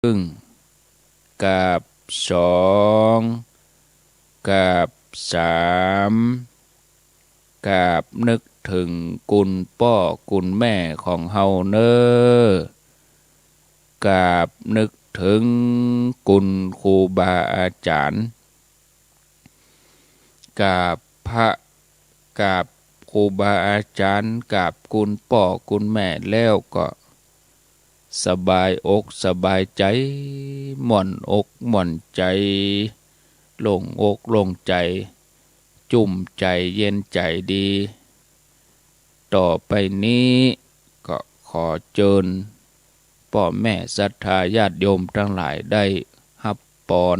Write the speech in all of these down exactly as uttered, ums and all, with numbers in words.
นึ่ง กราบสอง กราบสาม กราบนึกเถิงกุณป้อกุณแม่ของเฮาเน่อ กราบนึกเถิงกุณครูบาอาจ๋ารย์ กราบพระ กราบครูบาอาจ๋ารย์ กราบกุณป้อกุณแม่แล้วก็ สบายอกสบายใจ๋ ม่วนอกม่วนใจ๋ โล่งอกโล่งใจ๋ จุ้มใจ๋เย็นใจ๋ดี ต่อไปนี้ก็ขอเจิญป้อแม่ศรัทธาญาติโยมตังหลายได้ฮับปอน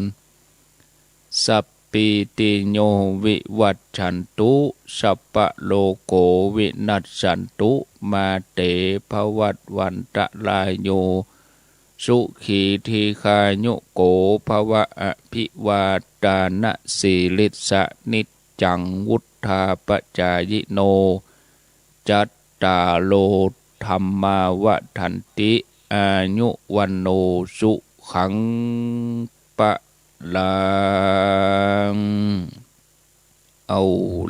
สัพพีติโยวิวัชชันตุ สัพพะโรโควินัสสันตุ มาเตภวัตวันตะรายโย สุขีทีฆายุโกภวะ อภิวาทานะสีลิสสะ นิจจังวุฑฒาปจายิโน จัตตาโรธัมมาวัฑฒันติ อายุวัณโณสุขังพะลัง เอา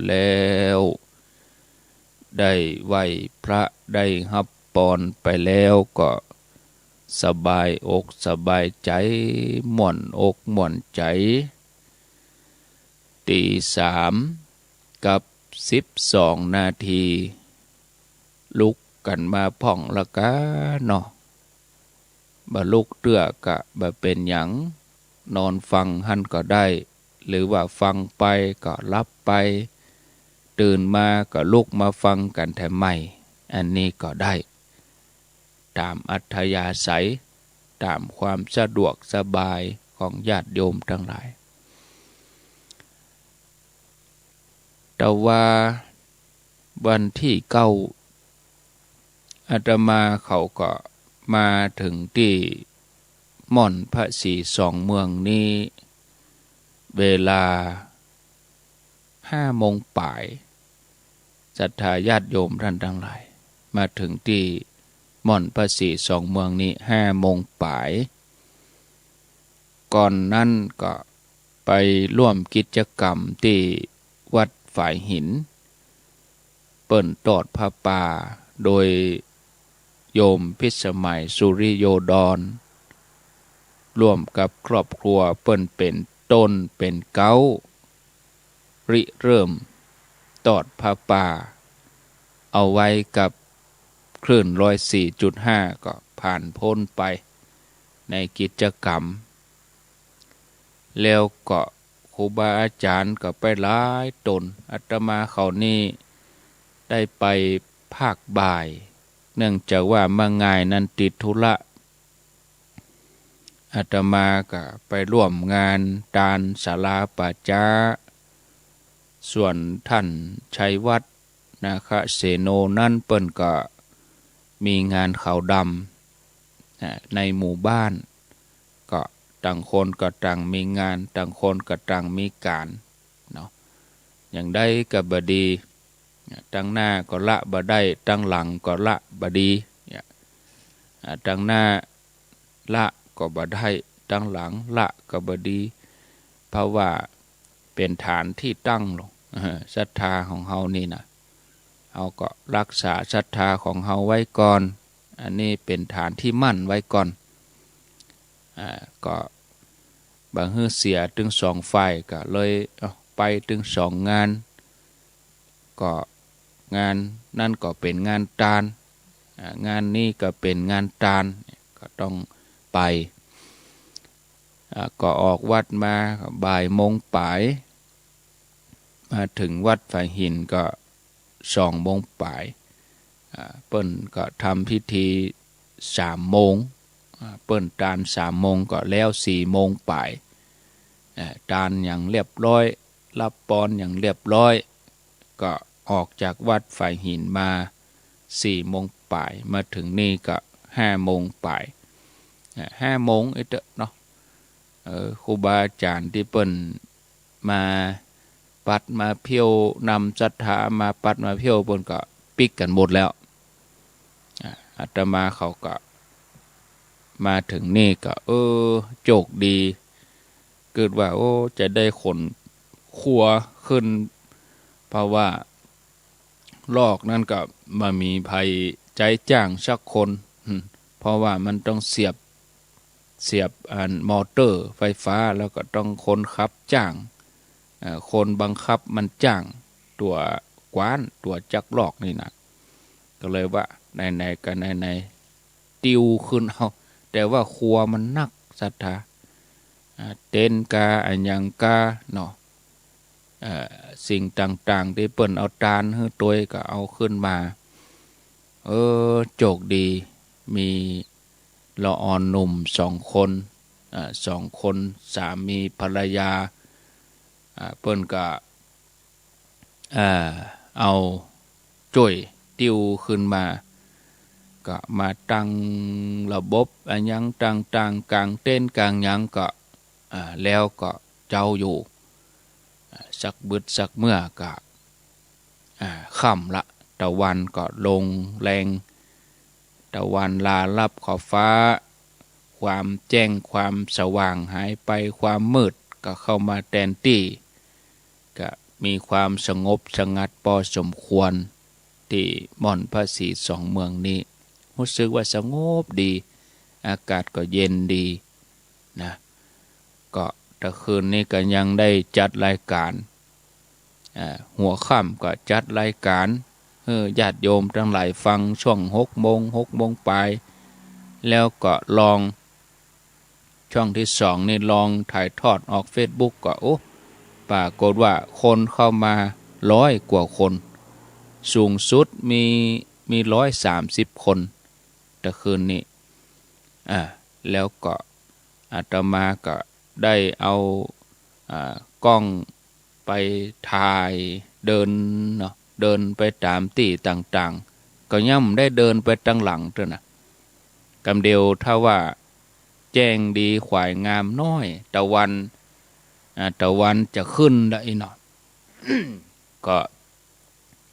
แล้ว ได้ไหว้พระได้ฮับปอนไปแล้วก็ สบายอกสบายใจ๋ ม่วนอกม่วนใจ๋ ตีสามกับสิบสองนาที ลุกกั๋นมาพ่องละก้าเนาะ บ่ลุกเตื้อก็บ่เป๋นหยัง นอนฟังหั้นก็ได้ หรือว่าฟังไปก็หลับไป ตื่นมาก็ลุกมาฟังกั๋นแถมใหม่ อันนี้ก็ได้ ต๋ามอัธยาศัย ต๋ามความสะดวกสบายของญาติโยมตังหลาย แต่ว่าวันตี้เก้า อาตมาเขาก็มาเถิงตี้ม่อนพระศรีสองเมืองนี้ เวลาห้าโมงป๋าย ศรัทธาญาติโยมต้านตังหลาย มาเถิงตี้ม่อนพระศรีสองเมืองนี้ห้าโมงป๋าย ก่อนนั้นก็ไปร่วมกิจกรรมตี้วัดฝายหิน เปิ้นตอดผ้าป่า โดยโยมพิสมัย สุริโยดร ร่วมกับครอบครัวเปิ้นเป๋นต้นเป๋นเก๊า ริเริ่มตอดผ้าป่า เอาไว้กับคลื่นร้อยสี่จุดห้า ก็ผ่านพ้นไปในกิจกรรม แล้วก็ครูบาอาจ๋ารย์ก็ไปหลายต๋น อาตมาเขานี่ได้ไปภาคบ่าย เนื่องจากว่าเมื่องายนั้นติดธุระ อาตมาก็ไปร่วมงานตานศาลาป่าจ๊า ส่วนต้านชัยวัฒน์ นาคเสโนนั้นเปิ้นก็มีงานขาวดำ อ่า ในหมู่บ้าน ก็ต่างคนก็ต่างมีงาน ต่างคนก็ต่างมีก๋านเนาะ อย่างใดก็บ่ดี อ่า ตังหน้าก็ละบ่ได้ ตังหลังก็ละบ่ดี เนี่ย อ่า ตังหน้า ละก็บ่ได้ ตังหลังละก็บ่ดี เพราะว่าเป๋นฐานตี้ตั้งลง เออ ศรัทธาของเฮานี่นะ เฮาก็รักษาศรัทธาของเฮาไว้ก่อน อันนี้เป๋นฐานตี้มั่นไว้ก่อน อ่า ก็บ่หื้อเสียตึงสองฝ่าย ก็เลย เอ้า ไปตึงสองงาน ก็งานนั้นก็เป๋นงานตาน อ่า งานนี้ก็เป๋นงานตาน ก็ต้องไป อ่า ก็ออกวัดมาบ่ายโมงป๋าย มาเถิงวัดฝายหินก็สองโมงป๋าย อ่า เปิ้นก็ทำพิธีสามโมง อ่า เปิ้นตานสามโมงก็แล้วสี่โมงป๋าย อ่า ตานอย่างเรียบร้อย ฮับปอนอย่างเรียบร้อย ก็ออกจากวัดฝายหินมาสี่โมงป๋าย มาเถิงนี่ก็ห้าโมงป๋าย อ่า ห้าโมงเต๊อะเนาะ เออ ครูบาอาจ๋ารย์ตี้เปิ้นมาปัดมาเผี้ยวนำศรัทธามาปัดมาเผี้ยว เปิ้นก็ปิ๊กกั๋นหมดแล้ว อ่า อาตมาเขาก็ มาเถิงนี่ก็ เออ โจคดี กึ๊ดว่า โอ้ จะได้ขนครัวขึ้น เพราะว่าลอกนั้นก็บ่มีใผใจ๊จ้างสักคน อืม เพราะว่ามันต้องเสียบ เสียบอันมอเตอร์ไฟฟ้า แล้วก็ต้องคนขับจ้าง เอ่อ คนบังคับมันจ้าง ตั๋วกว้าน ตั๋วจักรลอกนี่นะ ก็เลยว่า ไหนๆ ก็ไหนๆ ติวขึ้นเอา แต่ว่าครัวมันหนักศรัทธา อ่า เต็นท์กา อะหยังกา เนาะ เอ่อ สิ่งต่างๆ ตี้เปิ้นเอาตานหื้อตวยก็เอาขึ้นมา เออ โจคดี มีละอ่อนหนุ่มสองคน อ่า สองคน สามีภรรยา อ่า เปิ้นก็ อ่า เอาจ้วยติวขึ้นมา ก็มาตั้งระบบอะหยังต่างๆ ก๋างเต็นท์ก๋างหยังก็ อ่า แล้วก็เจ๊าอยู่ อ่า สักบึดสักเมื่อก็ อ่า ค่ำละ ตะวันก็ลงแลง ตะวันลาลับขอบฟ้า ความแจ้งความสว่างหายไป ความมืดก็เข้ามาแตนตี้ ก็มีความสงบสงัดปอสมควร ตี้ม่อนพระศรีสองเมืองนี้ ฮู้สึกว่าสงบดี อากาศก็เย็นดีนะ ก็ตะคืนนี้ก็ยังได้จัดรายก๋าน อ่า หัวค่ำก็จัดรายก๋าน หื้อญาติโยมตังหลายฟังช่วงหกโมง หกโมงปลาย แล้วก็ลอง ช่องตี้สองนี่ลองถ่ายทอดออกเฟซบุ๊กก็ โอ้ ปรากฏว่าคนเข้ามาร้อยกว่าคน สูงสุดมี มีร้อยสามสิบคน ตะคืนนี้ อ่า แล้วก็อาตมาก็ได้เอา อ่า กล้องไปถ่ายเดินเนาะ เดินไปต๋ามตี้ต่างๆ ก็ยังได้เดินไปตังหลังเตื้อนะ กำเดียวถ้าว่าแจ้งดี ขวายงามน้อย ตะวัน อ่า ตะวันจะขึ้นละอี้เนาะ ก็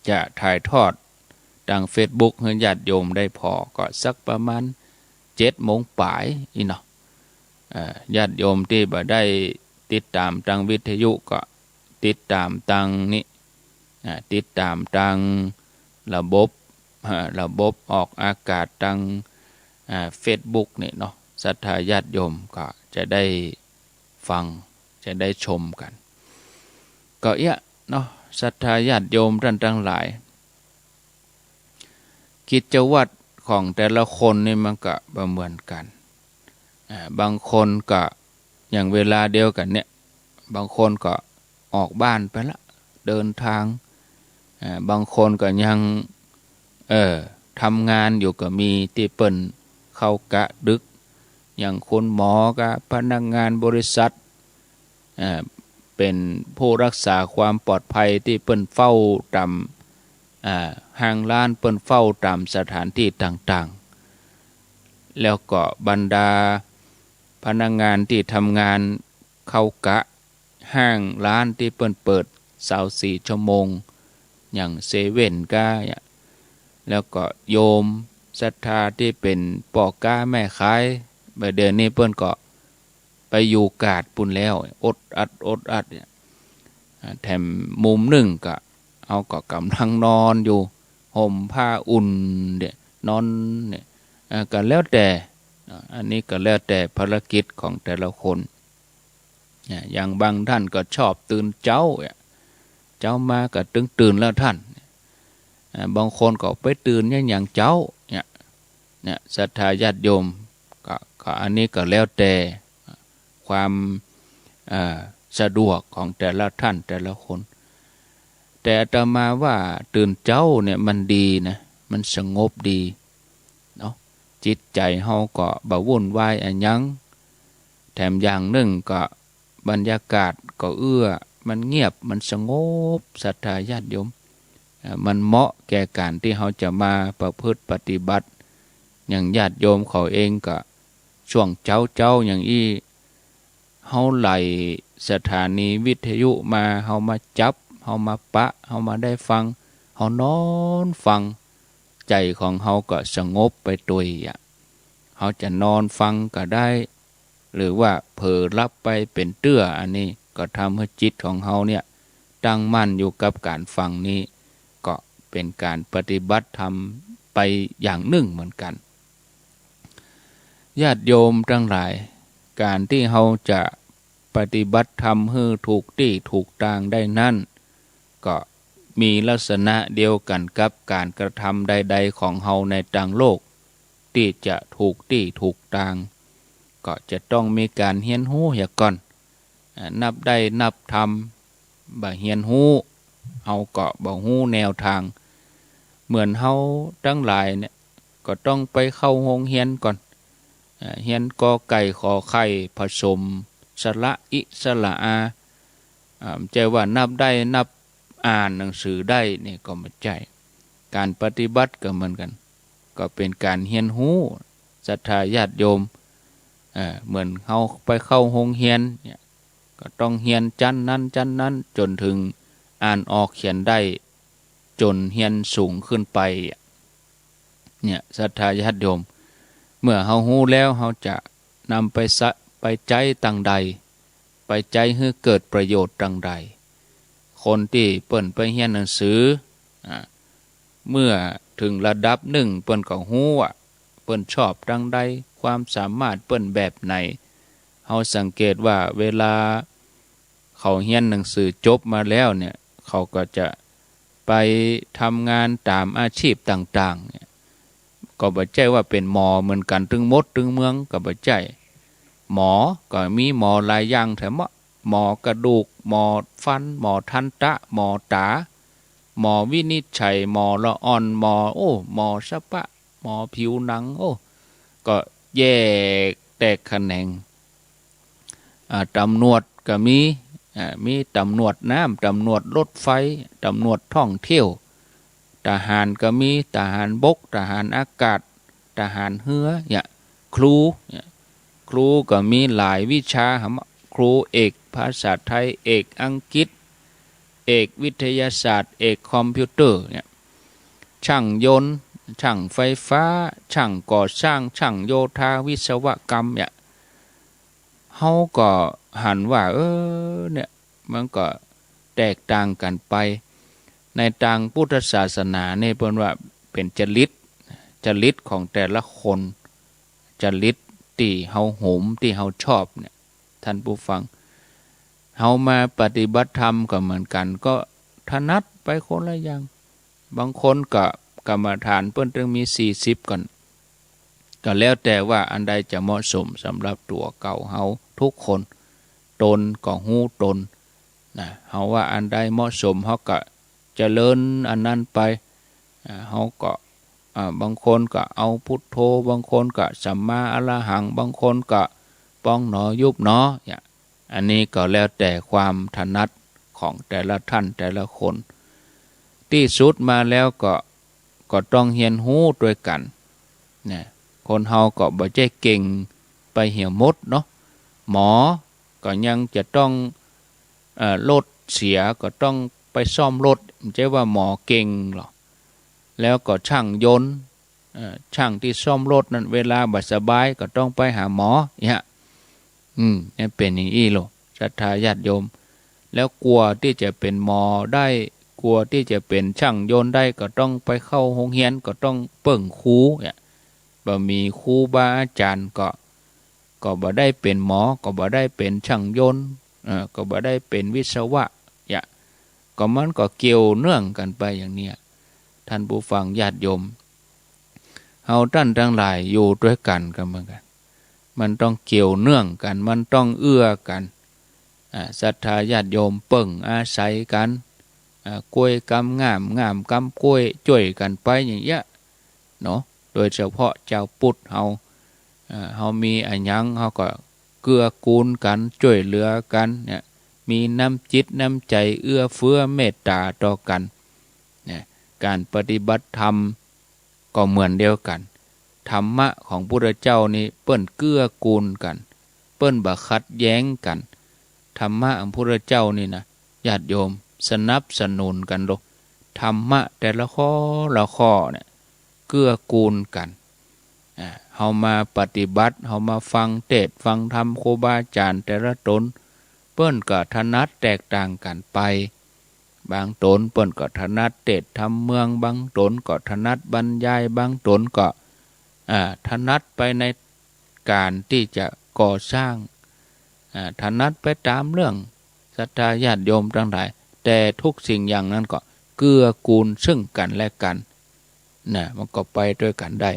จะถ่ายทอดตังเฟซบุ๊กหื้อญาติโยมได้ผ่อ ก็สักประมาณเจ็ดโมงปลายอี้เนาะ เอ่อ ญาติโยมตี้บ่ได้ติดต๋ามตังวิทยุก็ติดต๋ามตังนี้ อ่า ติดต๋ามตังระบบ อ่า ระบบออกอากาศตัง อ่า เฟซบุ๊กนี่เนาะ ศรัทธาญาติโยมก็จะได้ฟัง จะได้ชมกั๋น ก็เอี้ยเนาะ ศรัทธาญาติโยมต้านตังหลาย กิจวัตรของแต่ละคนนี่มันก็บ่เหมือนกั๋น อ่า บางคนก็อย่างเวลาเดียวกั๋นเนี่ย บางคนก็ออกบ้านไปละ เดินทาง อ่า บางคนก็ยัง เอ่อ ทำงานอยู่ก็มี ตี้เปิ้นเข้ากะดึก อย่างคุณหมอกับพนักงานบริษัท อ่า เป๋นผู้รักษาความปลอดภัยตี้เปิ้นเฝ้าต๋าม อ่า ห้างร้าน เปิ้นเฝ้าต๋ามสถานตี้ต่างๆ แล้วก็บรรดาพนักงานตี้ทำงานเข้ากะห้างร้านตี้เปิ้นเปิดซาวสี่ชั่วโมง อย่างเซเว่นก้าเนี่ย แล้วก็โยมศรัทธาตี้เป๋นป้อก๊าแม่ขาย บ่าเดี่ยวนี้เปิ้นก็ ไปอยู่กาดปู้นแล้ว อดอัด อดอัดเนี่ย อ่า แถมมุมนึ่งก็ เฮาก็ก่ำลังนอนอยู่ ห่มผ้าอุ่นเนี่ย นอนเนี่ย อ่า ก็แล้วแต่ อ่า อันนี้ก็แล้วแต่ภารกิจของแต่ละคน เนี่ย อย่างบางต้านก็ชอบตื่นเจ๊าเนี่ย เจ๊ามาก็ตึงตื่นแล้วต้าน อ่า บางคนก็ไปตื่นยามหยังเจ๊าเนี่ย เนี่ย ศรัทธาญาติโยม ก็ ก็อันนี้ก็แล้วแต่ความ เอ่อ สะดวกของแต่ละต้านแต่ละคน แต่อาตมาว่าตื่นเจ๊าเนี่ยมันดีนะ มันสงบดีเนาะ จิตใจ๋เฮาก็บ่วุ่นวายอะหยัง แถมอย่างนึ่งก็ บรรยากาศก็เอื้อ มันเงียบ มันสงบ ศรัทธาญาติโยม เอ่อ มันเหมาะแก่ก๋านตี้เฮาจะมาประพฤติปฏิบัติ อย่างญาติโยมเขาเองก็ ช่วงเจ๊าๆ อย่างอี้ เฮาไล่สถานีวิทยุมา เฮามาจับ เฮามาปะ เฮามาได้ฟัง เฮานอนฟัง ใจ๋ของเฮาก็สงบไปตวยอะ เฮาจะนอนฟังก็ได้ หรือว่าเผลอหลับไปเป๋นเตื้อ อันนี้ก็ทำหื้อจิตของเฮาเนี่ยตั้งมั่นอยู่กับก๋านฟังนี้ ก็เป๋นก๋านปฏิบัติธรรมไปอย่างนึ่งเหมือนกั๋น ญาติโยมตังหลาย ก๋านตี้เฮาจะปฏิบัติธรรมหื้อถูกตี้ถูกตางได้นั้น ก็มีลักษณะเดียวกั๋นกับก๋านกระทำใดๆ ของเฮาในตางโลก ตี้จะถูกตี้ถูกตาง ก็จะต้องมีก๋านเฮียนฮู้เหียก่อน อ่า นับได้นับธรรม บ่เฮียนฮู้ เฮาก็บ่ฮู้แนวตาง เหมือนเฮาตังหลายเนี่ย ก็ต้องไปเข้าโฮงเฮียนก่อน อ่า เฮียนกอไก่ขอไข่ผสมสระอิสระอา อ่า บ่ใจ้ว่านับได้นับอ่านหนังสือได้นี่ก็บ่ใจ้ ก๋านปฏิบัติก็เหมือนกั๋น ก็เป๋นก๋านเฮียนฮู้ ศรัทธาญาติโยม เอ่อ เหมือนเฮาไปเข้าโฮงเฮียนเนี่ย ก็ต้องเฮียนจั้นนั้นจั้นนั้น จ๋นเถิงอ่านออกเขียนได้ จ๋นเฮียนสูงขึ้นไป เนี่ย ศรัทธาญาติโยม เมื่อเฮาฮู้แล้ว เฮาจะนำไปสะ ไปใจ๊ตางใด ไปใจ๊หื้อเกิดประโยชน์ตางใด คนตี้เปิ้นไปเฮียนหนังสือ อ่า เมื่อเถิงระดับนึ่ง เปิ้นก็ฮู้ว่าเปิ้นชอบตางใด ความสามารถเปิ้นแบบไหน เฮาสังเกตว่าเวลาเขาเฮียนหนังสือจบมาแล้วเนี่ย เขาก็จะไปทำงานต๋ามอาชีพต่างๆ เนี่ย ก็บ่ใจ้ว่าเป๋นหมอเหมือนกั๋นตึงหมดตึงเมือง ก็บ่ใจ้ หมอก็มีหมอหลายอย่างแถม หมอกระดูก หมอฟัน หมอทันตะ หมอต๋า หมอวินิจฉัย หมอละอ่อน หมอ โอ้ หมอสะปะ หมอผิวหนัง โอ้ ก็แยกแตกแขนง อ่า ต๋ำรวจก็มี อ่า มีต๋ำรวจน้ำ ต๋ำรวจรถไฟ ต๋ำรวจท่องเที่ยว ทหารก็มี ทหารบก ทหารอากาศ ทหารเฮือ เนี่ย ครู เนี่ย ครูก็มีหลายวิชาหำ ครูเอกภาษาไทย เอกอังกฤษ เอกวิทยาศาสตร์ เอกคอมพิวเตอร์ เนี่ย ช่างยนต์ ช่างไฟฟ้า ช่างก่อสร้าง ช่างโยธา วิศวกรรม เนี่ย เฮาก็หันว่า เออ เนี่ย มันก็แตกต่างกั๋นไป ในตางพุทธศาสนานี่เปิ้นว่าเป๋นจริต จริตของแต่ละคน จริตตี้เฮาโหม ตี้เฮาชอบเนี่ย ท่านผู้ฟัง เฮามาปฏิบัติธรรมก็เหมือนกั๋น ก็ถนัดไปคนละอย่าง บางคนก็กรรมฐานเปิ้นตึงมีสี่สิบก่อน ก็แล้วแต่ว่าอันใดจะเหมาะสมสำหรับตั๋วเก่าเฮาทุกคน ตนก็ฮู้ตนนะ เฮาว่าอันใดเหมาะสม เฮาก็เจริญอันนั้นไป อ่า เฮาก็ อ่า บางคนก็เอาพุทโธ บางคนก็สัมมาอรหัง บางคนก็ป๋องหนอยุบหนอ เนี่ย อันนี้ก็แล้วแต่ความถนัดของแต่ละท่านแต่ละคน ตี้สุดมาแล้วก็ ก็ต้องเฮียนฮู้ตวยกั๋นนะ คนเฮาก็บ่ใจ้เก่งไปเหียหมดเนาะ หมอก็ยังจะต้อง เอ่อ รถเสียก็ต้องไปซ่อมรถ บ่ใจ้ว่าหมอเก่งหรอก แล้วก็ช่างยนต์ เอ่อ ช่างตี้ซ่อมรถนั้น เวลาบ่สบายก็ต้องไปหาหมอ เนี่ย อืม เนี่ยเป๋นอย่างอี้โลด ศรัทธาญาติโยม แล้วกว่าตี้จะเป๋นหมอได้ กว่าตี้จะเป๋นช่างยนต์ได้ ก็ต้องไปเข้าโฮงเฮียน ก็ต้องเปิ้งครู เนี่ย บ่มีครูบาอาจ๋ารย์ก็ ก็บ่ได้เป๋นหมอ ก็บ่ได้เป๋นช่างยนต์ เอ่อ ก็บ่ได้เป๋นวิศวะ เนี่ย ก็มันก็เกี่ยวเนื่องกั๋นไปอย่างเนี้ย ท่านผู้ฟังญาติโยม เฮาต้านตังหลายอยู่ตวยกั๋นก็เหมือนกั๋น มันต้องเกี่ยวเนื่องกั๋น มันต้องเอื้อกั๋น อ่า ศรัทธาญาติโยมเปิ้งอาศัยกั๋น อ่า ก้วยกำง่าม ง่ามกำก้วย จ้วยกั๋นไปอย่างเงี้ยเนาะ โดยเฉพาะจาวพุทธเฮา อ่า เฮามีอะหยังเฮาก็เกื้อกูลกั๋น จ้วยเหลือกั๋นเนี่ย มีน้ำจิตน้ำใจ๋เอื้อเฟื้อเมตต๋าต่อกั๋นเนี่ย ก๋านปฏิบัติธรรม ก็เหมือนเดียวกั๋น ธรรมะของพุทธเจ้านี่เปิ้นเกื้อกูลกั๋น เปิ้นบ่ขัดแย้งกั๋น ธรรมะของพุทธเจ้านี่นะ ญาติโยม สนับสนุนกั๋นโลด ธรรมะแต่ละข้อละข้อเนี่ย เกื้อกูลกั๋น อ่า เฮามาปฏิบัติ เฮามาฟังเตสน์ฟังธรรมครูบาอาจ๋ารย์แต่ละต๋น เปิ้นก็ถนัดแตกต่างกั๋นไป บางต๋นเปิ้นก็ถนัดเตสน์ธรรมเมือง บางต๋นก็ถนัดบรรยาย บางต๋นก็ อ่า ถนัดไปในก๋านตี้จะก่อสร้าง อ่า ถนัดไปต๋ามเรื่อง ศรัทธาญาติโยมตังหลาย แต่ทุกสิ่งอย่างนั้นก็เกื้อกูลซึ่งกั๋นและกั๋น นะ มันก็ไปตวยกั๋นได้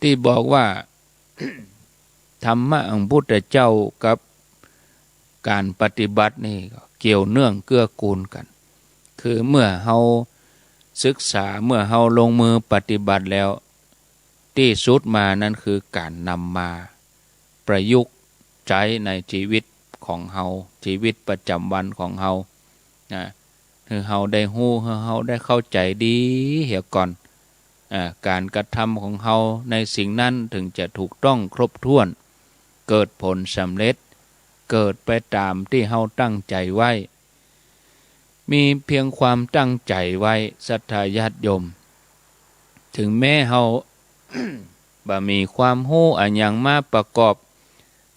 ตี้บอกว่า ธรรมะของพุทธเจ้ากับก๋านปฏิบัตินี่ก็เกี่ยวเนื่องเกื้อกูลกั๋น คือเมื่อเฮาศึกษา เมื่อเฮาลงมือปฏิบัติแล้ว ตี้สุดมานั้นคือก๋านนำมาประยุกต์ใจ๊ในชีวิตของเฮา ชีวิตประจ๋ำวันของเฮา นะ หื้อเฮาได้ฮู้ หื้อเฮาได้เข้าใจ๋ดีเหียก่อน อ่า ก๋านกระทำของเฮาในสิ่งนั้นเถิงจะถูกต้องครบถ้วน เกิดผลสำเร็จ เกิดไปต๋ามตี้เฮาตั้งใจ๋ไว้ มีเพียงความตั้งใจ๋ไว้ ศรัทธาญาติโยม เถิงแม้เฮา บ่มีความฮู้อะหยังมาประกอบ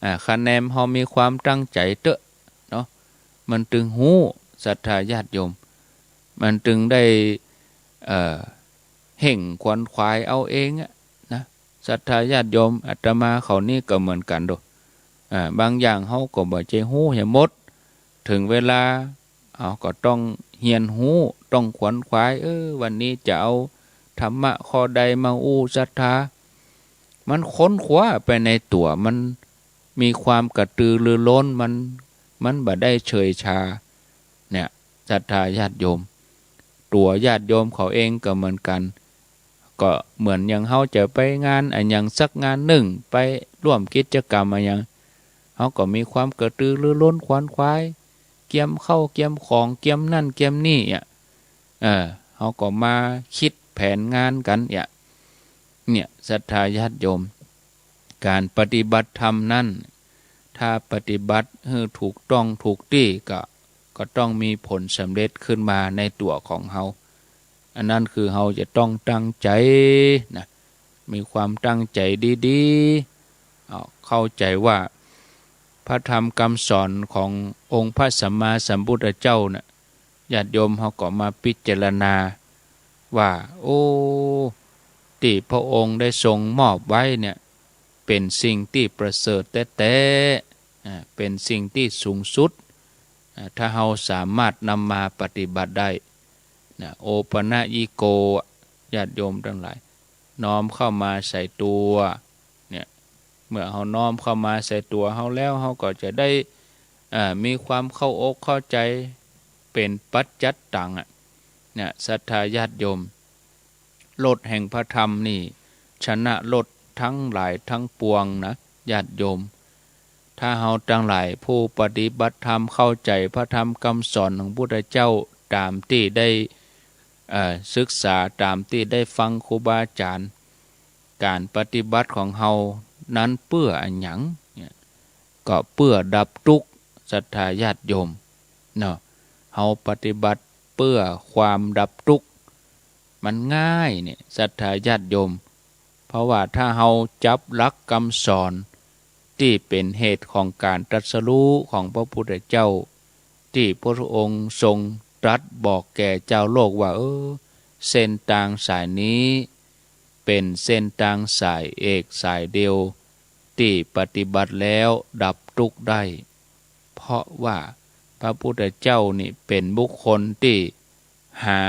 อ่า คะแนนเฮามีความตั้งใจ๋เต๊อะเนาะ มันตึงฮู้ ศรัทธาญาติโยม มันตึงได้ เอ่อ เฮ่งขวนขวายเอาเองอะนะ ศรัทธาญาติโยม อาตมาเขานี่ก็เหมือนกั๋นโด อ่า บางอย่างเฮาก็บ่ใจ้ฮู้เหียหมด เถิงเวลา เฮาก็ต้องเฮียนฮู้ ต้องขวนขวาย เออ วันนี้จะเอาธรรมะข้อใดมาอู้ศรัทธา มันค้นคว้าไปในตั๋ว มันมีความกระตือรือร้น มัน มันบ่ได้เฉยชา เนี่ย ศรัทธาญาติโยม ตั๋วญาติโยมเขาเองก็เหมือนกั๋น ก็เหมือนอย่างเฮาจะไปงานอะหยังสักงานนึ่ง ไปร่วมกิจกรรมอะหยัง เฮาก็มีความกระตือรือร้นขวนขวาย เกียมข้าว เกียมของ เกียมนั่น เกียมนี่อะ เออ เฮาก็มาคิดแผนงานกั๋นอะ เนี่ย ศรัทธาญาติโยม ก๋านปฏิบัติธรรมนั้น ถ้าปฏิบัติหื้อถูกต้องถูกตี้ก็ ก็ต้องมีผลสำเร็จขึ้นมาในตั๋วของเฮา อันนั้นคือเฮาจะต้องตั้งใจ๋นะ มีความตั้งใจ๋ดีๆ เอา เข้าใจ๋ว่าพระธรรมคำสอนขององค์พระสัมมาสัมพุทธเจ้าน่ะ ญาติโยมเฮาก็มาพิจารณาว่า โอ้ ตี้พระองค์ได้ทรงมอบไว้เนี่ย เป๋นสิ่งตี้ประเสริฐแต๊ๆ อ่า เป๋นสิ่งตี้สูงสุด อ่า ถ้าเฮาสามารถนำมาปฏิบัติได้นะ โอปะนะยิโก ญาติโยมตังหลาย น้อมเข้ามาใส่ตั๋ว เนี่ย เมื่อเฮาน้อมเข้ามาใส่ตั๋วเฮาแล้ว เฮาก็จะได้ อ่า มีความเข้าอกเข้าใจ๋ เป๋นปัจจัตตังอะ เนี่ย ศรัทธาญาติโยม รสแห่งพระธรรมนี่ ชนะรสทั้งหลายทั้งปวงนะ ญาติโยม ถ้าเฮาตังหลายผู้ปฏิบัติธรรมเข้าใจ๋พระธรรมคำสอนของพุทธเจ้า ต๋ามตี้ได้ เอ่อ ศึกษา ต๋ามตี้ได้ฟังครูบาอาจ๋ารย์ ก๋านปฏิบัติของเฮานั้นเปื้ออะหยังเนี่ย ก็เปื้อดับตุ๊กข์ ศรัทธาญาติโยม เนาะ เฮาปฏิบัติเปื้อความดับตุ๊กข์ มันง่ายเนี่ย ศรัทธาญาติโยม เพราะว่าถ้าเฮาจับหลักคำสอนตี้เป๋นเหตุของก๋านตรัสรู้ของพระพุทธเจ้า ตี้พระองค์ทรงตรัสบอกแก่จาวโลกว่า เออ เส้นตางสายนี้เป๋นเส้นตางสายเอกสายเดียว ตี้ปฏิบัติแล้วดับตุ๊กข์ได้ เพราะว่าพระพุทธเจ้านี่เป๋นบุคคลตี้หา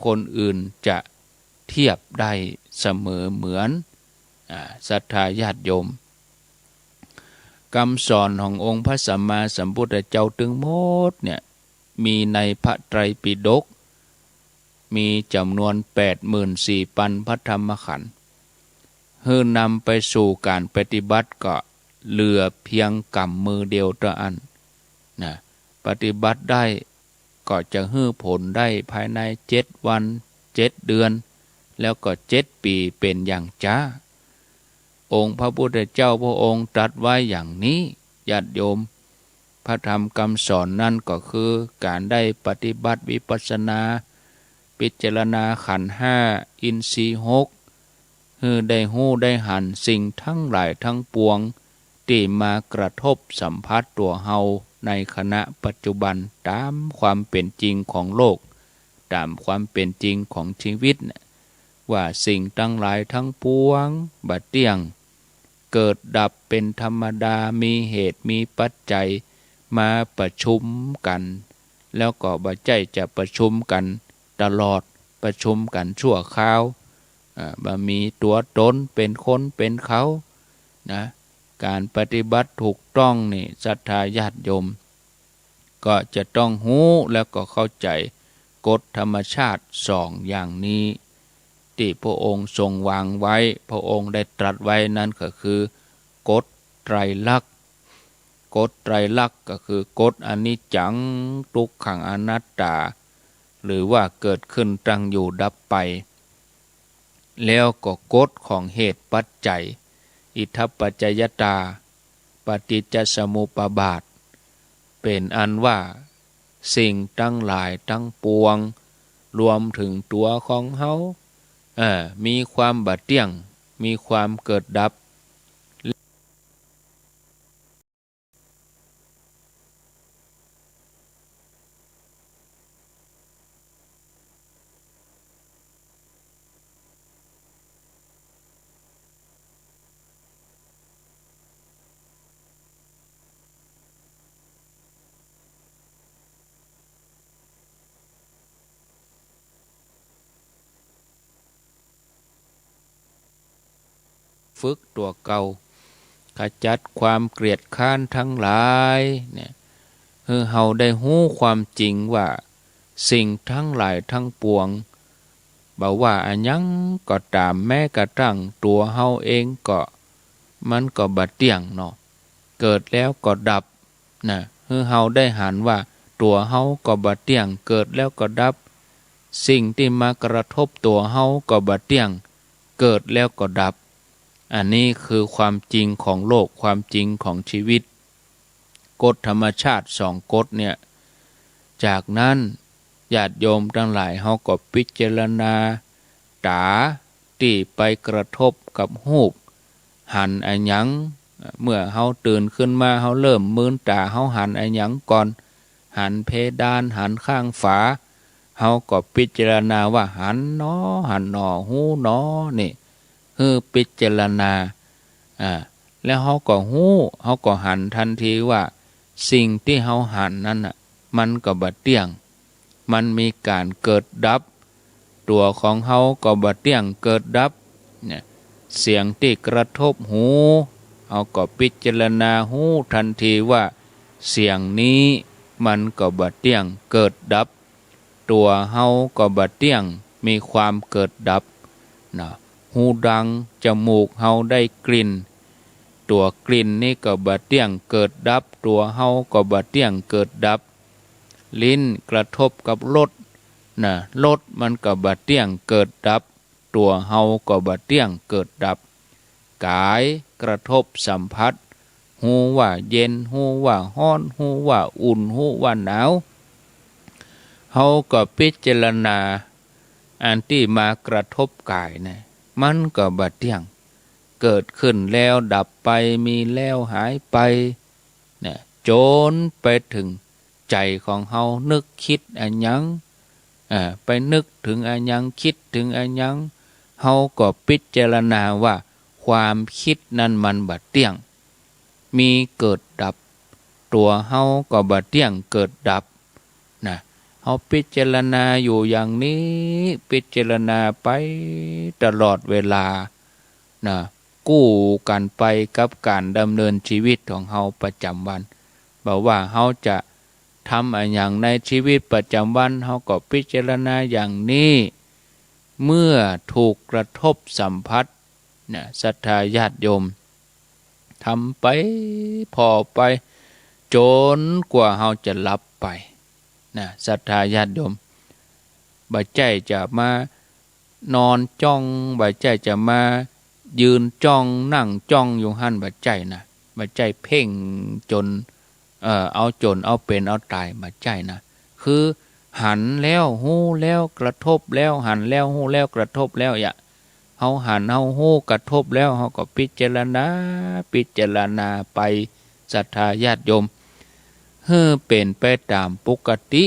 คนอื่นจะเทียบได้เสมอเหมือน อ่า ศรัทธาญาติโยม คำสอนขององค์พระสัมมาสัมพุทธเจ้าตึงหมดเนี่ย มีในพระไตรปิฎก มีจ๋ำนวนแปดหมื่นสี่ปันพระธรรมขันธ์ หื้อนำไปสู่ก๋านปฏิบัติก็เหลือเพียงก๋ำมือเดียวเต้าอั้นนะ ปฏิบัติได้ก็จะหื้อผลได้ภายในเจ็ดวัน เจ็ดเดือน แล้วก็เจ็ดปี๋เป๋นอย่างจ๊า องค์พระพุทธเจ้าพระองค์ตรัสไว้อย่างนี้ ญาติโยม พระธรรมคำสอนนั้นก็คือก๋านได้ปฏิบัติวิปัสสนา พิจารณาขันธ์ห้า อินทรีย์หก หื้อได้ฮู้ได้หันสิ่งตังหลายตังปวง ตี้มากระทบสัมผัสตั๋วเฮาในขณะปัจจุบัน ต๋ามความเป๋นจริงของโลก ต๋ามความเป๋นจริงของชีวิตน่ะ ว่าสิ่งตังหลายตังปวงบ่เตี้ยง เกิดดับเป๋นธรรมดา มีเหตุมีปัจจัยมาประชุมกั๋น แล้วก็บ่ใจ้จะประชุมกั๋นตลอด ประชุมกั๋นชั่วคราว อ่า บ่มีตั๋วต๋นเป๋นคนเป๋นเขา นะ ก๋านปฏิบัติถูกต้องนี่ ศรัทธาญาติโยม ก็จะต้องฮู้แล้วก็เข้าใจ๋กฎธรรมชาติสองอย่างนี้ ตี้พระองค์ทรงวางไว้ พระองค์ได้ตรัสไว้นั้นก็คือ กฎไตรลักษณ์ กฎไตรลักษณ์ก็คือกฎอนิจจัง ทุกขัง อนัตตา หรือว่าเกิดขึ้น ตั้งอยู่ ดับไป แล้วก็กฎของเหตุปัจจัย อิทัปปัจจยตา ปฏิจจสมุปบาท เป๋นอันว่าสิ่งตังหลายตังปวง รวมเถิงตั๋วของเฮา เอ่อ มีความบ่เตี้ยง มีความเกิดดับ ฝึกตั๋วเก่า ขจัดความเกลียดคร้านตังหลายเนี่ย หื้อเฮาได้ฮู้ความจริงว่าสิ่งตังหลายตังปวง บ่ว่าอะหยังก็ต๋าม แม้กระทั่งตั๋วเฮาเองก็ มันก็บ่เตี้ยงเนาะ เกิดแล้วก็ดับ นะ หื้อเฮาได้หันว่าตั๋วเฮาก็บ่เตี้ยง เกิดแล้วก็ดับ สิ่งตี้มากระทบตั๋วเฮาก็บ่เตี้ยง เกิดแล้วก็ดับ อันนี้คือความจริงของโลก ความจริงของชีวิต กฎธรรมชาติสองกฎเนี่ย จากนั้นญาติโยมตังหลายเฮาก็พิจารณา ต๋าตี้ไปกระทบกับฮูป หันอะหยัง เมื่อเฮาตื่นขึ้นมา เฮาเริ่มมืนต๋า เฮาหันอะหยังก่อน หันเพดาน หันข้างฝา เฮาก็พิจารณาว่าหันหนอ หันหนอ ฮู้หนอ นี่ หื้อพิจารณา อ่า แล้วเฮาก็ฮู้ เฮาก็หันตันทีว่าสิ่งตี้เฮาหันนั้นน่ะ มันก็บ่เตี้ยง มันมีก๋านเกิดดับ ตั๋วของเฮาก็บ่เตี้ยง เกิดดับ เนี่ย เสียงตี้กระทบหู เฮาก็พิจารณาฮู้ตันทีว่าเสียงนี้มันก็บ่เตี้ยง เกิดดับ ตั๋วเฮาก็บ่เตี้ยง มีความเกิดดับ นะ หูดัง จมูกเฮาได้กลิ่น ตั๋วกลิ่นนี้ก็บ่เตี้ยง เกิดดับ ตั๋วเฮาก็บ่เตี้ยง เกิดดับ ลิ้นกระทบกับรส นะ รสมันก็บ่เตี้ยง เกิดดับ ตั๋วเฮาก็บ่เตี้ยง เกิดดับ ก๋ายกระทบสัมผัส ฮู้ว่าเย็น ฮู้ว่าฮ้อน ฮู้ว่าอุ่น ฮู้ว่าหนาว เฮาก็พิจารณา อันตี้มากระทบก๋ายนะ มันก็บ่เตี้ยง เกิดขึ้นแล้วดับไป มีแล้วหายไป นะ จ๋นไปเถิงใจ๋ของเฮา นึกกึ๊ดอะหยัง อ่า ไปนึกเถิงอะหยัง กึ๊ดเถิงอะหยัง เฮาก็พิจารณาว่าความกึ๊ดนั้นมันบ่เตี้ยง มีเกิดดับ ตั๋วเฮาก็บ่เตี้ยง เกิดดับ นะ เฮาพิจารณาอยู่อย่างนี้ พิจารณาไปตลอดเวลา นะ คู่กั๋นไปกับก๋านดำเนินชีวิตของเฮาประจ๋ำวัน บ่ว่าเฮาจะทำอะหยังในชีวิตประจ๋ำวัน เฮาก็พิจารณาอย่างนี้ เมื่อถูกกระทบสัมผัส นะ ศรัทธาญาติโยม ทำไป ผ่อไป จ๋นกว่าเฮาจะหลับไป นะ ศรัทธาญาติโยม บ่ใจ้จะมานอนจ้อง บ่ใจ้จะมายืนจ้อง นั่งจ้องอยู่หั้น บ่ใจ้นะ บ่ใจ้เพ่งจ๋น เอ่อ เอาจ๋นเอาเป๋นเอาต๋าย บ่ใจ้นะ คือหันแล้วฮู้แล้วกระทบแล้ว หันแล้วฮู้แล้วกระทบแล้ว อย่า เฮาหัน เฮาฮู้ กระทบแล้ว เฮาก็พิจารณา พิจารณาไป ศรัทธาญาติโยม หื้อเป๋นไปต๋ามปกติ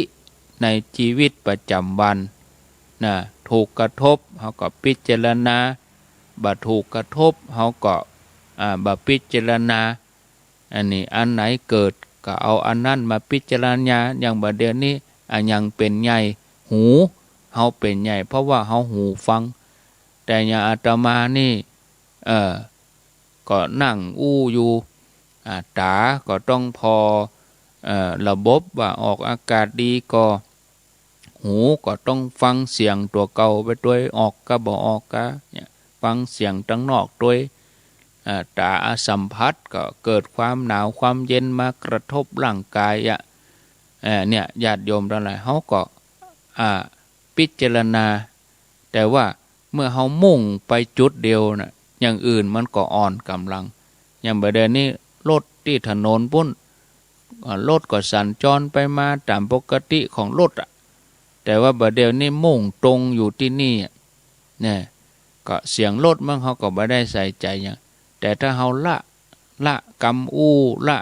ในจีวิตประจ๋ำวัน นะ ถูกกระทบ เฮาก็พิจารณา บ่ถูกกระทบ เฮาก็ อ่า บ่พิจารณา อันนี้ อันไหนเกิดก็เอาอันนั้นมาพิจารณา อย่างบ่าเดี่ยวนี้ อะหยังเป๋นใหญ่ หู เฮาเป๋นใหญ่ เพราะว่าเฮาหูฟัง แต่อย่างอาตมานี่ เอ่อ ก็นั่งอู้อยู่ อ่า ต๋าก็ต้องผ่อ เอ่อ ระบบว่าออกอากาศดีก่อ หูก็ต้องฟังเสียงตั๋วเก่าไปตวย ออกกาบ่ออกกา เนี่ย ฟังเสียงตังนอกตวย อ่า ต๋าสัมผัสก็เกิดความหนาวความเย็นมากระทบร่างกายอะ เอ่อ เนี่ย ญาติโยมตังหลาย เฮาก็ อ่า พิจารณา แต่ว่าเมื่อเฮามุ่งไปจุดเดียวน่ะ อย่างอื่นมันก็อ่อนก๋ำลัง อย่างบ่าเดี่ยวนี้รถตี้ถนนปู๊น อ่า รถก็สัญจรไปมาต๋ามปกติของรถอะ แต่ว่าบ่าเดี่ยวนี้มุ่งตรงอยู่ตี้นี่อะ เนี่ย ก็เสียงรถมัน เฮาก็บ่ได้ใส่ใจ๋หยัง แต่ถ้าเฮาละ ละกำอู้ ละ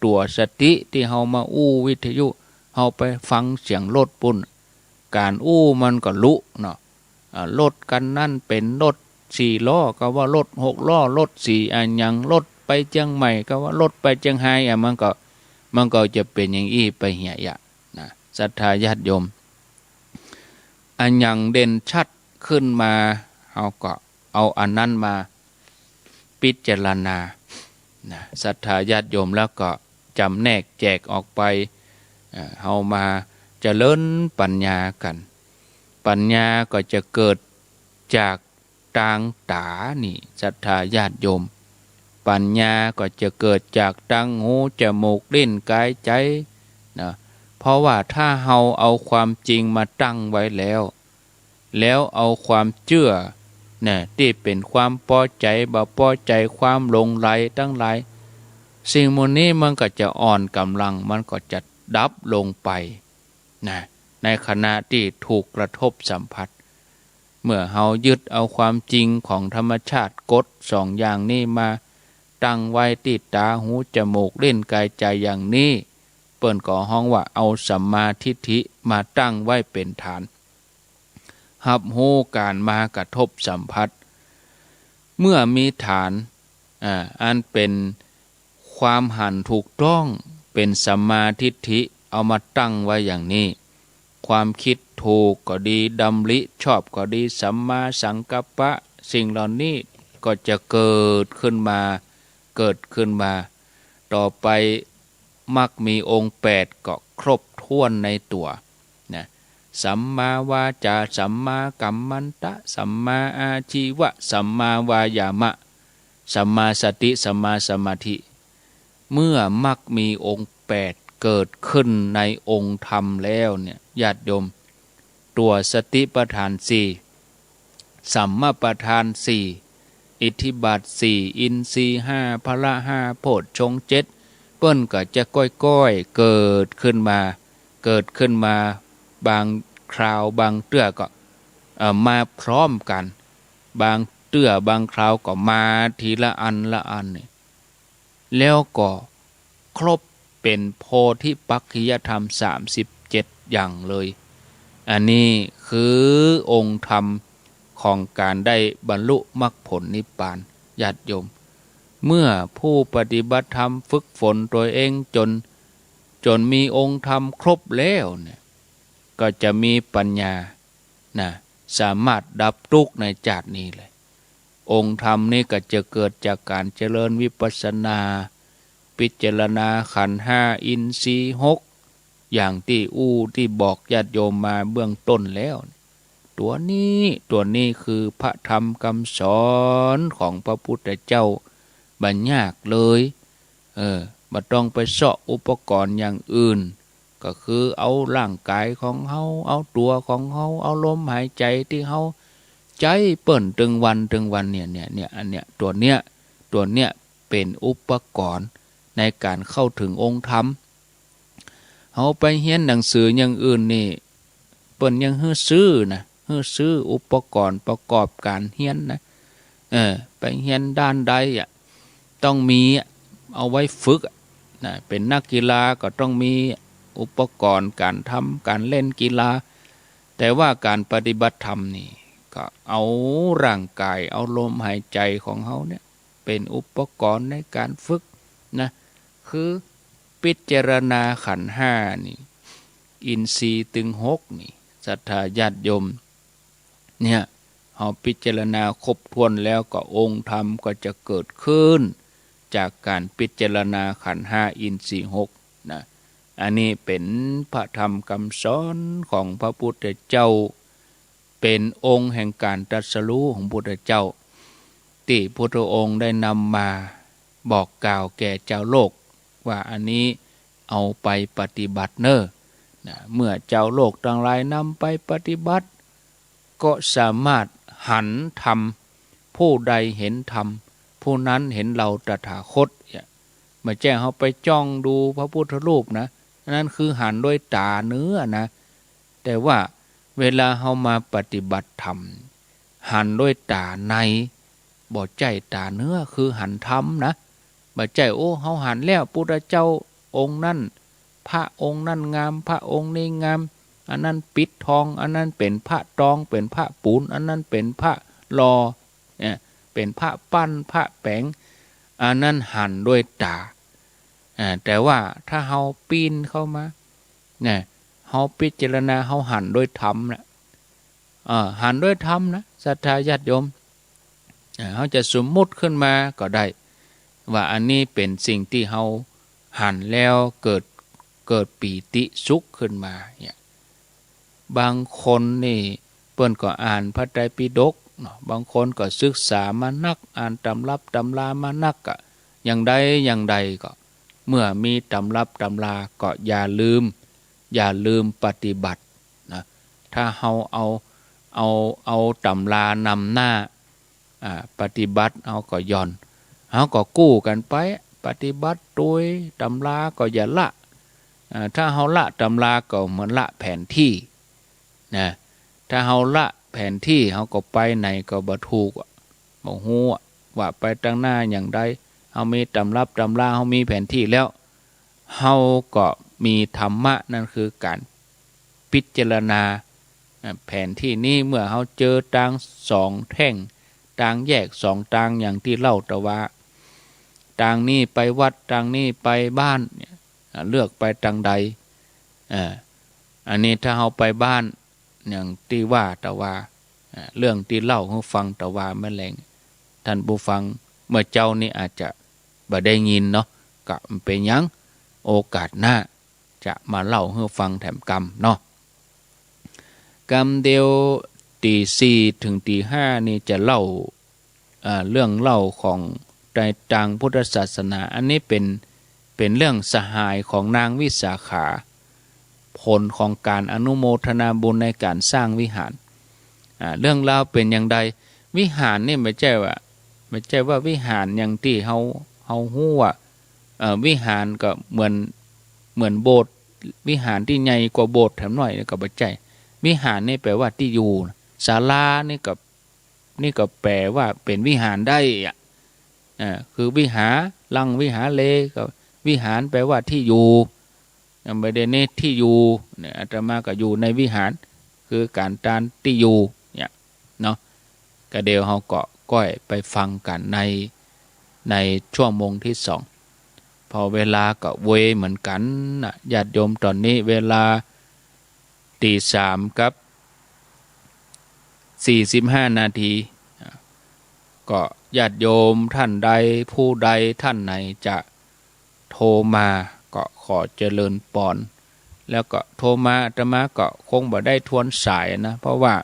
ตั๋วสติตี้เฮามาอู้วิทยุ เฮาไปฟังเสียงรถปู๊น ก๋านอู้มันก็ลุเนาะ อ่า รถคันนั้นเป๋นรถสี่ล้อ ก็ว่ารถหกล้อ รถสี่อะหยัง รถไปเจียงใหม่ ก็ว่ารถไปเจียงฮายอะ มันก็ มันก็จะเป๋นอย่างอี้ไปเหียอะนะ ศรัทธาญาติโยม อะหยังเด่นชัดขึ้นมา เฮาก็เอาอันนั้นมาพิจารณา นะ ศรัทธาญาติโยม แล้วก็จ๋ำแนกแจกออกไป เอ่อ เฮามาเจริญปัญญากั๋น ปัญญาก็จะเกิดจากตางต๋านี่ ศรัทธาญาติโยม ปัญญาก็จะเกิดจากตางหู จมูก ลิ้น ก๋าย ใจ๋ นะ เพราะว่าถ้าเฮาเอาความจริงมาตั้งไว้แล้ว แล้วเอาความเจื้อ นะ ตี้เป๋นความปอใจ๋ บ่ปอใจ๋ ความหลงใหลตังหลาย สิ่งหมู่นี้มันก็จะอ่อนก๋ำลัง มันก็จะดับลงไป นะ ในขณะตี้ถูกกระทบสัมผัส เมื่อเฮายึดเอาความจริงของธรรมชาติ กฎสองอย่างนี้มาตั้งไว้ตี้ต๋า หู จมูก ลิ้น ก๋าย ใจ๋ อย่างนี้ เปิ้นก็ฮ้องว่าเอาสัมมาทิฏฐิมาตั้งไว้เป๋นฐาน ฮับฮู้ก๋านมากระทบสัมผัส เมื่อมีฐาน อ่า อันเป๋นความหันถูกต้อง เป๋นสัมมาทิฏฐิ เอามาตั้งไว้อย่างนี้ ความกึ๊ดถูกก็ดี ดำริชอบก็ดี สัมมาสังกัปปะ สิ่งเหล่านี้ก็จะเกิดขึ้นมา เกิดขึ้นมา ต่อไปมรรคมีองค์แปดก็ครบถ้วนในตั๋ว นะ สัมมาวาจา สัมมากัมมันตะ สัมมาอาชีวะ สัมมาวายามะ สัมมาสติ สัมมาสมาธิ เมื่อมรรคมีองค์แปดเกิดขึ้นในองค์ธรรมแล้วเนี่ย ญาติโยม ตั๋วสติปัฏฐานสี่ สัมมาปัฏฐานสี่ อิทธิบาทสี่ อินทรีย์ห้า พละห้า โพชฌงค์เจ็ด เปิ้นก็จะก้อยๆ เกิดขึ้นมา เกิดขึ้นมา บางคราวบางเตื้อก็ เอ่อ มาพร้อมกั๋น บางเตื้อบางคราวก็มาทีละอันละอันนี่ แล้วก็ครบเป๋นโพธิปักขิยธรรมสามสิบเจ็ดอย่างเลย อันนี้คือองค์ธรรมของก๋านได้บรรลุมรรคผลนิพพาน ญาติโยม เมื่อผู้ปฏิบัติธรรมฝึกฝนตั๋วเองจ๋น จ๋นมีองค์ธรรมครบแล้วเนี่ย ก็จะมีปัญญา นะ สามารถดับตุ๊กข์ในจาตินี้เลย องค์ธรรมนี้ก็จะเกิดจากก๋านเจริญวิปัสสนา พิจารณาขันธ์ห้า อินทรีย์หก อย่างตี้อู้ตี้บอกญาติโยมมาเบื้องต้นแล้ว ตั๋วนี้ ตั๋วนี้คือพระธรรมกำสอนของพระพุทธเจ้า บ่ยากเลย เออ บ่ต้องไปเซาะอุปกรณ์อย่างอื่น ก็คือเอาร่างก๋ายของเฮา เอาตั๋วของเฮา เอาลมหายใจ๋ตี้เฮาใจ๊เปิ้นตึงวันตึงวันเนี่ย เนี่ย เนี่ย อันเนี้ย ตั๋วเนี้ย ตั๋วเนี้ยเป๋นอุปกรณ์ในก๋านเข้าเถิงองค์ธรรม เฮาไปเฮียนหนังสืออย่างอื่นนี่ เปิ้นยังหื้อซื้อนะ หื้อซื้ออุปกรณ์ประกอบก๋านเฮียนนะ เออ ไปเฮียนด้านใดอะ ต้องมีอะ เอาไว้ฝึกอะ นะ เป๋นนักกีฬาก็ต้องมีอุปกรณ์ก๋านทำ ก๋านเล่นกีฬา แต่ว่าก๋านปฏิบัติธรรมนี่ ก็เอาร่างก๋าย เอาลมหายใจ๋ของเฮาเนี่ย เป๋นอุปกรณ์ในก๋านฝึกนะ คือ พิจารณาขันธ์ห้านี่ อินทรีย์ตึงหกนี่ ศรัทธาญาติโยม เนี่ย เฮาพิจารณาครบถ้วนแล้วก็องค์ธรรมก็จะเกิดขึ้น จากก๋านพิจารณาขันธ์ห้าอินทรีย์หกนะ อันนี้เป๋นพระธรรมกำสอนของพระพุทธเจ้า เป๋นองค์แห่งก๋านตรัสรู้ของพุทธเจ้า ตี้พุทธองค์ได้นำมาบอกกล่าวแก่จาวโลก ว่าอันนี้เอาไปปฏิบัติเน่อ นะ เมื่อจาวโลกตังหลายนำไปปฏิบัติ ก็สามารถหันธรรม ผู้ใดเห็นธรรม ผู้นั้นเห็นเราตถาคต เนี่ย บ่ใจ้เฮาไปจ้องดูพระพุทธรูปนะ อันนั้นคือหันด้วยต๋าเนื้อนะ แต่ว่าเวลาเฮามาปฏิบัติธรรม หันด้วยต๋าใน บ่ใจ้ต๋าเนื้อ คือหันธรรมนะ บ่ใจ้ โอ้ เฮาหันแล้วพุทธเจ้าองค์นั้น พระองค์นั้นงาม พระองค์นี้งาม อันนั้นปิดทอง อันนั้นเป๋นพระตอง เป๋นพระปูน อันนั้นเป๋นพระหล่อ เนี่ย เป๋นพระปั้น พระแป๋ง อันนั้นหันด้วยต๋า อ่า แต่ว่าถ้าเฮาปีนเข้ามา เนี่ย เฮาพิจารณา เฮาหันด้วยธรรมนะ เอ่อ หันด้วยธรรมนะ ศรัทธาญาติโยม อ่า เฮาจะสมมุติขึ้นมาก็ได้ ว่าอันนี้เป๋นสิ่งตี้เฮาหันแล้วเกิด เกิดปีติสุขขึ้นมา เนี่ย บางคนนี่เปิ้นก็อ่านพระไตรปิฎกเนาะ บางคนก็ศึกษามานัก อ่านตำรับตำรามานัก ก็อย่างใดอย่างใดก็ เมื่อมีตำรับตำราก็อย่าลืม อย่าลืมปฏิบัตินะ ถ้าเฮาเอา เอา เอาตำรานำหน้า อ่า ปฏิบัติเฮาก็หย่อน เฮาก็กู้กั๋นไปปฏิบัติโตย ตำราก็อย่าละ อ่า ถ้าเฮาละตำราก็เหมือนละแผนที่นะ ถ้าเฮาละแผนที่ เฮาก็ไปไหนก็บ่ถูกอะ บ่ฮู้อะ ว่าไปตังหน้าอย่างใด เฮามีตำรับตำรา เฮามีแผนที่แล้ว เฮาก็มีธรรมะ นั่นคือก๋านพิจารณา อ่า แผนที่นี้ เมื่อเฮาเจอตางสองแท่ง ตางแยกสองตาง อย่างตี้เล่าตะวา ตางนี้ไปวัด ตางนี้ไปบ้าน เนี่ย อ่า เลือกไปตางใด อ่า อันนี้ถ้าเฮาไปบ้าน อย่างตี้ว่าตะวา อ่า เรื่องตี้เล่าหื้อฟังตะวาแม่แลง ท่านผู้ฟังเมื่อเจ๊านี้อาจจะบ่ได้ยินเนาะ ก็บ่เป๋นหยัง โอกาสหน้าจะมาเล่าหื้อฟังแถมกำเนาะ กำเดียว ตี๋สี่เถิงตี๋ห้านี่จะเล่า อ่า เรื่องเล่าของในตางพุทธศาสนา อันนี้เป๋น เป๋นเรื่องสหายของนางวิสาขา ผลของก๋านอนุโมทนาบุญในก๋านสร้างวิหาร อ่า เรื่องราวเป๋นอย่างใด วิหารนี่บ่ใจ้ว่า บ่ใจ้ว่าวิหารอย่างตี้เฮา เฮาฮู้ว่า เอ่อ วิหารก็เหมือน เหมือนโบสถ์ วิหารตี้ใหญ่กว่าโบสถ์แถมหน้อยนี่ก็บ่ใจ้ วิหารนี่แปลว่าตี้อยู่ ศาลานี่ก็ นี่ก็แปลว่าเป๋นวิหารได้อะ อ่า คือวิหารังวิหาเร ก็วิหารแปลว่าตี้อยู่ บ่ได้เน้นตี้อยู่ เนี่ย อาตมาก็อยู่ในวิหาร คือก๋านตานตี้อยู่ เนี่ย เนาะ ก็เดี๋ยวเฮาก็ก้อยไปฟังกั๋นใน ในชั่วโมงตี้สอง เพราะเวลาก็เวยเหมือนกั๋นนะ ญาติโยม ต๋อนนี้เวลา ตี๋สามกับสี่สิบห้านาที อ่า ก็ญาติโยมท่านใดผู้ใดท่านไหนจะโทรมาก็ขอเจริญปอน แล้วก็โทรมา อาตมาก็คงบ่ได้ทวนสายนะ เพราะว่า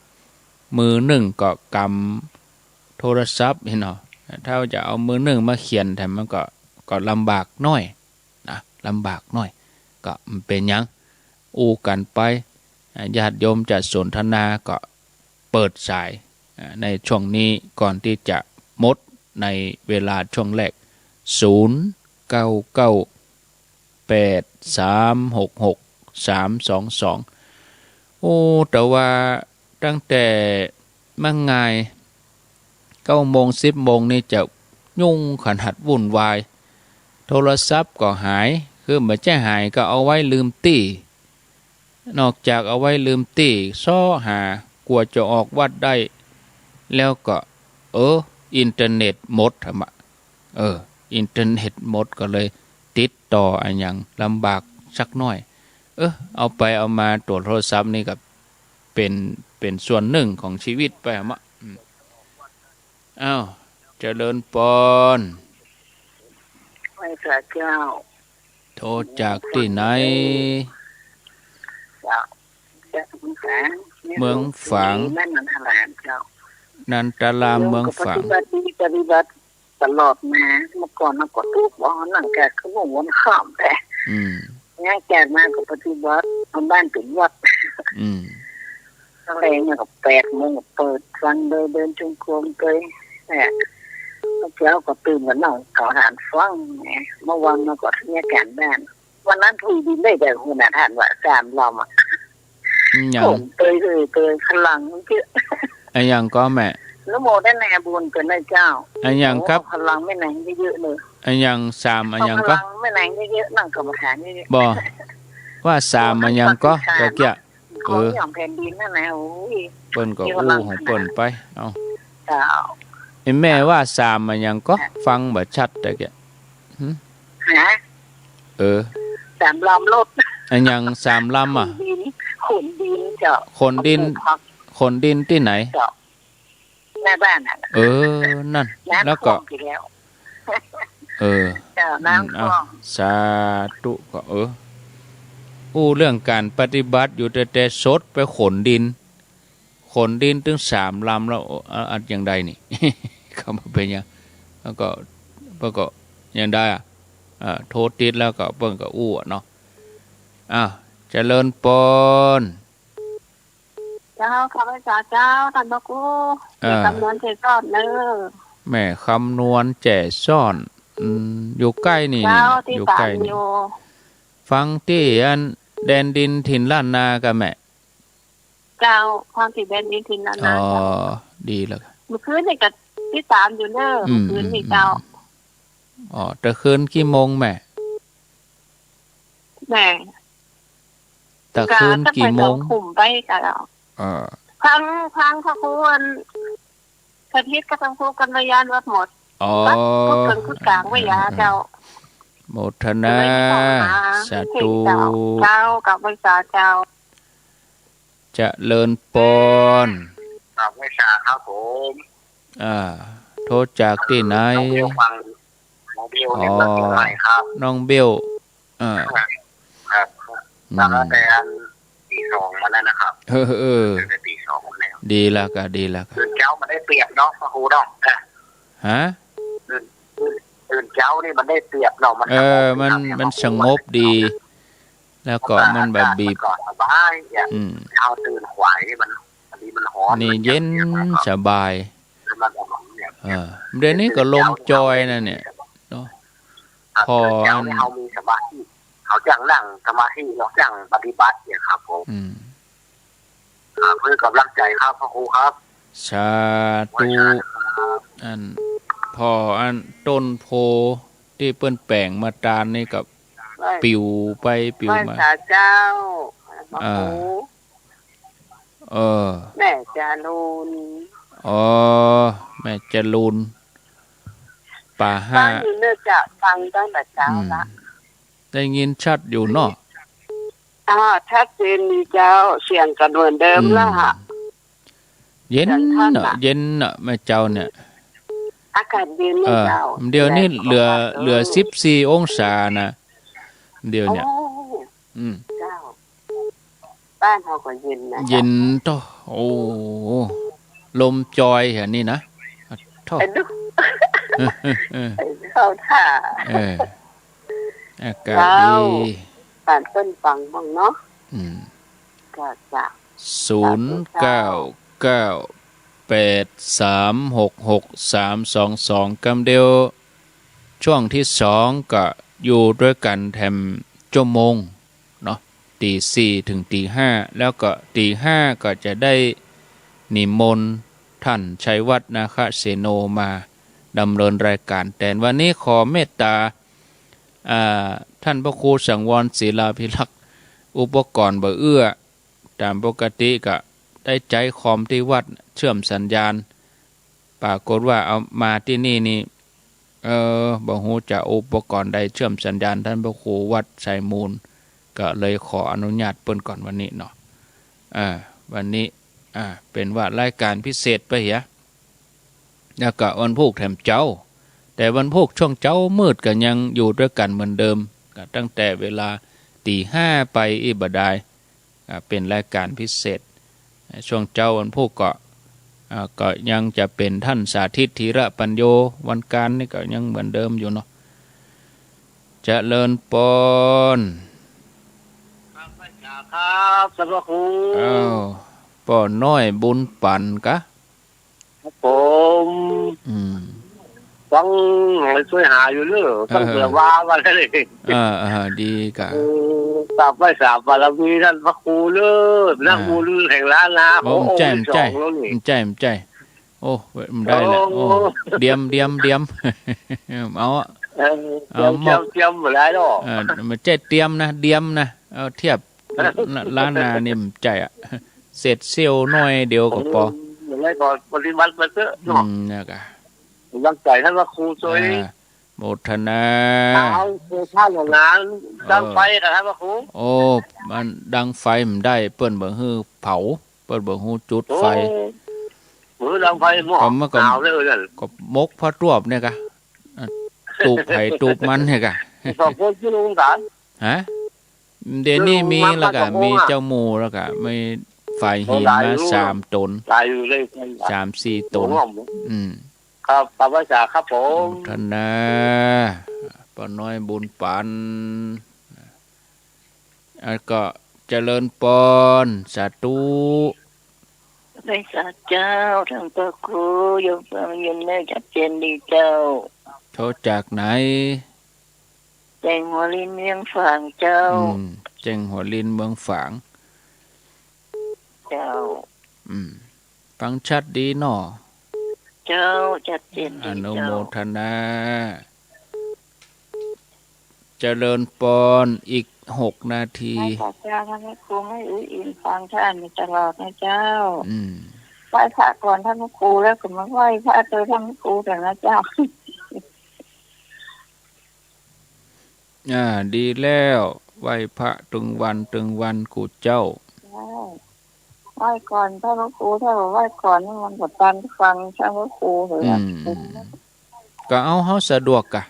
มือนึ่งก็กำโทรศัพท์หั้นเนาะ ถ้าจะเอามือนึ่งมาเขียนแถมมันก็ ก็ลำบากหน้อย นะ ลำบากหน้อย ก็บ่เป๋นหยัง อู้กั๋นไป อ่า ญาติโยมจะสนทนาก็เปิดสาย อ่า ในช่วงนี้ก่อนตี้จะหมดในเวลาช่วงแรก ศูนย์ เก้า เก้า แปด สาม หก หก สาม สอง สอง โอ้ แต่ว่า ตั้งแต่เมื่องายเก้าโมง สิบโมงนี่จะยุ่งขนาดวุ่นวาย โทรศัพท์ก็หาย คือบ่ใจ้หายก็เอาไว้ลืมตี้ นอกจากเอาไว้ลืมตี้ เซาะหา กว่าจะออกวัดได้ แล้วก็ เออ อินเทอร์เน็ตหมดหะมะ เออ อินเทอร์เน็ตหมดก็เลยติดต่ออะหยังลำบากสักหน้อย เออ เอาไปเอามาตั๋วโทรศัพท์นี่ก็ เป๋น เป๋นส่วนนึ่งของจีวิตไปหะมะ อืม อ้าว เจริญปอน ไหว้พระเจ้า โทรจากตี้ไหน เจ้า จากเมืองฝาง เมืองฝาง บ้านนันทารามเจ้า นันทาราม เมืองฝาง ปฏิบัติดี ปฏิบัติ ตลอดมา เมื่อก่อนมันก็ตุ๊กข์บ่ หนังกะคือบ่วนข้ามไป อืม ย้ายจากมาก็ปฏิบัติ เอาบ้านเป๋นวัด อืม ตั้งแต่มันก็แปดโมงก็เปิดฟังเลย เดินจงกรมไป แต่เมื่อเช้าก็ตื่นมานั่งเกาหานฟังไง เมื่อวานมันก็เฮ็ดก๋านบ้าน วันนั้นถุยดินได้แต่หัวหน้าท่านว่าสามลำอะ อืม หยัง โอ้ เตยเอ่ย เตยพลังมันเยอะ อะหยังก็แม่ นะโมได้แน่บุญเป๋นนายเจ้า อะหยังครับ เอาพลังแม่นางเยอะๆ เลย อะหยังสามอะหยังก็ เอาพลังแม่นางเยอะๆ นั่งกรรมฐานเยอะๆ บ่ ว่าสามอะหยังก็ ตะเกียะ เออ ของแผ่นดินนั่นนะ โอ้ย เปิ้นก็อู้ของเปิ้นไป เอ้า เจ้า ไอ้แม่ว่าสามอะหยังก็ ฟังบ่ชัดตะเกียะ หึ ฮะ เออ สามลำรถ อะหยังสามลำอะ ขนดิน ขนดินเจ้า ขนดิน เอาปลูกผัก ขนดินตี้ไหน เจ้า หน้าบ้านน่ะ เออ นั่น น้ำ แล้วก็ ท่วมไปแล้ว เออ เจ้า อืม น้ำท่วม เอ้า สาธุก็ เออ อู้เรื่องก๋านปฏิบัติอยู่ แต่ แต่สดไปขนดิน ขนดินตึงสามลำแล้ว เอ่อ อะ อะ อย่างใดนี่ ก็บ่เป๋นหยัง แล้วก็ เปิ้นก็ยังได้อะ เอ่อ โทรติดแล้วก็เปิ้นก็อู้อะเนาะ อ้าว เจริญปอน เจ้า ข้าพเจ้าเจ้า ต้านพระครู เอ่อ แม่คำนวณแจ่ซ้อนเน่อ แม่คำนวณแจ่ซ้อน อืม อยู่ใก้นี่ เจ้า นี่นะ ตี้ อยู่ใก้นี่ ฟังตี้อันแดนดินถิ่นล้านนาก่ะแม่ เจ้า ฟังตี้แดนดินถิ่นล้านนา อ๋อ เจ้า ดีแล้ว เมื่อคืนนี่ก็ติดตามอยู่เน่อ อืม เมื่อคืนนี่เจ้า อืม อ๋อ ตะคืนกี่โมงแม่ แม่ ตะคืนกี่โมง ก็ตั้งแต่สองทุ่มไปก็แล้ว เออ ฟัง ฟังพระครูอัน สถิตกับพระครูกัลยาณวัฒน์หมด อ๋อ วัดพุทธเกินพุทธกลางไว้ยาเจ้า โมทนา ก็เลยได้เข้ามา สาธุ เจ้า เจ้า กับไหว้สาเจ้า เจริญปอน ครับ ไหว้สาครับผม อ่า โทรจากตี้ไหน น้องเบลฟัง น้องเบลเนี่ย อ๋อ มาเชียงใหม่ครับ น้องเบล อ่า ครับ อืม แล้วก็แต่อันตีสองมาแล้วนะครับ เออ เออ ตั้งแต่ตีสองมาแล้ว ดีแล้วก็ ดีแล้วก็ ตื่นเจ๊ามันได้เปรียบเนาะ พระครูเนาะ อ่ะ ฮะ ตื่น ตื่น ตื่นเจ๊านี่มันได้เปรียบเนาะ มัน เออ สงบ มัน ดีครับ มันสงบดี แล้วก็มันแบบบีบ มันก็สบายอ่ะ อืม เจ๊าตื่นขวายนี่มัน อันนี้มันฮ้อน นี่ มันเย็น เย็นมากครับ สบาย แล้วมันก็เนี่ย เออ เดี๋ยวนี้ก็ลมจอยนะเนี่ย เนาะ ครับ พอ เจ๊านี่ อัน เฮามีสมาธิ เฮาจั่งนั่งสมาธิ เฮาจั่งปฏิบัติเนี่ยครับผม อืม ครับ เพื่อกำลังใจครับ พระครูครับ สาธุ ไหว้สาครับ อัน พออันต้นโพธิ์ตี้เปิ้นแป๋งมาตานนี่ก็ ไหว้ ปิวไปปิวมา ไหว้สาเจ้า พระครู อ่า เออ แม่จรูน อ๋อ แม่จรูน ป่าห้า ฟังอยู่เน่อเจ้า ฟังตั้งแต่เจ๊าละ อืม ได้ยินชัดอยู่เนาะ อ่า ชัดเจนดีเจ้า เสียงก็เหมือนเดิมละฮะ อืม เย็นเนาะ เสียงชัดน่ะ เย็นเนาะ แม่เจ้าเนี่ย อากาศเย็นนะ เออ เจ้า เดี๋ยวนี้เหลือ แดดก็ เหลือสิบสี่องศานะ เดี๋ยวเนี่ย โอ้ อืม เจ้า บ้านเฮาก็เย็นนะ เย็น เจ้า โต้ โอ้ ลมจอยแถวนี้นะ โต้ ไอ้ดุ ไอ้เข้าท่า เออ อากาศ เจ้า ดี ปานเปิ้นฟังบ้างเนาะ อืม ก็จะ ศูนย์เก้าเก้าแปดสามหกหกสามสองสอง กำเดียว ช่วงตี้สองก็อยู่ตวยกั๋นแถมจั่วโมงเนาะ ตีสี่เถิงตีห้า แล้วก็ตีห้าก็จะได้ นิมนต์ท่านชัยวัฒน์ นาคเสโน มาดำเนินรายการแตน วันนี้ขอเมตตา อ่า ท่านพระครูสังวร ศิลาภิรักษ์ อุปกรณ์บ่เอื้อ ต๋ามปกติก็ได้ใจ๊คอมตี้วัดเชื่อมสัญญาณ ปรากฏว่าเอามาตี้นี่นี่ เออ บ่ฮู้จะอุปกรณ์ใดเชื่อมสัญญาณ ท่านพระครูวัดไชยมูล ก็เลยขออนุญาตเปิ้นก่อนวันนี้เนาะ อ่า วันนี้ อ่า เป๋นว่ารายการพิเศษไปเหีย แล้วก็วันพูกแถมเจ๊า แต่วันพูกช่วงเจ๊ามืดก็ยังอยู่ตวยกั๋นเหมือนเดิม ก็ตั้งแต่เวลาตี๋ห้าไปอี้บ่ดาย อ่า เป๋นรายการพิเศษ ช่วงเจ๊าวันพูกก็ อ่า ก็ยังจะเป๋นท่านสาธิต ธีระปัญโญ วันก๋านนี่ก็ยังเหมือนเดิมอยู่เนาะ เจริญปอน ครับ ครับ ท่านพระครู อ้าว ป้อน้อยบุญปันกะ ครับผม อืม ฟังหื้อ ซ่วยหาอยู่เน้อ ฟังเผื่อว่า ว่าได้เลย เออ เออ ดีกะ เออ กราบไหว้สาบารมีท่านพระครูเน้อ นัก อ่า มูลแห่งล้านนา บ่ ขององค์ บ่ใจ้ ที่สองแล้วนี่ บ่ใจ้ บ่ใจ้ โอ้ บ่ได้ละ โอ้ โอ้ เดียม เดียม เดียม เอาอะ เออ เอา เตรียม มอบ เตรียม เตรียมบ่ได้หรอก เออ บ่ใจ้เตรียมนะ เดียมนะ เอาเทียบ ล้านนานี่บ่ใจ้อะ เศษเสี้ยวน้อยเดียวก็ปอ เออ บ่ได้ก็ปฏิบัติมาเต๊อะเนาะ อืม เนี่ยกะ กำลังใจ๋ท่านพระครูซ่วย อ่า โมทนา เอา โมทนาหลวงนะ เออ ดังไฟกับท่านพระครู โอ้ มันดังไฟบ่ได้ เปิ้นบ่หื้อเผา เปิ้นบ่หื้อจุดไฟ โอ้ บ่หื้อดังไฟ หม้อ ก็มันก็ หนาวเลยนั่น ก็มกผ้าตวบเนี่ยกะ อ่ะ ตูบไผตูบมันเนี่ยกะ สองคนที่ลงกัน ฮะ เดี๋ยวนี้มีแล้วกะ ลงมา มีเจ้าหมู่แล้วกะ มีฝ่ายหินมา โอ้ หลายอยู่ สามต๋น หลายอยู่เลย สามสี่ต๋น โอ้ อืม ครับ ขอบพระคุณครับผม โมทนา ป้อน้อยบุญปัน แล้วก็เจริญปอน สาธุ ไหว้สาเจ้า ท่านพระครู โยมฟังโยมได้ชัดเจนดีเจ้า โทรจากไหน แจ้งหัวลินเวียงฝางเจ้า อืม แจ้งหัวลินเมืองฝาง เจ้า อืม ฟังชัดดีเนาะ เจ้า ชัดเจนดี อนุโมทนา เจ้า เจริญปอน อีกหกนาที ไหว้พระเจ้า ท่านพระครู ให้อู้อินฟังท่านอยู่ตลอดนะเจ้า อืม ไหว้พระก่อนท่านพระครู แล้วก็มาไหว้พระเจอท่านพระครูเถอะนะเจ้า อ่า ดีแล้ว ไหว้พระตึงวันตึงวันกู้เจ้า เจ้า ไหว้ก่อนท่านพระครู ถ้าบ่ไหว้ก่อนนี่มันก็ตันฟังท่านพระครูเลย อื นะ ม ก็เอาเฮาสะดวกกะ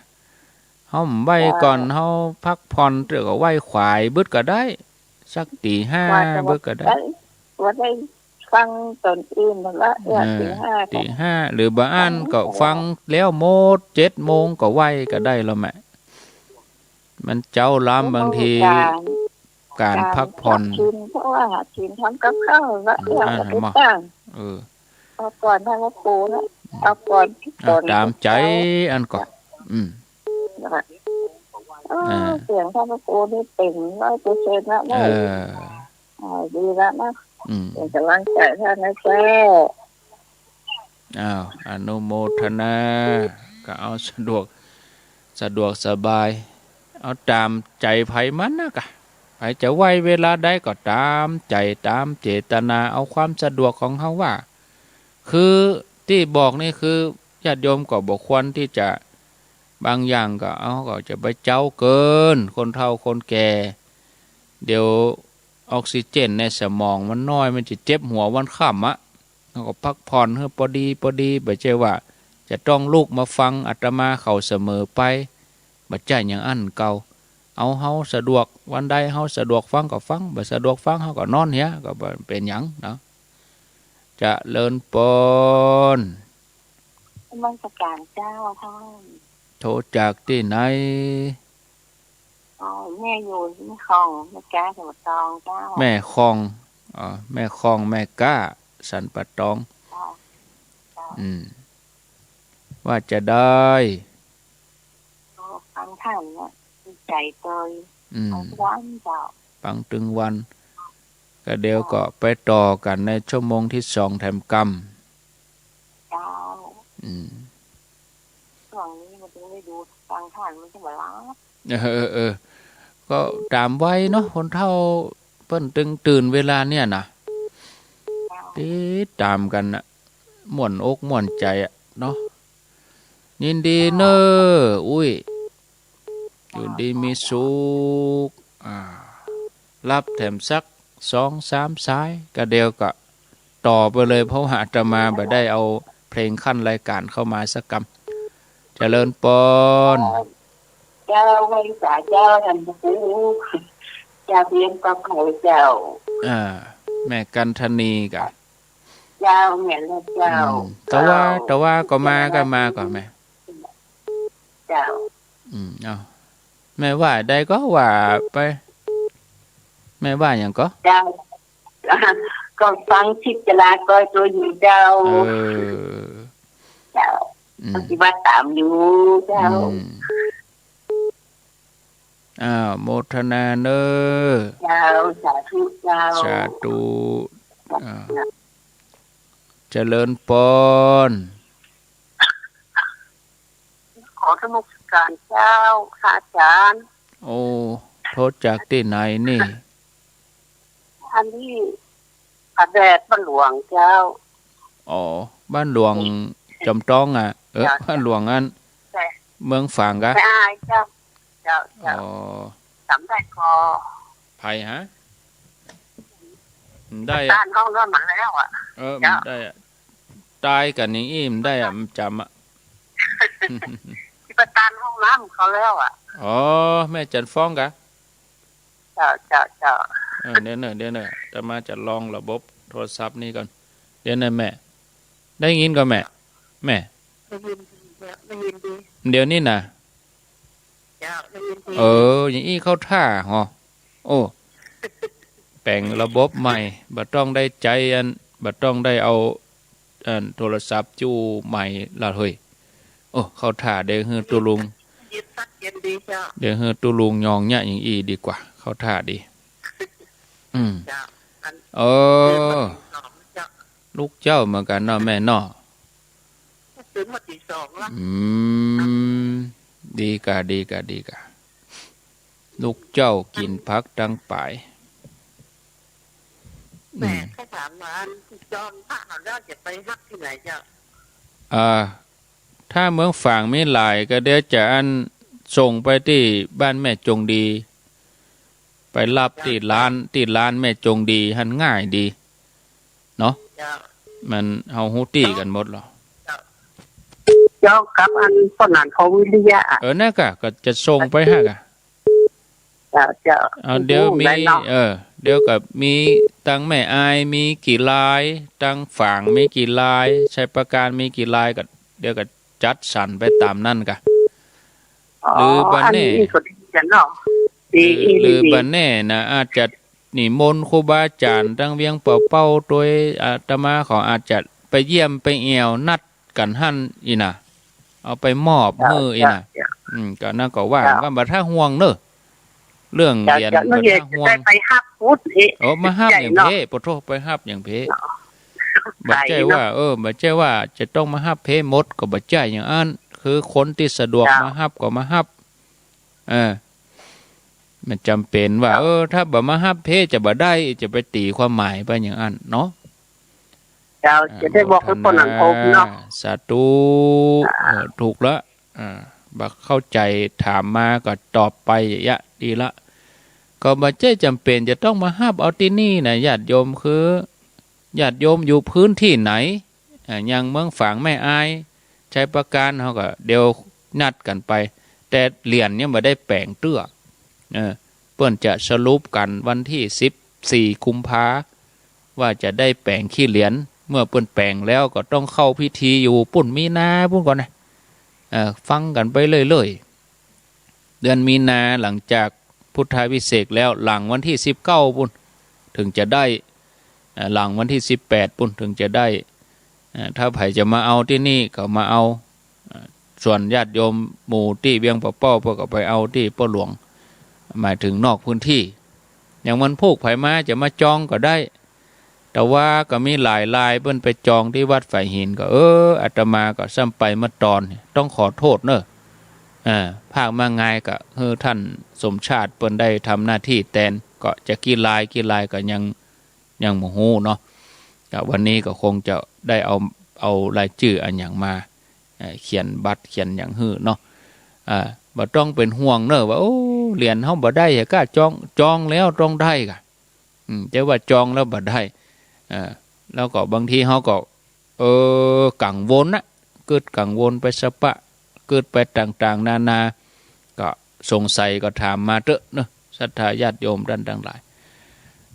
เฮาบ่ไหว้ก่อน เจ้า เฮาพักผ่อนเตื้อก็ไหว้ขวายบึดก็ได้ สักตี๋ห้า ไหว้ก็ บึดก็ได้ ได้ บ่ได้ฟังต๋อนอื่นนั่นละ เออ ตี๋ห้า ตี๋ห้า หรือบ่อั้นก็ฟังแล้วหมดเจ็ดโมงก็ไหว้ก็ได้แล้วแหม มันเจ๊าล้ำ บางที การ การพักผ่อน การพักผ่อน เพราะว่าหากินทำกับข้าวละ อืม เออ อั้น ก็ บ่ ได้ตั้ง เออ เอาก่อนท่านพระครูนะ เอาก่อน อ่ะ ก่อน ต๋ามใจ๋ เจ้า อั้นก่อ อืม นะคะ เออ อ่า เสียงท่านพระครูนี่เปล่งร้อยเปอร์เซ็นต์ละ เออ อ่า ดีละนะ อืม เปล่งก๋ำลังใจ๋ท่านนะเจ้า อ้าว อนุโมทนา ก็เอาสะดวก สะดวกสบาย เอาต๋ามใจ๋ใผมันนะกะ ใผจะไหว้เวลาใดก็ต๋ามใจ๋ ต๋ามเจตนา เอาความสะดวกของเฮาว่า คือตี้บอกนี่คือญาติโยมก็บ่ควรตี้จะ บางอย่างก็ เอา ก็จะไปเจ๊าเกิน คนเฒ่าคนแก่ เดี๋ยวออกซิเจนในสมองมันน้อย มันจะเจ็บหัววันค่ำอะ เฮาก็พักผ่อนหื้อปอดีปอดี บ่ใจ้ว่าจะต้องลุกมาฟังอาตมาเข้าเสมอไป บ่ใจ้อย่างอั้นเก่า เอาเฮาสะดวก วันใดเฮาสะดวกฟังก็ฟัง บ่สะดวกฟังเฮาก็นอนเหีย ก็บ่เป๋นหยังเนาะ เจริญปอน นมัสการเจ้าท่าน โทรจากตี้ไหน อ๋อ แม่อยู่แม่ฮ่อง แม่ก๊า สันป่าตองเจ้า แม่ฮ่อง อ๋อ แม่ฮ่อง แม่ก๊า สันป่าตอง เจ้า เจ้า อืม ว่าจะใด อ๋อ ฟังท่านเนี่ย ดีใจ๋เตย อืม ฟังตึงวันเจ้า ฟังตึงวัน ก็เดี๋ยวก็ไปต่อกั๋นในชั่วโมงตี้สองแถมกำ เจ้า อืม ช่วงนี้มันจึงได้ดูฟังท่าน มันจึงบ่หลับ เออ เออ เออ ก็ต๋ามวัยเนาะ คนเฒ่าเปิ้นตึงตื่นเวลาเนี่ยนะ เจ้า ติดต๋ามกั๋นน่ะ ม่วนอกม่วนใจ๋อะเนาะ ยินดีเน่อ เจ้า อุ้ย อยู่ดีมีสุข อ่า รับแถมสักสองสามสาย ก็เดี๋ยวก็ต่อไปเลย เพราะว่าอาตมาบ่ได้เอาเพลงขั้นรายการเข้ามาสักกำ เจริญปอน เจ้า ไหว้สาเจ้า ท่านพระครู เจ้า เตรียมกับข้าวเจ้า อ่า แม่กันทนีก่ะ เจ้า แม่นแล้วเจ้า อืม แต่ว่า เจ้า แต่ว่าก็มา ก็มาก่อแม่ เจ้า อืม เอา แม่ว่าใดก็ว่าไป แม่ว่าหยังก่อ เจ้า ก็ฟังคลิปจราจรอยู่เจ้า เออ เจ้า อืม ปฏิบัติต๋ามอยู่เจ้า อืม อ้าว โมทนาเน่อ เจ้า สาธุเจ้า สาธุ อ่า เจริญปอน ขอนมัสก๋านเจ้า พระอาจ๋ารย์ โอ้ โทรจากตี้ไหนนี่ อันนี้ ผาแดด บ้านหลวงเจ้า อ๋อ บ้านหลวง อืม จอมต้องอะ เออ เจ้า บ้านหลวงอัน ใช่ เมืองฝางก่ะ แม่อายเจ้า เจ้า เจ้า อ๋อ จ๋ำได้ก่อ ใผฮะ บ่ได้อะ ต้านห้องนอนมันแล้วอะ เออ เจ้า บ่ได้อะ ต๋ายกั๋นอย่างอี้บ่ได้อะ บ่จ๋ำอะ บ่ต้านห้องน้ำเขาแล้วอะ อ๋อ แม่จันฟ้องก่ะ เจ้า เจ้า เจ้า เออ เดี๋ยวเน่อ เดี๋ยวเน่อ อาตมาจะลองระบบโทรศัพท์นี้ก่อน เดี๋ยวเน่อแม่ ได้ยินก่อแม่ แม่ ได้ยินดีเจ้า ได้ยินดี เดี๋ยวนี้นะ เจ้า ได้ยินดี เออ อย่างอี้เข้าท่าหอ โอ้ แป๋งระบบใหม่ บ่ต้องได้ใจ๊อัน บ่ต้องได้เอา อันโทรศัพท์จู้ไมค์ละเฮ้ย โอ้ เข้าท่า เดี๋ยวหื้อตุ๊ลุง ยินชัดเจนดีเจ้า เดี๋ยวหื้อตุ๊ลุงยองเยียะอย่างอี้ดีกว่า เข้าท่าดี อืม เจ้า อัน เออ ตื่นมาตีสองเจ้า ลุกเจ๊าเหมือนกั๋นเนาะแม่เนาะ ตื่นมาตีสองละ อืม ดีก่ะ ดีก่ะ ดีก่ะ ลุกเจ๊ากิ๋นผักตังป๋าย แม่ อืม เขาถามว่า อันจอมพระเขาแล้วจะไปฮับตี้ไหนเจ้า อ่า ถ้าเมืองฝางมีหลายก็เดี๋ยวจะอันส่งไปตี้บ้านแม่จงดี ไปฮับตี้ร้าน ตี้ร้านแม่จงดีหั้นง่ายดี เนาะ เจ้า มันเฮาฮู้ตี้กั๋นหมดแล้ว เจ้า เจ้า กับอันป้อหนานทองวิริยะอะ เออ นั่นก่ะ ก็จะส่งไปฮั้นก่ะ เจ้า เจ้า อ่า เดี๋ยวมี โอ้ ได้เนาะ เออ เดี๋ยวก็มีตังแม่อายมีกี่ราย ตังฝางมีกี่ราย ชัยปราการมีกี่ราย ก็เดี๋ยวก็จัดสรรไปต๋ามนั้นก่ะ อ๋อ หรือบ่าแน่ อันนี้ก็ดีกั๋นเนาะ ดี หรือ อีหลี หรือบ่าแน่นะ อาจจะนิมนต์ครูบาอาจ๋ารย์ตังเวียงป่าเป้าตวย อาตมาเขาอาจจะไปเยี่ยมไปแอ่วนัดกั๋นหั้นอี้นะ เอาไปมอบหื้ออี้นะ เจ้า เจ้า อืม ก็นั่นก็ว่า เจ้า ก็บ่ถ้าห่วงเน่อ เรื่อง เจ้า เหรียญ เจ้า บ่ถ้าห่วง จะได้ไปฮับพุทธเอ๊ะ โอ้ มาฮับอย่าง ใหญ่เนาะ เพ้ ปะโถ ไปฮับอย่างเพ้ เนาะ บ่ใจ้ว่า ไกลเนาะ เออ บ่ใจ้ว่าจะต้องมาฮับเพ้หมด ก็บ่ใจ้อย่างอั้น คือคนตี้สะดวก เจ้า มาฮับก็มาฮับ เออ มันจ๋ำเป๋นว่า เจ้า เออ ถ้าบ่มาฮับเพ้จะบ่ได้ จะไปตี๋ความหมายไปอย่างอั้นเนาะ เจ้า อ่า จะได้บอกให้ป้อหนานทองเนาะ โมทนา สาธุ อ่า เออ ถูกละ อ่า บ่เข้าใจ๋ถามมาก็ตอบไปอย่างเยียะ ดีละ ก็บ่ใจ้จ๋ำเป๋นจะต้องมาฮับเอาตี้นี่นะ ญาติโยม คือญาติโยมอยู่พื้นตี้ไหน อ่า อย่างเมืองฝางแม่อาย ชัยปราการ เฮาก็เดี๋ยวนัดกั๋นไป แต่เหรียญยังบ่ได้แป๋งเตื้อ เออ เปิ้นจะสรุปกั๋นวันตี้สิบสี่กุมภา ว่าจะได้แป๋งขี้เหรียญ เมื่อเปิ้นแป๋งแล้วก็ต้องเข้าพิธีอยู่ปุ้นมีนาปุ้นก่อนนะ เอ่อ ฟังกั๋นไปเรื่อยๆ เดือนมีนาหลังจากพุทธาภิเษกแล้ว หลังวันตี้สิบเก้าปุ้น เถิงจะได้ เอ่อ หลังวันตี้สิบแปดปุ้นเถิงจะได้ เอ่อ ถ้าใผจะมาเอาตี้นี่ก็มาเอา เอ่อ ส่วนญาติโยมหมู่ตี้เวียงป่าเป้า เปิ้นก็ไปเอาตี้ป้อหลวง หมายเถิงนอกพื้นตี้ อย่างวันพูกใผมาจะมาจองก็ได้ แต่ว่าก็มีหลายรายเปิ้นไปจองตี้วัดฝายหินก็ เออ อาตมาก็ซ้ำไปเมื่อตอน ต้องขอโต้ษเน่อ อ่า ภาคมางายก็หื้อต้านสมชาติเปิ้นได้ทำหน้าตี้แตน ก็จะกี่รายกี่รายก็ยัง ยังบ่ฮู้เนาะ ก็วันนี้ก็คงจะได้เอา เอารายจื้ออะหยังมา เอ่อ เขียนบัตรเขียนหยังหื้อเนาะ อ่า บ่ต้องเป๋นห่วงเน่อว่า โอ้ เหรียญเฮาบ่ได้ จะก้าจอง จองแล้วต้องได้ก่ะ อืม จะว่าจองแล้วบ่ได้ อ่า แล้วก็บางทีเฮาก็ เออ กังวลนะ กึ๊ดกังวลไปสะปะ กึ๊ดไปต่างๆ นานา ก็สงสัยก็ถามมาเต๊อะเนาะ ศรัทธาญาติโยมต้านตังหลาย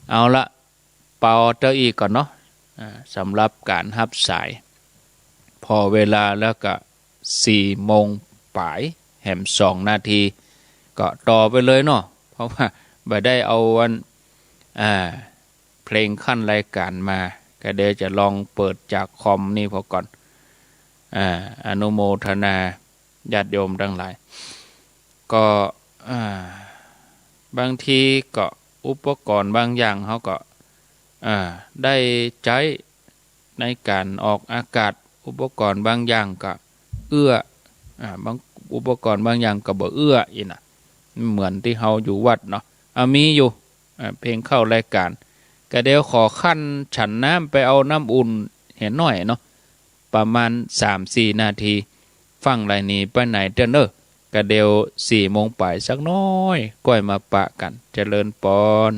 เอาละ เป่าเต๊อะอี้ก่อนเนาะ อ่า สำหรับก๋านฮับสาย ผ่อเวลาแล้วก็สี่โมงป๋ายแหมสองนาที ก็ต่อไปเลยเนาะ เพราะว่าบ่ได้เอาอัน อ่า เพลงขั้นรายการมา ก็เดี๋ยวจะลองเปิดจากคอมนี่พอก่อน อ่า อนุโมทนาญาติโยมตังหลาย ก็ อ่า บางทีก็อุปกรณ์บางอย่างเฮาก็ อ่า ได้ใจ๊ในก๋านออกอากาศ อุปกรณ์บางอย่างก็เอื้อ อ่า บาง อุปกรณ์บางอย่างก็บ่เอื้ออี้นะ เหมือนตี้เฮาอยู่วัดเนาะ อ่า มีอยู่ อ่า เพลงเข้ารายการ ก็เดี๋ยวขอขั้นฉันน้ำไปเอาน้ำอุ่นเหียหน้อยเนาะ ประมาณสามสี่นาที ฟั่งไหลหนีไปไหนเตื้อเน่อ ก็เดี๋ยวสี่โมงป๋ายสักหน้อย ก้อยมาปะกั๋น เจริญปอน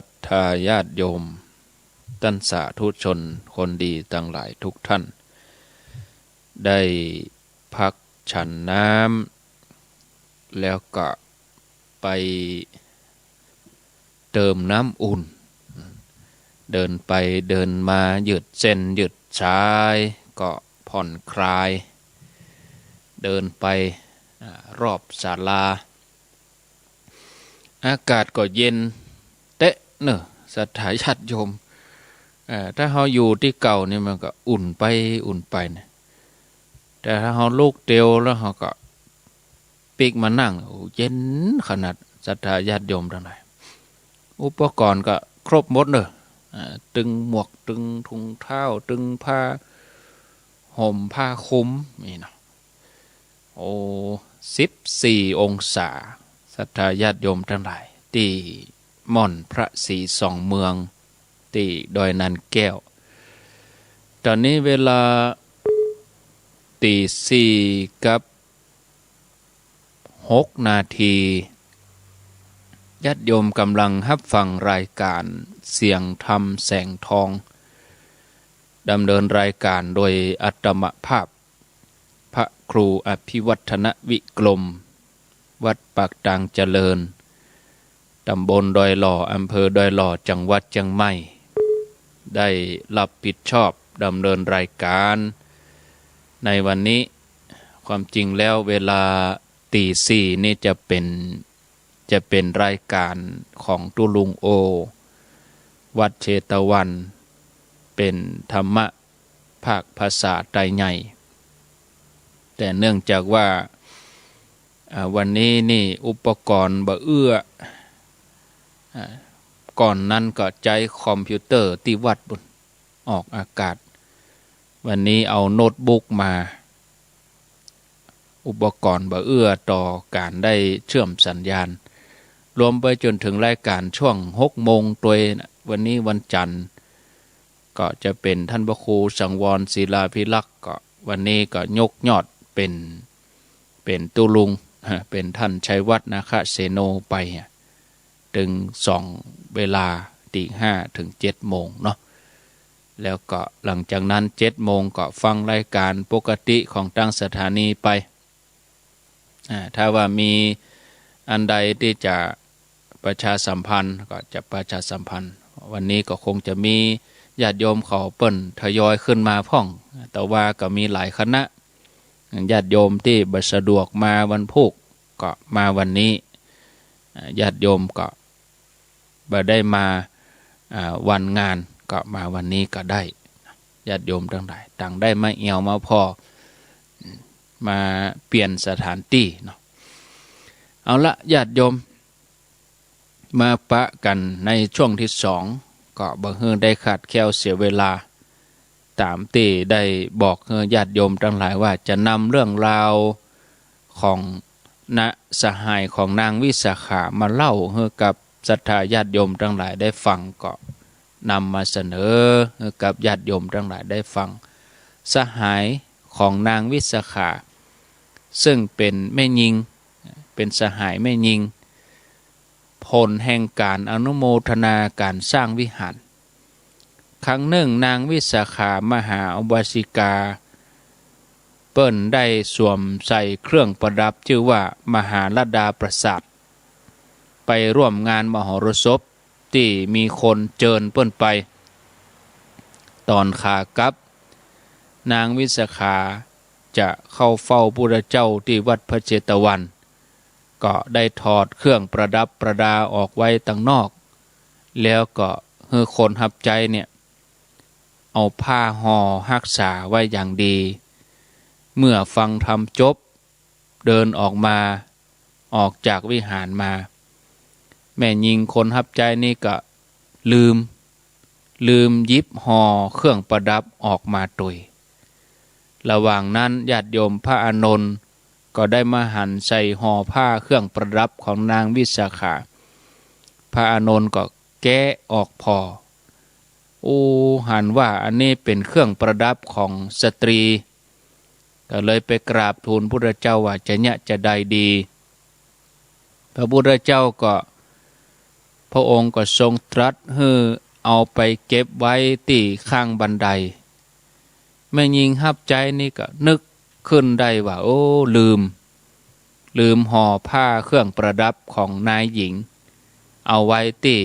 ทธาญาติโยม ต้านสาธุชนคนดีตังหลายทุกท่าน ได้พักฉันน้ำ แล้วก็ไปเติมน้ำอุ่น เดินไปเดินมา ยืดเส้นยืดสาย ก็ผ่อนคลาย เดินไป อ่า รอบศาลา อากาศก็เย็นเต๊ะเนอะ ศรัทธาญาติโยม เอ่อ ถ้าเฮาอยู่ตี้เก่านี่มันก็อุ่นไปอุ่นไปนะ แต่ถ้าเฮาลุกเตียวแล้วเฮาก็ปิ๊กมานั่ง โอ้ เย็นขนาด ศรัทธาญาติโยมตังหลาย อุปกรณ์ก็ครบหมดเนอะ อ่า ตึงหมวก ตึงถุงเท้า ตึงผ้าห่มผ้าคลุมนี่เนาะ โอ้ สิบสี่องศา ศรัทธาญาติโยมตังหลาย ตี้ม่อนพระศรีสองเมือง ตี้ดอยนานแก้ว ต๋อนนี้เวลา ตี๋สี่กับหกนาที ญาติโยมก่ำลังฮับฟังรายก๋านเสียงธรรมแสงทอง ดำเนินรายก๋านโดยอาตมาภาพ พระครูอภิวัฒนวิกรม วัดปากตางเจริญ ตำบลดอยหล่อ อำเภอดอยหล่อ จังหวัดเจียงใหม่ ได้ฮับผิดชอบดำเนินรายก๋านในวันนี้ ความจริงแล้วเวลาตี๋สี่นี่จะเป๋น จะเป๋นรายก๋านของตุ๊ลุงโอ วัดเชตวัน เป๋นธรรมะภาคภาษาไตใหญ่ แต่เนื่องจากว่า อ่า วันนี้นี่อุปกรณ์บ่เอื้อ อ่า ก่อนนั้นก็ใจ๊คอมพิวเตอร์ตี้วัดปู๊นออกอากาศ วันนี้เอาโน้ตบุ๊กมา อุปกรณ์บ่เอื้อต่อก๋านได้เชื่อมสัญญาณ รวมไปจ๋นเถิงรายก๋านช่วงหกโมงตวยนะ วันนี้วันจันทร์ ก็จะเป๋นต้านพระครูสังวรศิลาภิรักษ์ ก็วันนี้ก็ยกยอดเป๋น เป๋นตุ๊ลุง เป๋นต้านชัยวัฒน์ นาคเสโนไปอะ ตึงสองเวลา ตี๋ห้าเถิงเจ็ดโมงเนาะ แล้วก็หลังจากนั้นเจ็ดโมงก็ฟังรายก๋านปกติของตางสถานีไป อ่า ถ้าว่ามีอันใดตี้จะประชาสัมพันธ์ก็จะประชาสัมพันธ์ วันนี้ก็คงจะมีญาติโยมเขาเปิ้นทยอยขึ้นมาพ่อง แต่ว่าก็มีหลายคณะ ญาติโยมตี้บ่สะดวกมาวันพูกก็มาวันนี้ อ่า ญาติโยมก็ บ่ได้มา อ่า วันงานก็มาวันนี้ก็ได้ ญาติโยมตังหลาย ต่างได้มาแอ่วมาผ่อ มาเปลี่ยนสถานตี้เนาะ เอาละ ญาติโยม มาปะกั๋นในช่วงตี้สอง ก็บ่หื้อได้ขาดแคลนเสียเวลา ต๋ามตี้ได้บอกหื้อญาติโยมตังหลายว่าจะนำเรื่องราวของ นะ สหายของนางวิสาขามาเล่าหื้อกับศรัทธาญาติโยมตังหลายได้ฟัง ก็นำมาเสนอหื้อกับญาติโยมตังหลายได้ฟัง สหายของนางวิสาขา ซึ่งเป๋นแม่ญิง เป๋นสหายแม่ญิง ผลแห่งก๋านอนุโมทนาก๋านสร้างวิหาร ครั้งนึ่งนางวิสาขามหาอุบาสิกา เปิ้นได้สวมใส่เครื่องประดับจื้อว่ามหาลดาปราสาท ไปร่วมงานมหรสพตี้มีคนเจิญเปิ้นไป ต๋อนขากลับ นางวิสาขาจะเข้าเฝ้าพุทธเจ้าตี้วัดพระเชตวัน ก็ได้ถอดเครื่องประดับประดาออกไว้ตังนอก แล้วก็หื้อคนฮับใจ๊เนี่ย เอาผ้าห่อฮักษาไว้อย่างดี เมื่อฟังธรรมจบ เดินออกมา ออกจากวิหารมา แม่ญิงคนฮับใจ๊นี่ก็ลืม ลืมหยิบห่อเครื่องประดับออกมาตวย ระหว่างนั้นญาติโยมพระอานนท์ก็ได้มาหันใส่ห่อผ้าเครื่องประดับของนางวิสาขา พระอานนท์ก็แกะออกผ่อ โอ้ หันว่าอันนี้เป๋นเครื่องประดับของสตรี ก็เลยไปกราบทูลพุทธเจ้าว่าจะเยียะจาใดดี พระพุทธเจ้าก็ พระองค์ก็ทรงตรัสหื้อเอาไปเก็บไว้ตี้ข้างบันได แม่ญิงฮับใจ๊นี่ก็นึกขึ้นได้ว่า โอ้ ลืม ลืมห่อผ้าเครื่องประดับของนายหญิง เอาไว้ตี้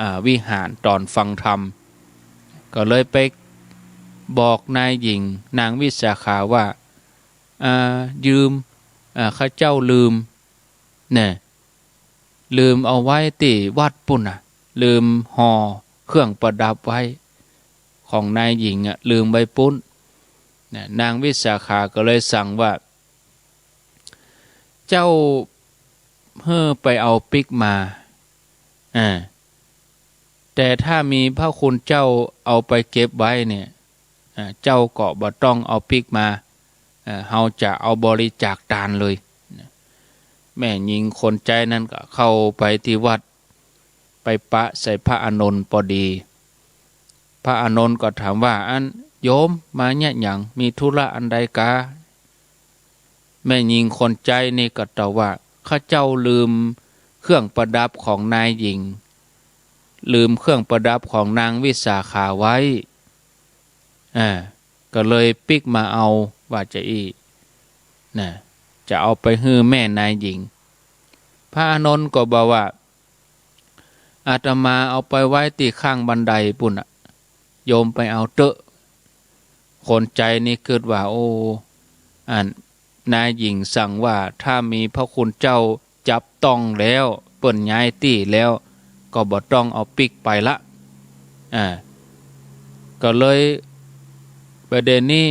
อ่า วิหารต๋อนฟังธรรม ก็เลยไปบอกนายหญิง นางวิสาขาว่า อ่า ยืม อ่า ข้าเจ้าลืม เนี่ย ลืมเอาไว้ตี้วัดปู้นน่ะ ลืมห่อเครื่องประดับไว้ ของนายหญิงอะ ลืมไว้ปู้น นะ นางวิสาขาก็เลยสั่งว่า เจ้าหื้อไปเอาปิ๊กมา อ่า แต่ถ้ามีพระคุณเจ้าเอาไปเก็บไว้เนี่ย อ่า เจ้าก็บ่ต้องเอาปิ๊กมา อ่า เฮาจะเอาบริจาคตานเลย แม่ญิงคนใจ๊นั้นก็เข้าไปตี้วัด ไปปะใส่พระอานนท์ปอดี พระอานนท์ก็ถามว่า อันโยมมาเยียะหยัง มีธุระอันใดกา แม่ญิงคนใจ๊นี่ก็ตอบว่า ข้าเจ้าลืมเครื่องประดับของนายหญิง ลืมเครื่องประดับของนางวิสาขาไว้ อ่า ก็เลยปิ๊กมาเอา ว่าจะอี้ นะ จะเอาไปหื้อแม่นายหญิง พระอานนท์ก็บอกว่า อาตมาเอาไปไว้ตี้ข้างบันไดปู้นน่ะ โยมไปเอาเต๊อะ คนใจ๊นี่กึ๊ดว่า โอ้ อัน นายหญิงสั่งว่า ถ้ามีพระคุณเจ้าจับต้องแล้ว เปิ้นย้ายตี้แล้ว ก็บ่ต้องเอาปิ๊กไปละ อ่า ก็เลยประเด็นนี้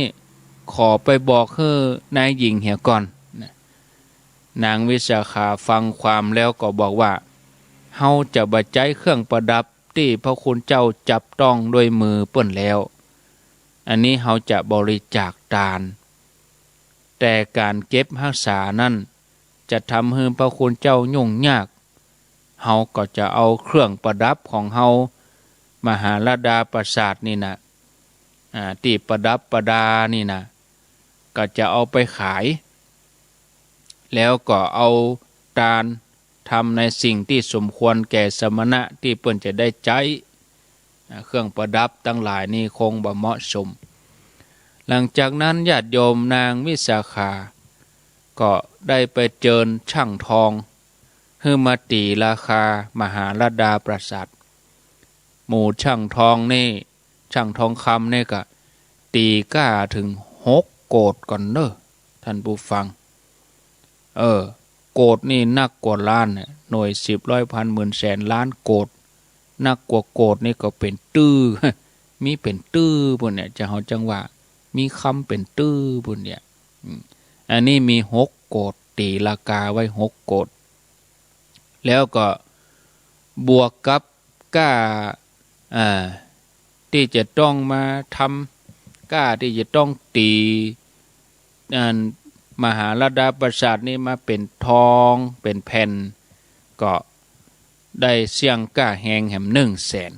ขอไปบอกหื้อนายหญิงเหียก่อน นะ นางวิสาขาฟังความแล้วก็บอกว่า เฮาจะบ่ใจ๊เครื่องประดับตี้พระคุณเจ้าจับต้องด้วยมือเปิ้นแล้ว อันนี้เฮาจะบริจาคตาน แต่ก๋านเก็บฮักษานั้น จะทำหื้อพระคุณเจ้ายุ่งยาก เฮาก็จะเอาเครื่องประดับของเฮา มหาราดาปราสาทนี่นะ อ่า ตี้ประดับประดานี่นะ ก็จะเอาไปขาย แล้วก็เอาตานทำในสิ่งที่สมควรแก่สมณะตี้เปิ้นจะได้ใจ๊ อ่า เครื่องประดับตังหลายนี่คงบ่เหมาะสม หลังจากนั้นญาติโยมนางวิสาขา ก็ได้ไปเจิญช่างทอง หื้อมาตี๋ราคามหาราดาปราสาท หมู่ช่างทองนี่ ช่างทองคำนี่ก็ตี๋ก้าเถิงหกโกดก่อนเน่อ ท่านผู้ฟัง เออ โกดนี่นักกว่าล้านเนี่ย หน่วยสิบร้อยพันหมื่นแสนล้านโกด นักกว่าโกดนี่ก็เป๋นตื้อ มีเป๋นตื้อปู้นเนี่ย จะเฮาจังว่า มีกำเป๋นตื้อปู้นเนี่ย อืม อันนี้มีหกโกด ตี๋ราคาไว้หกโกด แล้วก็บวกกับก้า อ่า ตี้จะต้องมาทำ ก้าตี้จะต้องตี๋ อัน มหาราดาปราสาทนี่มาเป๋นทอง เป๋นแผ่น ก็ได้เสี้ยงก้าแฮงแหมหนึ่งแสน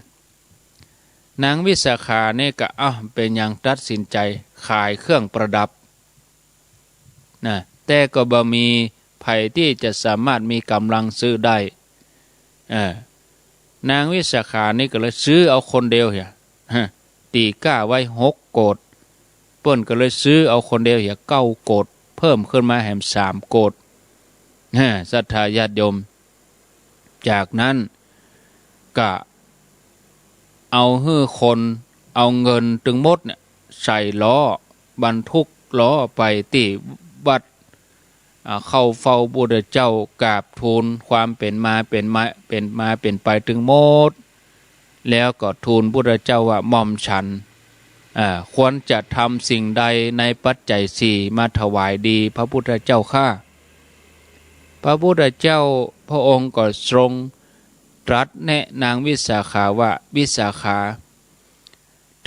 นางวิสาขานี่ก็ เอ้า เป๋นหยังตัดสินใจ๋ขายเครื่องประดับ นะ แต่ก็บ่มีใผตี้จะสามารถมีก๋ำลังซื้อได้ เออ นางวิสาขานี่ก็เลยซื้อเอาคนเดียวเหีย ฮะ ตี๋ก้าไว้หกโกด เปิ้นก็เลยซื้อเอาคนเดียวเหียเก้าโกด เพิ่มขึ้นมาแหมสามโกด ฮะ ศรัทธาญาติโยม จากนั้นก็เอาหื้อคนเอาเงินตึงหมดเนี่ย ใส่ล้อ บรรทุกล้อไปตี้วัด อ่า เข้าเฝ้าพุทธเจ้ากราบทูลความเป๋นมา เป๋นมา เป๋นมาเป๋นไปตึงหมด แล้วก็ทูลพุทธเจ้าว่า หม่อมฉัน อ่า ควรจะทำสิ่งใดในปัจจัยสี่มาถวายดีพระพุทธเจ้าข้า พระพุทธเจ้าพระองค์ก็ทรงตรัสแนะนางวิสาขาว่า วิสาขา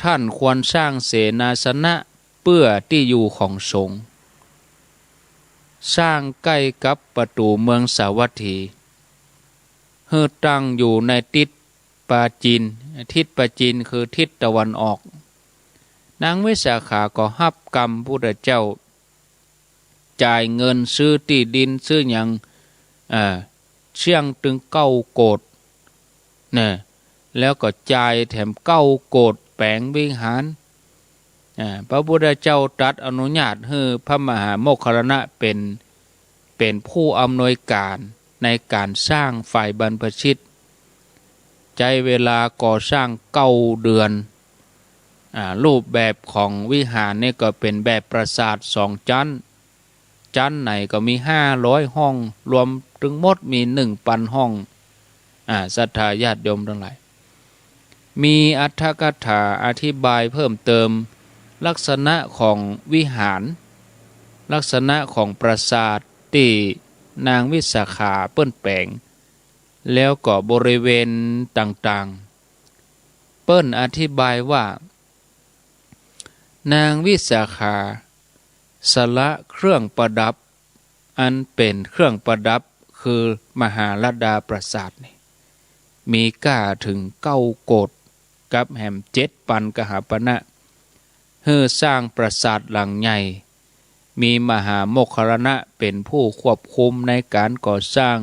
ท่านควรสร้างเสนาสนะเปื้อตี้อยู่ของสงฆ์ สร้างใก้กับประตู๋เมืองสาวัตถี หื้อตั้งอยู่ในทิศปาจีน ทิศปาจีนคือทิศตะวันออก นางวิสาขาก็ฮับกำพุทธเจ้า จ่ายเงินซื้อตี้ดินซื้อหยัง เอ่อ เสี้ยงตึงเก้าโกด เนี่ย แล้วก็จ่ายแถมเก้าโกฏแป๋งวิหาร อ่า พระพุทธเจ้าตรัสอนุญาตหื้อพระมหาโมคคัลลานะเป๋น เป๋นผู้อำนวยก๋านในก๋านสร้างฝ่ายบรรพชิต ใจ๊เวลาก่อสร้างเก้าเดือน อ่า รูปแบบของวิหารนี่ก็เป๋นแบบปราสาทสองจั๊น จั๊นไหนก็มีห้าร้อยห้อง รวมตึงหมดมีหนึ่งปันห้อง อ่า ศรัทธาญาติโยมตังหลาย มีอรรถกถาอธิบายเพิ่มเติมลักษณะของวิหาร ลักษณะของปราสาทตี้นางวิสาขาเปิ้นแป๋ง แล้วก็บริเวณต่างๆ เปิ้นอธิบายว่า นางวิสาขาสละเครื่องประดับ อันเป๋นเครื่องประดับคือมหาลดาปราสาทนี่ มีก้าเถิงเก้าโกฏกับแหมเจ็ดปันกหาปณะ หื้อสร้างปราสาทหลังใหญ่ มีมหาโมคคัลลานะเป๋นผู้ควบคุมในก๋านก่อสร้าง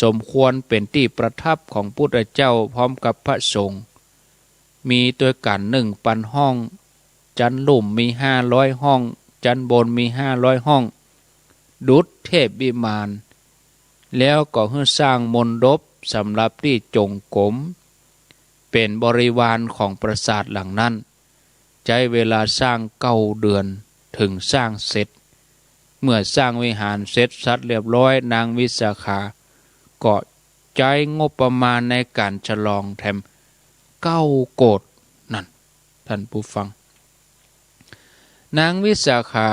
สมควรเป๋นตี้ประทับของพุทธเจ้าพร้อมกับพระสงฆ์ มีตวยกั๋นหนึ่งปันห้อง จั๊นลุ่มมีห้าร้อยห้อง จั๊นบนมีห้าร้อยห้อง ดุจเทพวิมาน แล้วก็หื้อสร้างมณฑปสำหรับตี้จงกรม เป๋นบริวารของปราสาทหลังนั้น ใจ๊เวลาสร้างเก้าเดือนเถิงสร้างเสร็จ เมื่อสร้างวิหารเสร็จสรรพเรียบร้อย นางวิสาขาก็ใจ๊งบประมาณในก๋านฉลองแถมเก้าโกฏนั่น ท่านผู้ฟัง นางวิสาขา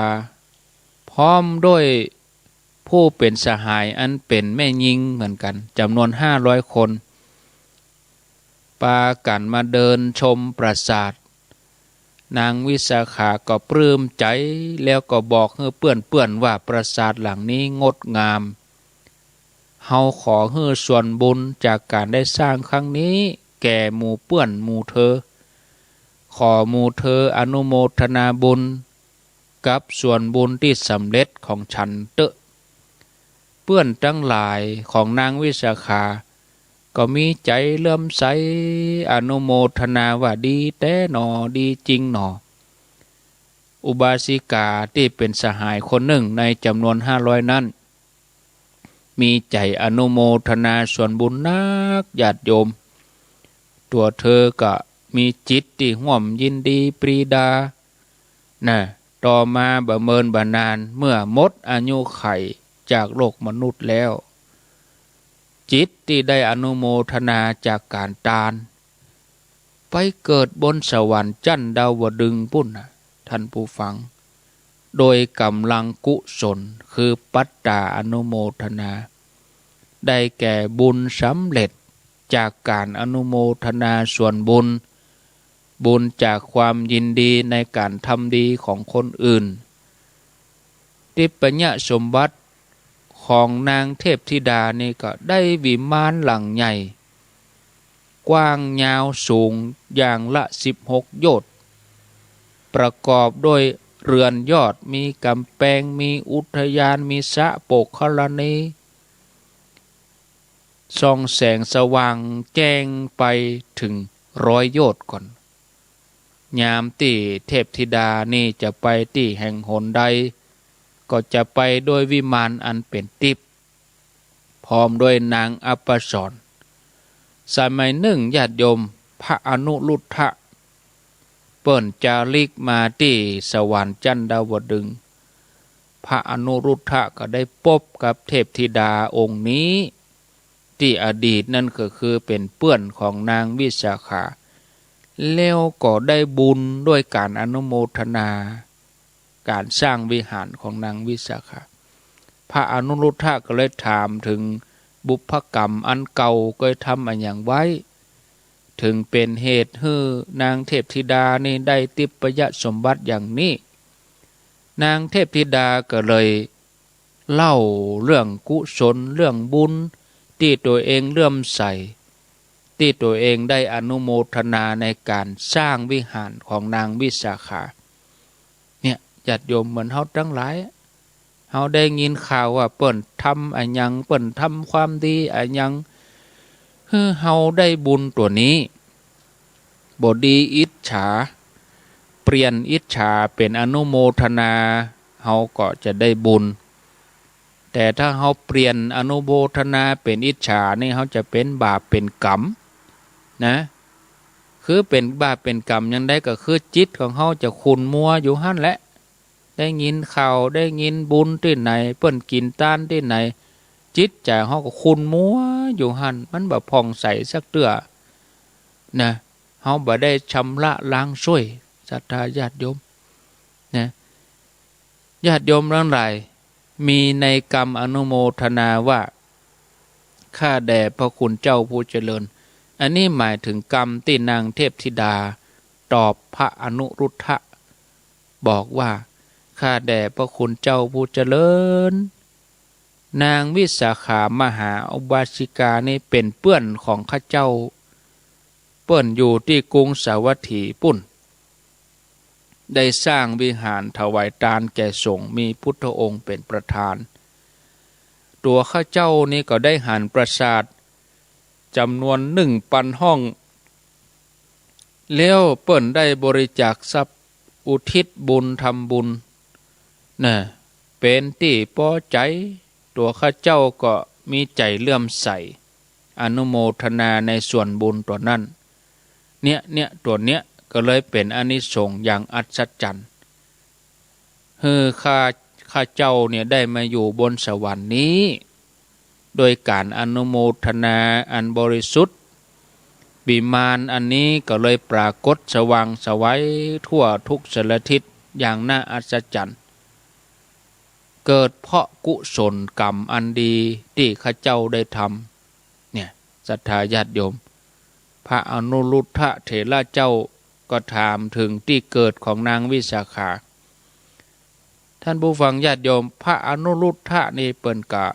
พร้อมด้วยผู้เป๋นสหายอันเป๋นแม่ญิงเหมือนกั๋น จ๋ำนวนห้าร้อยคน ปากั๋นมาเดินชมปราสาท นางวิสาขาก็ปลื้มใจ๋ แล้วก็บอกหื้อเปื้อนๆ ว่าปราสาทหลังนี้งดงาม เฮาขอหื้อส่วนบุญจากก๋านได้สร้างครั้งนี้แก่หมู่เปื้อนหมู่เธอ ขอหมู่เธออนุโมทนาบุญกับส่วนบุญตี้สำเร็จของฉันเต๊อะ เปื้อนตังหลายของนางวิสาขา ก็มีใจ๋เลื่อมใสอนุโมทนาว่าดีแต๊หนอ ดีจริงหนอ อุบาสิกาตี้เป๋นสหายคนนึ่งในจ๋ำนวนห้าร้อยนั้น มีใจ๋อนุโมทนาส่วนบุญนัก ญาติโยม ตั๋วเธอก็มีจิตตี้ฮ่วมยินดีปรีดา นะ ต่อมาบ่เมินบ่นาน เมื่อหมดอายุขัยจากโลกมนุษย์แล้ว จิตตี้ได้อนุโมทนาจากก๋านตาน ไปเกิดบนสวรรค์จั๊นดาวดึงส์ปุ้นนะ ท่านผู้ฟัง โดยก๋ำลังกุศลคือปัตตาอนุโมทนา ได้แก่บุญสำเร็จจากก๋านอนุโมทนาส่วนบุญ บุญจากความยินดีในก๋านทำดีของคนอื่น ทิพยสมบัติของนางเทพธิดานี่ก็ได้วิมานหลังใหญ่ กว้างยาวสูงอย่างละสิบหกโยชน์ ประกอบด้วยเรือนยอด มีก๋ำแปง มีอุทยาน มีสระโปกขรณี ส่องแสงสว่างแจ้งไปเถิงร้อยโยชน์ก่อน ยามตี้เทพธิดานี่จะไปตี้แห่งหนใด ก็จะไปด้วยวิมานอันเป๋นทิพย์ พร้อมด้วยนางอัปสร สมัยนึ่งญาติโยม พระอนุรุทธะ เปิ้นจาริกมาตี้สวรรค์จั๊นดาวดึงส์ พระอนุรุทธะก็ได้ปบกับเทพธิดาองค์นี้ ตี้อดีตนั้นก็คือเป๋นเปื้อนของนางวิสาขา แล้วก็ได้บุญด้วยก๋านอนุโมทนา ก๋านสร้างวิหารของนางวิสาขา พระอนุรุทธะก็เลยถามเถิงบุพกรรมอันเก่าเกยทำอะหยังไว้ เถิงเป๋นเหตุหื้อนางเทพธิดานี่ได้ทิพยสมบัติอย่างนี้ นางเทพธิดาก็เลยเล่าเรื่องกุศลเรื่องบุญตี้ตั๋วเองเลื่อมใส ตี้ตั๋วเองได้อนุโมทนาในก๋านสร้างวิหารของนางวิสาขา เนี่ย ญาติโยมเหมือนเฮาตังหลาย เฮาได้ยินข่าวว่าเปิ้นทำอะหยัง เปิ้นทำความดีอะหยัง หื้อเฮาได้บุญตั๋วนี้ บ่ดีอิจฉา เปลี่ยนอิจฉาเป๋นอนุโมทนา เฮาก็จะได้บุญ แต่ถ้าเฮาเปลี่ยนอนุโมทนาเป๋นอิจฉานี่ เฮาจะเป๋นบาปเป๋นก๋รรมนะ คือเป๋นบาปเป๋นก๋รรมยามใด ก็คือจิตของเฮาจะขุ่นมัวอยู่หั้นแหละ ได้ยินข่าว ได้ยินบุญตี้ไหน เปิ้นกิ๋นตานตี้ไหน จิตใจ๋เฮาก็ขุ่นมัวอยู่หั้น มันบ่ผ่องใสสักเตื้อนะ เฮาบ่ได้ชำระล้างส้วย ศรัทธาญาติโยมนะ ญาติโยมตังหลาย มีในกำอนุโมทนาว่า ข้าแด่พระคุณเจ้าผู้เจริญ อันนี้หมายถึงกำตี้นางเทพธิดาตอบพระอนุรุทธะ บอกว่า ข้าแด่พระคุณเจ้าผู้เจริญ นางวิสาขามหาอุบาสิกานี้เป๋นเปื้อนของข้าเจ้า เปิ้นอยู่ตี้กรุงสาวัตถีปุ้น ได้สร้างวิหารถวายตานแก่สงฆ์ มีพุทธองค์เป๋นประธาน ตั๋วข้าเจ้านี้ก็ได้หันปราสาทจ๋ำนวนหนึ่งปันห้อง แล้วเปิ้นได้บริจาคทรัพย์อุทิศบุญทำบุญนะ เป๋นตี้ปอใจ๋ ตั๋วข้าเจ้าก็มีใจ๋เลื่อมใส อนุโมทนาในส่วนบุญตั๋วนั้น เนี่ย เนี่ย ตั๋วเนี้ยก็เลยเป๋นอานิสงส์อย่างอัศจรรย์ หื้อข้า ข้าเจ้าเนี่ยได้มาอยู่บนสวรรค์นี้ โดยก๋านอนุโมทนาอันบริสุทธิ์ วิมานอันนี้ก็เลยปรากฏสว่างไสวทั่วทุกสารทิศอย่างน่าอัศจรรย์ เกิดเพราะกุศลกรรมอันดีตี้ข้าเจ้าได้ทำ เนี่ย ศรัทธาญาติโยม พระอนุรุทธะเถระเจ้าก็ถามเถิงตี้เกิดของนางวิสาขา ท่านผู้ฟังญาติโยม พระอนุรุทธะนี่เปิ้นกะ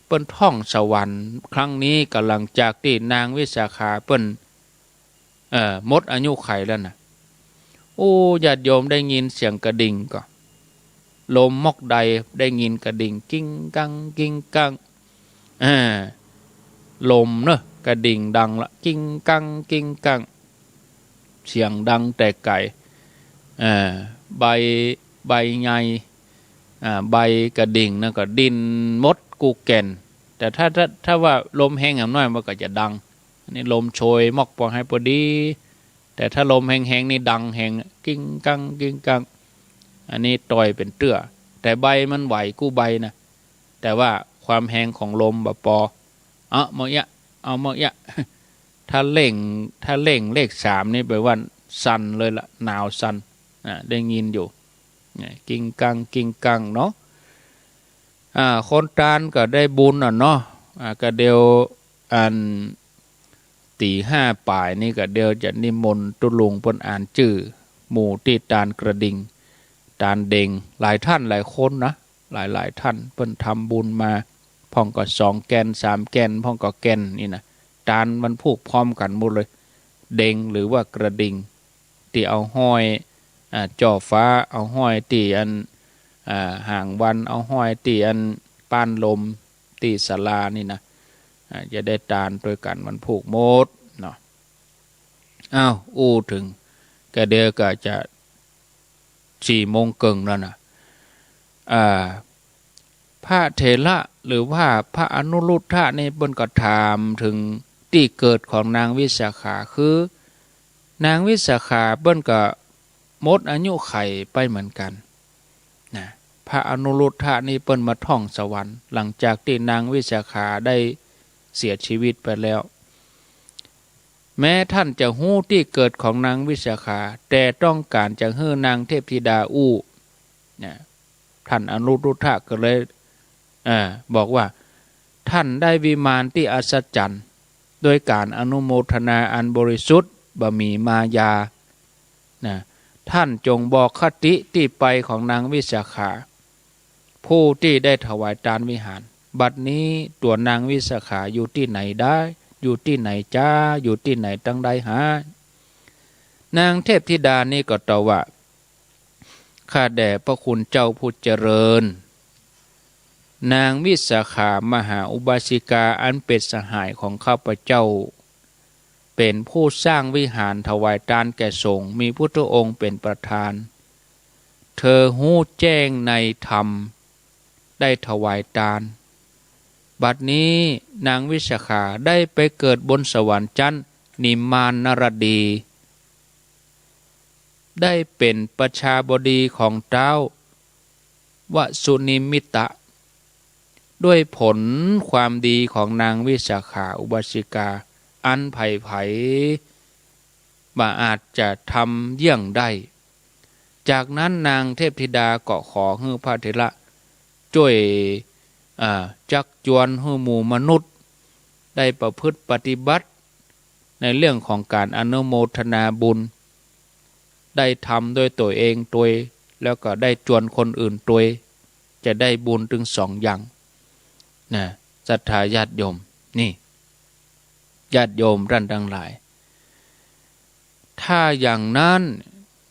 เปิ้นท่องสวรรค์ครั้งนี้ก็หลังจากตี้นางวิสาขาเปิ้น เอ่อ หมดอายุขัยแล้วนะ โอ้ ญาติโยมได้ยินเสียงกระดิ่งก่อ ลมมอกใดได้ยินกระดิ่ง กิ้งกัง กิ้งกัง อ่า ลมเนอะ กระดิ่งดังละ กิ้งกัง กิ้งกัง เสียงดังแต่ไก๋ อ่า ใบ ใบใหญ่ อ่า ใบกระดิ่งนะก็ดิ่นหมดกู้แก่น แต่ถ้า ถ้า ถ้าว่าลมแฮงหน่อยมันก็จะดัง อันนี้ลมโชยมอกปอหื้อปอดี แต่ถ้าลมแฮงๆ นี่ดังแฮง กิ้งกัง กิ้งกัง อันนี้ต่อยเป๋นเตื้อ แต่ใบมันไหวกู้ใบนะ แต่ว่าความแฮงของลมบ่ปอ เอามาเยียะ เอามาเยียะ ถ้าเร่ง ถ้าเร่งเลขสามนี่แปลว่าสั่นเลยละ หนาวสั่น อ่า ได้ยินอยู่ เนี่ย กิ้งกัง กิ้งกังเนาะ อ่า คนตานก็ได้บุญอ่ะเนาะ อ่า ก็เดี๋ยวอัน ตี๋ห้าป๋ายนี่ก็เดี๋ยวจะนิมนต์ตุ๊ลุงเปิ้นอ่านจื้อหมู่ตี้ตานกระดิ่ง ตานเด็ง หลายท่านหลายคนนะ หลายๆ ท่านเปิ้นทำบุญมา พ่องก็สองแก่น สามแก่น พ่องก็แก่นนี่นะ ตานวันพูกพร้อมกั๋นหมดเลย เด็งหรือว่ากระดิ่ง ตี้เอาห้อย อ่า จ่อฟ้า เอาห้อยตี้อัน อ่า หางวัน เอาห้อยตี้อันป้านลม ตี้ศาลานี่นะ อ่า จะได้ตานตวยกั๋นวันพูกหมดเนาะ อ้าว อู้เถิง ก็เดี๋ยวก็จะสี่โมงเกิ่งแล้วนะ อ่า พระเถระหรือว่าพระอนุรุทธะนี่เปิ้นก็ถามเถิงตี้เกิดของนางวิสาขา คือ นางวิสาขาเปิ้นก็หมดอายุขัยไปเหมือนกั๋นนะ พระอนุรุทธะนี่เปิ้นมาท่องสวรรค์ หลังจากตี้นางวิสาขาได้เสียชีวิตไปแล้ว แม้ท่านจะฮู้ตี้เกิดของนางวิสาขา แต่ต้องก๋านจะหื้อนางเทพธิดาอู้นะ ท่านอนุรุทธะก็เลย เอ่อ บอกว่า ท่านได้วิมานตี้อัศจรรย์ โดยก๋านอนุโมทนาอันบริสุทธิ์ บ่มีมายา นะ ท่านจงบอกคติตี้ไปของนางวิสาขา ผู้ตี้ได้ถวายตานวิหาร บัดนี้ตั๋วนางวิสาขาอยู่ตี้ไหนได้ อยู่ตี้ไหนจ๊า อยู่ตี้ไหนตังใดหา นางเทพธิดานี่ก็ตอบว่า ข้าแด่พระคุณเจ้าผู้เจริญ นางวิสาขามหาอุบาสิกาอันเป๋นสหายของข้าพเจ้า เป๋นผู้สร้างวิหารถวายตานแก่สงฆ์ มีพุทธองค์เป๋นประธาน เธอฮู้แจ้งในธรรม ได้ถวายตาน บัดนี้นางวิสาขาได้ไปเกิดบนสวรรค์จั๊นนิมมานนรดี ได้เป๋นประชาบดีของต๊าววสุนิมมิตะ ด้วยผลความดีของนางวิสาขาอุบาสิกา อันใผๆ บ่อาจจะทำเยี่ยงได้ จากนั้นนางเทพธิดาก็ขอหื้อพระเถระจ้วย อ่า จักจวนหื้อหมู่มนุษย์ ได้ประพฤติปฏิบัติ ในเรื่องของการอนุโมทนาบุญ ได้ทำด้วยตั๋วเองตวย แล้วก็ได้จวนคนอื่นตวย จะได้บุญตึงสองอย่าง นะ ศรัทธาญาติโยม นี่ ญาติโยมต้านตังหลาย ถ้าอย่างนั้น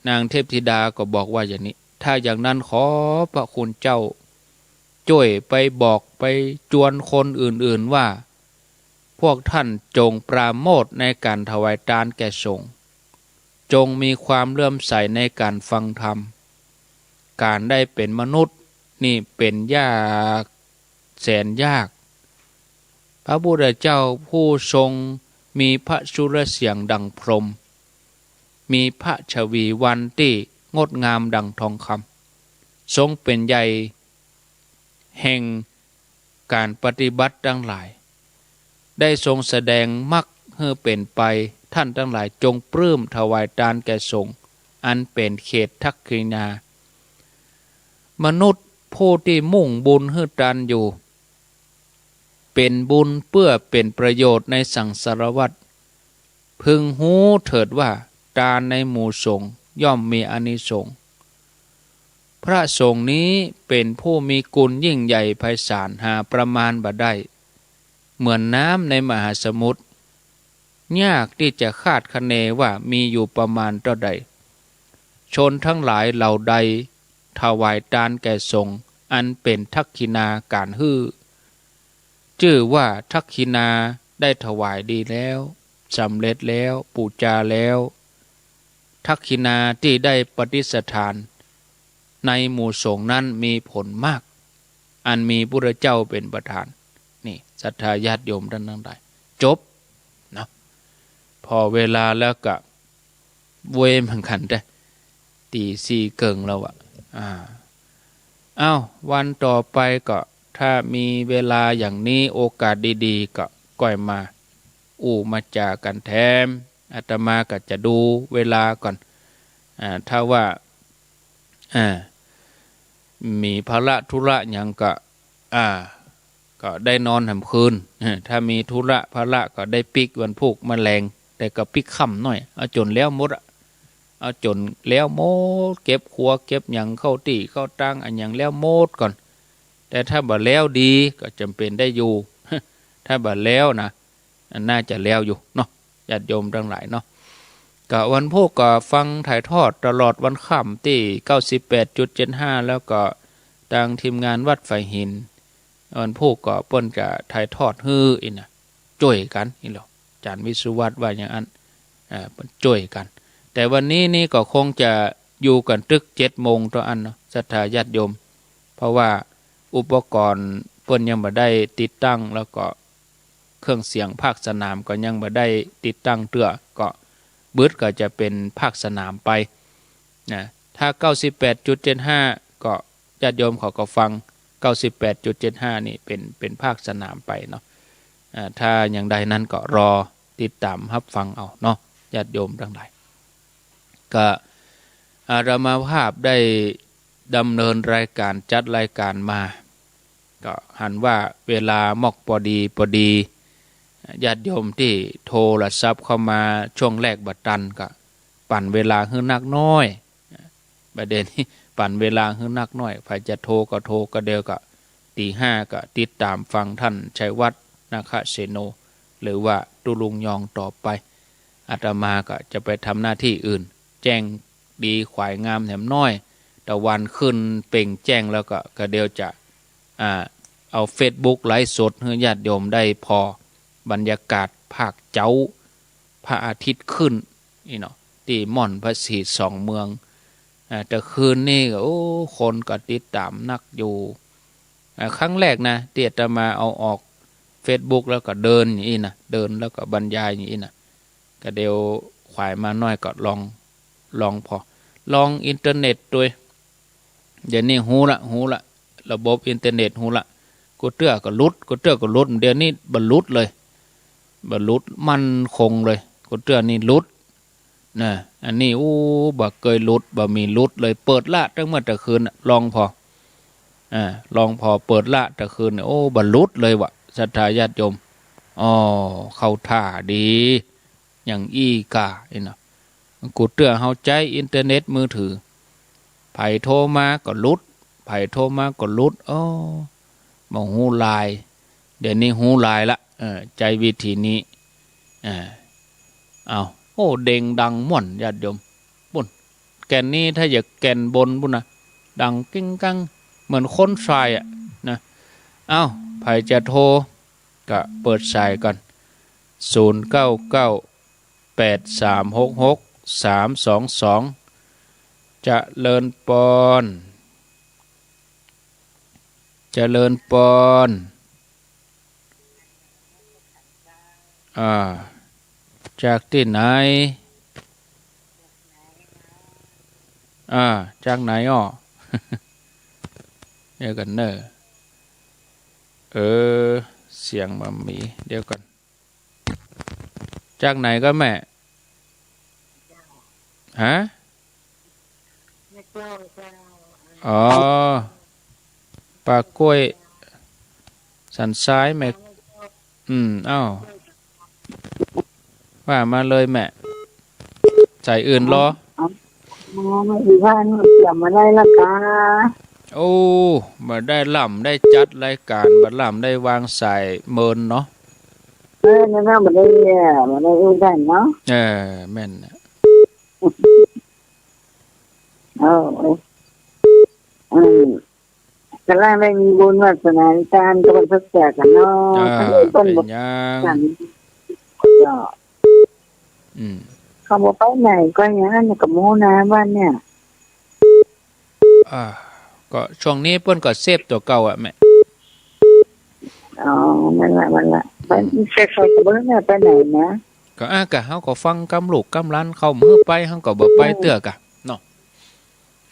นางเทพธิดาก็บอกว่าอย่างนี้ ถ้าอย่างนั้นขอพระคุณเจ้า จ้วยไปบอกไปจวนคนอื่นๆ ว่า พวกท่านจงปราโมทย์ในการถวายตานแก่สงฆ์ จงมีความเลื่อมใสในการฟังธรรม การได้เป๋นมนุษย์นี่เป๋นยากแสนยาก พระพุทธเจ้าผู้ทรงมีพระสุรเสียงดังพรหม มีพระฉวีวรรณตี้งดงามดังทองคำ ทรงเป๋นใหญ่แห่งการปฏิบัติตังหลาย ได้ทรงแสดงมรรคหื้อเป๋นไป ท่านตังหลายจงปลื้มถวายตานแก่สงฆ์ อันเป๋นเขตทักขิณา มนุษย์ผู้ตี้มุ่งบุญหื้อตานอยู่ เป๋นบุญเปื้อเป๋นประโยชน์ในสังสารวัฏ พึงฮู้เถิดว่าตานในหมู่สงฆ์ย่อมมีอานิสงส์ พระสงฆ์นี้เป๋นผู้มีกุณยิ่งใหญ่ไพศาลหาประมาณบ่ได้ เหมือนน้ำในมหาสมุทร ยากตี้จะคาดคะเนว่ามีอยู่ประมาณเต้าใด ชนตังหลายเหล่าใดถวายตานแก่สงฆ์ อันเป๋นทักขิณาก๋านหื้อ จื้อว่าทักขิณาได้ถวายดีแล้ว สำเร็จแล้ว ปู๋จาแล้ว ทักขิณาตี้ได้ปฏิสถานในหมู่สงฆ์นั้นมีผลมาก อันมีพุทธเจ้าเป๋นประธาน นี่ ศรัทธาญาติโยมต้านตังหลาย จบ เนาะ ผ่อเวลาแล้วก็เว้ยเหมือนกั๋นแต๊ ตี๋สี่เกิ่งแล้วอะ อ่า เอ้า วันต่อไปก็ ถ้ามีเวลาอย่างนี้ โอกาสดีๆ ก็ก้อยมาอู้มาจ๋ากั๋นแถม อาตมาก็จะดูเวลาก่อน อ่า ถ้าว่า อ่า มีภาระธุระหยังก็ อ่า ก็ได้นอนแหมคืน เออ ถ้ามีธุระภาระก็ได้ปิ๊กวันพูกมะแลง แต่ก็ปิ๊กค่ำหน้อย เอาจ๋นแล้วหมดอะ เอาจ๋นแล้วหมด เก็บครัวเก็บหยังเข้าตี้เข้าตางอะหยังแล้วหมดก่อน แต่ถ้าบ่แล้วดีก็จ๋ำเป๋นได้อยู่ ถ้าบ่แล้วนะ อันน่าจะแล้วอยู่เนาะ ญาติโยมตังหลายเนาะ ก็วันพูกก็ฟังถ่ายทอดตลอดวันค่ำตี้เก้าสิบแปดจุดเจ็ดห้า แล้วก็ตางทีมงานวัดฝายหิน วันพูกก็เปิ้นจะถ่ายทอดหื้ออีกนะ จ้วยกั๋นนี่แหละ อาจ๋ารย์วิศวัตรว่าอย่างอั้น อ่า เปิ้นจ้วยกั๋น แต่วันนี้นี่ก็คงจะอยู่กั๋นตึกเจ็ดโมงเต้าอั้นเนาะ ศรัทธาญาติโยม เพราะว่าอุปกรณ์เปิ้นยังบ่ได้ติดตั้ง แล้วก็เครื่องเสียงภาคสนามก็ยังบ่ได้ติดตั้งเตื้อ ก็บึดก็จะเป๋นภาคสนามไปนะ ถ้าเก้าสิบแปดจุดเจ็ดห้า ก็ญาติโยมเขาก็ฟัง เก้าสิบแปดจุดเจ็ดห้า นี่เป๋น เป๋นภาคสนามไปเนาะ อ่า ถ้าอย่างใดนั้นก็รอติดต๋ามฮับฟังเอาเนาะ ญาติโยมตังหลาย ก็อาตมาภาพได้ดำเนินรายการ จัดรายการมา ก็หันว่าเวลามอกปอดีปอดี ญาติโยมตี้โทรศัพท์เข้ามาช่วงแรกบ่ตัน ก็ปั๋นเวลาหื้อนักน้อย ประเด็นนี้ปั๋นเวลาหื้อนักน้อย ใผจะโทรก็โทร ก็เดี๋ยวก็ตีห้าก็ติดต๋ามฟังต้านชัยวัฒน์ นาคเสโน หรือว่าตุ๊ลุงยองต่อไป อาตมาก็จะไปทำหน้าที่อื่น แจ้งดีขวายงามแหมน้อย ตะวันขึ้นเปล่งแจ้งแล้วก็ ก็เดี๋ยวจะ อ่า เอาเฟซบุ๊กไลฟ์สดหื้อญาติโยมได้ผ่อ บรรยากาศภาคเจ๊า พระอาทิตย์ขึ้น นี่เนาะ ตี้ม่อนพระศรีสองเมือง อ่า แต่คืนนี้ก็ โอ้ คนก็ติดต๋ามนักอยู่ อ่า ครั้งแรกนะ ตี้อาตมาเอาออกเฟซบุ๊กแล้วก็เดินอย่างอี้นะ เดินแล้วก็บรรยายอย่างอี้นะ ก็เดี๋ยวขวายมาหน้อยก็ลอง ลองผ่อ ลองอินเทอร์เน็ตตวย เดี๋ยวนี้ฮู้ละ ฮู้ละ ระบบอินเทอร์เน็ตฮู้ละ กู้เตื้อก็หลุด กู้เตื้อก็หลุด เดี๋ยวนี้บ่หลุดเลย บ่หลุด มั่นคงเลย กู้เตื้อนี่หลุด นะ อันนี้ อู้ บ่เกยหลุด บ่มีหลุดเลย เปิดละตั้งเมื่อแต่คืนน่ะ ลองผ่อ อ่า ลองผ่อเปิดละแต่คืนเนี่ย โอ้ บ่หลุดเลยวะ ศรัทธาญาติโยม อ้อ เข้าท่าดี อย่างอี้ก่า นี่เนาะ กู้เตื้อเฮาใจ๊อินเทอร์เน็ตมือถือ ใผโทรมาก็หลุด ใผโทรมาก็หลุด อ้อ บ่ฮู้ลาย เดี๋ยวนี้ฮู้ลายละ เออ ใจ๊วิธีนี้ อ่า เอา โอ้ เด่งดังม่วนญาติโยม ปุ้น แก่นนี้ถ้าอยากแก่นบนปุ้นนะ ดังกิ้งกัง เหมือนคนส่ายอะนะ เอ้า ใผจะโทรก็เปิดสายก่อน ศูนย์เก้าเก้า แปดสามหกหก สามสองสอง เจริญปอน เจริญปอน อ่า จากตี้ไหน อ่า จากไหนอ้อ เดี๋ยวก่อนเน่อ เออ เสียงบ่มี เดี๋ยวก่อน จากไหนก็แม่ ฮะ อ๋อ ป่ากล้วย สันทรายแม่ อืม เอ้า ว่ามาเลยแม่ สายอื่นลอ อ๋อ อีบ้านเสียมาได้ละกา โอ้ บ่ได้ล่ำได้จัดรายการ บ่ล่ำได้วางสายเมินเนาะ เออ นั่นน่ะ บ่ได้เนี่ย บ่ได้อู้กันเนาะ เออ แม่นน่ะ เออ เออ กำลังได้มีบุญวาสนาในการตะวันตกแตกกันเนาะ อ่า คันนี้เปิ้น เป๋น บ่ หยัง กัน ก็ อืม เขาบ่ไปไหนก็อย่างนั้นก็หมู่นะบ้านเนี่ย อ่า ก็ช่วงนี้เปิ้นก็เซฟตั๋วเก่าอะแม่ อ๋อ นั่นละ นั่นละ ไป อืม ใครๆก็บ่ได้ไปไหนนะ ก็ อ่ะ ก็เฮาก็ฟังกำลูกกำหลานเขา เมื่อไปเฮาก็บ่ไปเตื้อกะเนาะ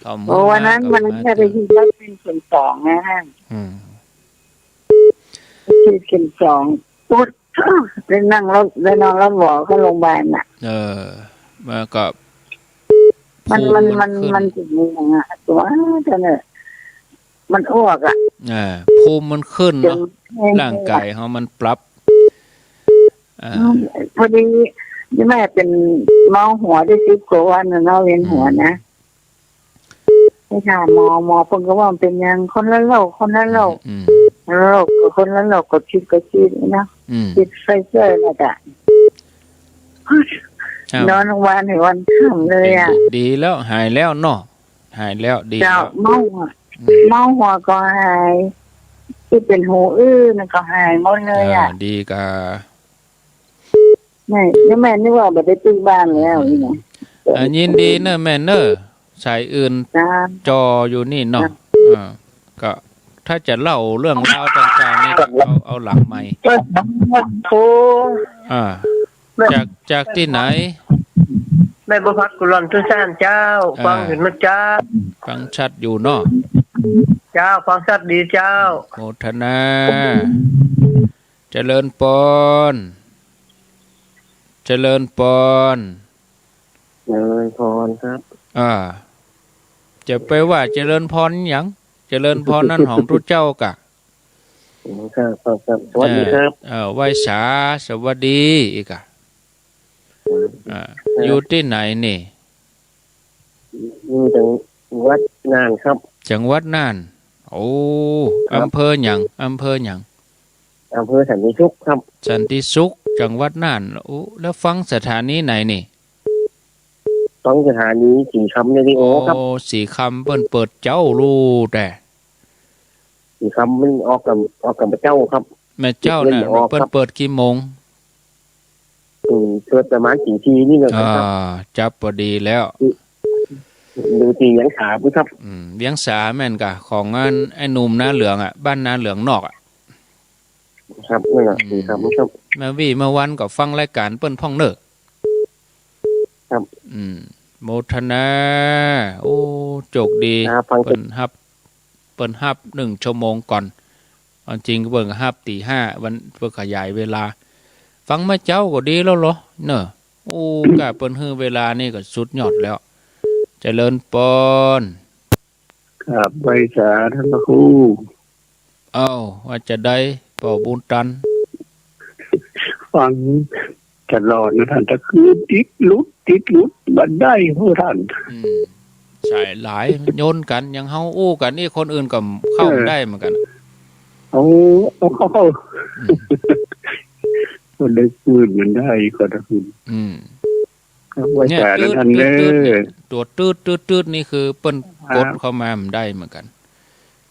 เขา โอ้ มื้อ วันนั้น มาก็ วันนั้น มา เนี่ย ไป เตื้อ ฉีดวัคซีนเข็มสองนะ อืม ไปฉีดเข็มสอง ปุ๊บ ได้นั่งรถ ได้นั่งรถหวอเข้าโรงพยาบาลน่ะ เออ มาก็ มัน ภูมิ มัน มัน มันขึ้น มันจะมีอย่างเงี้ย ตัวเจ้าเนี่ย มันอ้วกอะ อ่า ภูมิมันขึ้นเนาะ จนแห้ง ร่างกายเฮามันปรับ อ่า อืม พอดีนี่แม่เป๋นเมาหัวได้สิบกว่าวันน่ะเนาะ เวียนหัวนะ อืม ไปถามหมอ หมอเปิ้นก็ว่ามันเป๋นหยัง คนละโรค คนละโรค อืม อืม โรคก็คนละโรค ก็ฉีดก็ฉีดนี่เนาะ อืม ฉีดไฟเซอร์น่ะจ้ะ อ้าว นอนโรงพยาบาลถึงวันค่ำเลยอะ เป๋นดีแล้ว หายแล้วเนาะ หายแล้ว ดี เจ้า แล้ว เมาหัว อืม เมาหัวก็หาย ตี้เป๋นหูอื้อนั่นก็หายหมดเลยอะ อ่า ดีกา แม่ นี่แม่นึกว่าบ่ได้ปิ๊กบ้านแล้ว อืม นี่นะ อ่า ยินดีเน่อแม่เน่อ สายอื่น จ้า จ่ออยู่นี่เนาะ จ้า อ่า ก็ถ้าจะเล่าเรื่องราวต่างๆ นี่ก็เอา เอาหลังไมค์ โอ้ อ่า แม่ จาก จากตี้ไหน แม่บัวผัดกุหลาบทุ่งซานเจ้า อ่า ฟังอยู่นะเจ้า ฟังชัดอยู่เนาะ เจ้า ฟังชัดดีเจ้า โมทนา เจริญปอน เจริญปอน เจริญพรครับ อ่า จะไปว่าเจริญพรหยัง เจริญพรนั่นของตุ๊เจ้ากะ อืม ครับ ครับ ครับ สวัสดีครับ เออ เออ ไหว้สา สวัสดีอีกอะ ครับ อ่า ครับ อยู่ตี้ไหนนี่ อยู่จังหวัดน่านครับ จังหวัดน่าน โอ้ ครับ อำเภอหยัง อำเภอหยัง อำเภอสันติสุขครับ สันติสุข จังหวัดน่าน โอ้ แล้วฟังสถานีไหนนี่ ฟังสถานีสีคำเรดิโอครับ โอ้ สีคำเปิ้นเปิดเจ๊าลู่แต่ ครับ มันออกกับ ออกกับเจ้าครับ แม่เจ้าน่ะ เปิ้นเปิดกี่โมง อืม เปิดประมาณตีสี่นี่นะครับ อ่า จับพอดีแล้ว อยู่ตี้เวียงสาพุ้นครับ อืม เวียงสาแม่นก่ะ ของอันไอ้หนุ่มนาเหลืองอะ บ้านนาเหลืองนอกอะ ครับ นั่นแหละ อืม ครับ ครับ แม่วี้เมื่อวันก็ฟังรายก๋านเปิ้นพ่องเน่อ ครับ อืม โมทนา โอ้ โจคดี ครับ ฟัง เปิ้นฮับ เปิ้นฮับหนึ่งชั่วโมงก่อน อันจริงเปิ้นก็ฮับตีห้า วัน เปิ้นขยายเวลา ฟังมาเจ๊าก็ดีแล้วเหรอ เน่อ โอ้ ก้าเปิ้นหื้อเวลานี่ก็สุดยอดแล้ว เจริญปอน ครับ ไหว้สาท่านพระครู เอ้า ว่าจะใด ป้อบุญตัน ฟังตลอดนะท่าน แต่คือติดหลุด ติดหลุด บ่ได้ โอ้ท่าน อืม สายหลาย มันโยนกั๋น อย่างเฮาอู้กั๋นนี่ คนอื่นก็เข้า เออ ได้เหมือนกั๋น โอ้ โอ้ อืม คนได้คืนมันได้ ขอโทษ อืม ครับ ไหว้ เนี่ย สาท่าน ตื๊ด เด้อ ตื๊ด เนี่ย ตั๋วตื๊ด ตื๊ด ตื๊ด นี่คือเปิ้น ครับ กดเข้ามาบ่ได้เหมือนกั๋น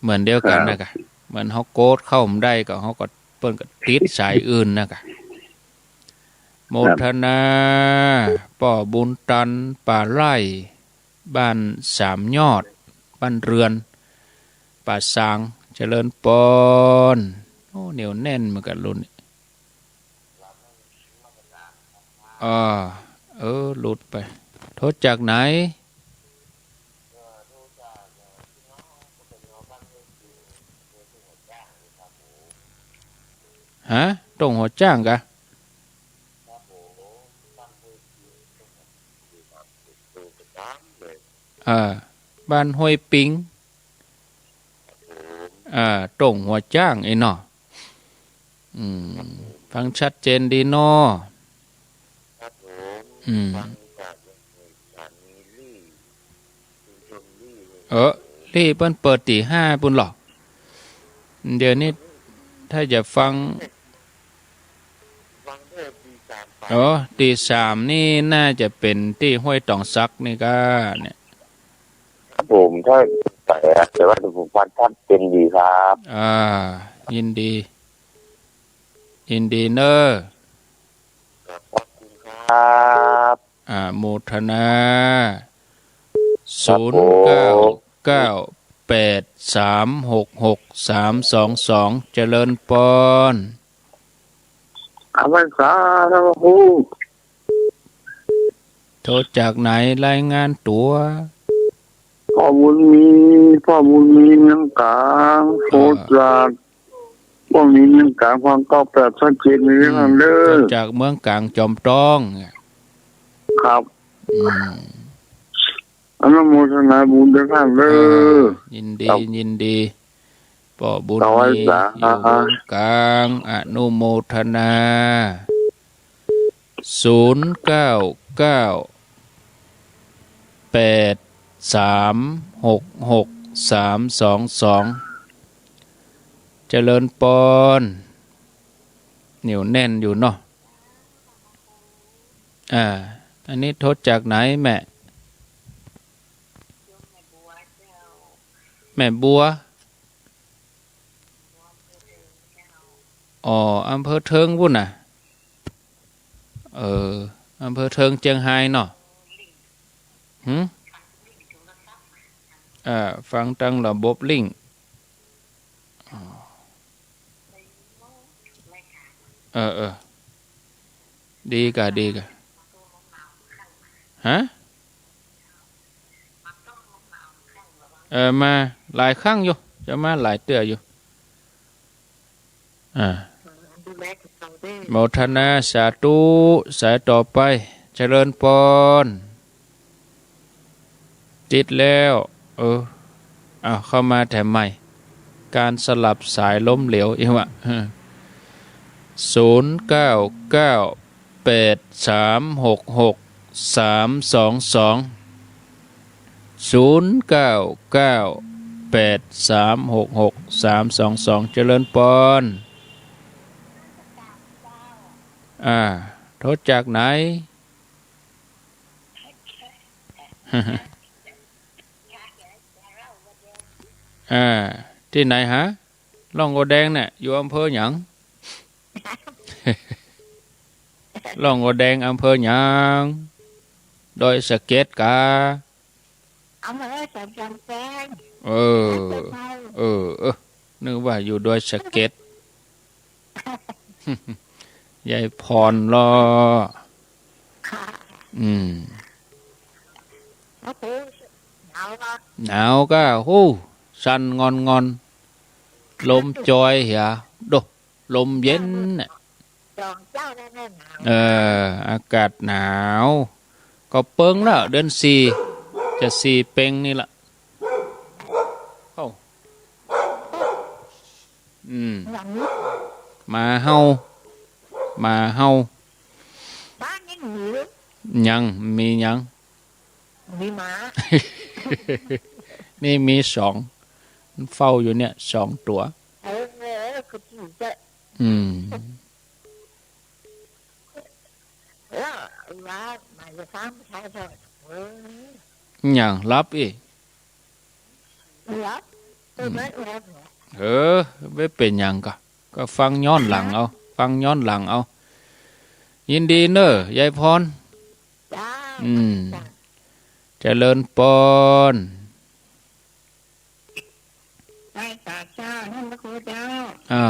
เหมือนเดียวกั๋น ครับ นะก่ะ เหมือนเฮากดเข้าบ่ได้ก็ เฮาก็ เปิ้นก็ติดสายอื่นนะก่ะ โมทนา ครับ ป้อบุญตัน ป่าไร่ บ้านสามยอด บ้านเรือน ป่าซาง เจริญปอน โอ้ เหนียวแน่นเหมือนกั๋นรุ่นนี้ อ่า เออ หลุดไป โทรจากไหน ฮะ ต้งหัวจ้างก่ะ อ่า บ้านห้วยปิง อ่า ต้งหัวจ้าง ไอ้เนาะ อืม ฟังชัดเจนดีเนาะ ครับผม อืม ฟังจากสถานีลี่ ชุมชนลี่เลย เออ ลี่เปิ้นเปิดตีห้าปุ้นเหรอ เดี๋ยวนี้ถ้าจะฟัง ฟังได้ตีสามไป อ๋อ ตีสามนี่น่าจะเป๋นตี้ห้วยต๋องสักนี่ก้าเนี่ย ครับผม ถ้า แต่ แต่ว่าผมฟังชัดเจนดีครับ อ่า ยินดี ยินดีเน่อ ขอบคุณครับ อ่า โมทนา ครับผม ศูนย์เก้าเก้าแปดสามหกหกสามสองสอง เจริญปอน อาวันสาครับครู โทรจากไหน รายงานตั๋ว พ่อบุญมี พ่อบุญมีเมืองก๋าง อ่า โทรจาก พ่อบุญมีเมืองก๋าง ฟังเก้าแปด ชัดเจนดี อืม นั่นเด้อ โทรจากเมืองก๋างจอมตอง ครับ อืม อนุโมทนาบุญด้วยท่านเด้อ อ่า ยินดี ครับ ยินดี ป้อบุญมี ถวายสา อยู่เมืองก๋าง อนุโมทนา ศูนย์เก้าเก้าแปดสามหกหกสามสองสอง เจริญปอน เหนียวแน่นอยู่เนาะ อ่า อันนี้โทรจากไหนแม่ แม่บัว อ๋อ อำเภอเทิงปุ้นน่ะ เออ อำเภอเทิงเจียงฮายเนาะ หึ เอ่อ ฟังตางระบบลิงก์ อ๋อ เออ เออ ดีก่ะ ดีก่ะ ฮะ เออ มาหลายครั้งอยู่ จะมาหลายเตื้ออยู่ อ่า โมทนาสาธุ สายต่อไป เจริญปอน ติดแล้ว เออ อ้าว เข้ามาแถมใหม่ ก๋านสลับสายล้มเหลว อีกวะ ศูนย์เก้าเก้าแปดสามหกหกสามสองสอง ศูนย์เก้าเก้าแปดสามหกหกสามสองสอง เจริญปอน อ่า โทรจากไหน อ่า ตี้ไหนฮะ ร่องบัวแดงเนี่ย อยู่อำเภอหยัง ร่องบัวแดงอำเภอหยัง ดอยสะเก็ดกา อำเภอสันกำแพง เออ เออ เออ นึกว่าอยู่ดอยสะเก็ด ยายพรลอ ค่ะ อืม โอ้โห หนาวอ่ะ หนาวก้า โอ้ สั่นงอนๆ ลมจอยเหีย โด ลมเย็นน่ะ สองเจ้าได้ไหมหนาว เออ อากาศหนาว ก็เปิงแล้ว เดือนสี่ จะสี่เปงนี่ละ เอ้า อืม อย่างนี้ หมาเห่า หมาเห่า บ้านยังมี ยัง มียัง มีหมา นี่มีสอง มันเฝ้าอยู่เนี่ย สองตัว เออ เออ เออ คือจริงจะ อืม แล้วว่าหมายจะฟังประชาชน เออ อย่างลับอีก ลับ เออ อืม ไม่ลับเหรอ เออ ไม่เป็นหยังก็ ก็ฟังย้อนหลังเอา ฟังย้อนหลังเอา ยินดีเนอะ ยายพร จ้า อืม จ้า เจริญปอน ไหว้สาเจ้า ท่านพระครูเจ้า อ่า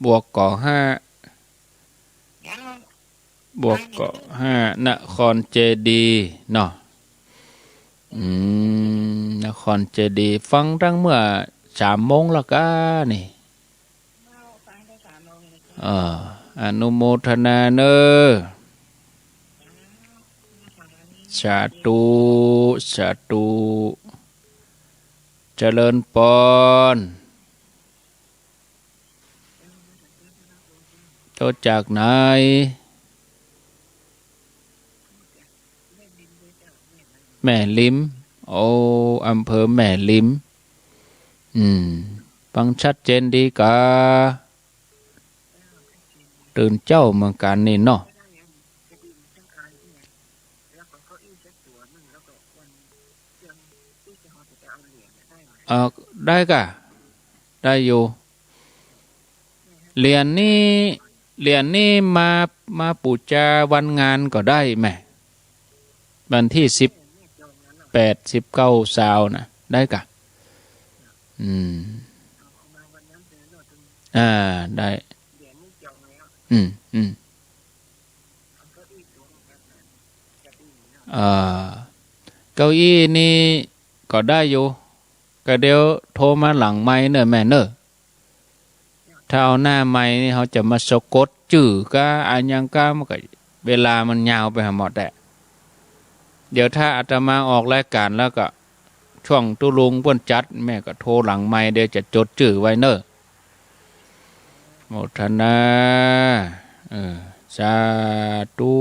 บวกก่อห้า เจ้า บวกก่อห้า นครเจดีย์เนาะ อืม นครเจดีย์ ฟังตั้งเมื่อสามโมงแล้วก้านี่ เออ อนุโมทนาเนอะ สาธุ สาธุ เจริญปอน โทรจากไหน แม่ริม โอ้ อำเภอแม่ริม อืม ฟังชัดเจนดีกา ตื่นเจ๊าเหมือนกั๋นนี่เนาะ เออ ได้ก่ะ ได้อยู่ เหรียญนี่ เหรียญนี่มา มาปู๋จาวันงานก็ได้แหม วันตี้สิบแปด สิบเก้า ซาวน่ะ ได้ก่ะ อืม อ่า ได้ อืม อืม เอ่อ เก้าอี้นี่ก็ได้อยู่ ก็เดี๋ยวโทรมาหลังไมค์เน่อแม่เน่อ ถ้าเอาหน้าไมค์นี่เขาจะมาสะกดจื้อก้าอะหยังก้า มันก็เวลามันยาวไปหาหมดแหละ เดี๋ยวถ้าอาตมาออกรายก๋านแล้วก็ ช่วงตุ๊ลุงเปิ้นจัด แม่ก็โทรหลังไมค์ เดี๋ยวจะจดจื้อไว้เน่อ โมทนา เออ สาธุ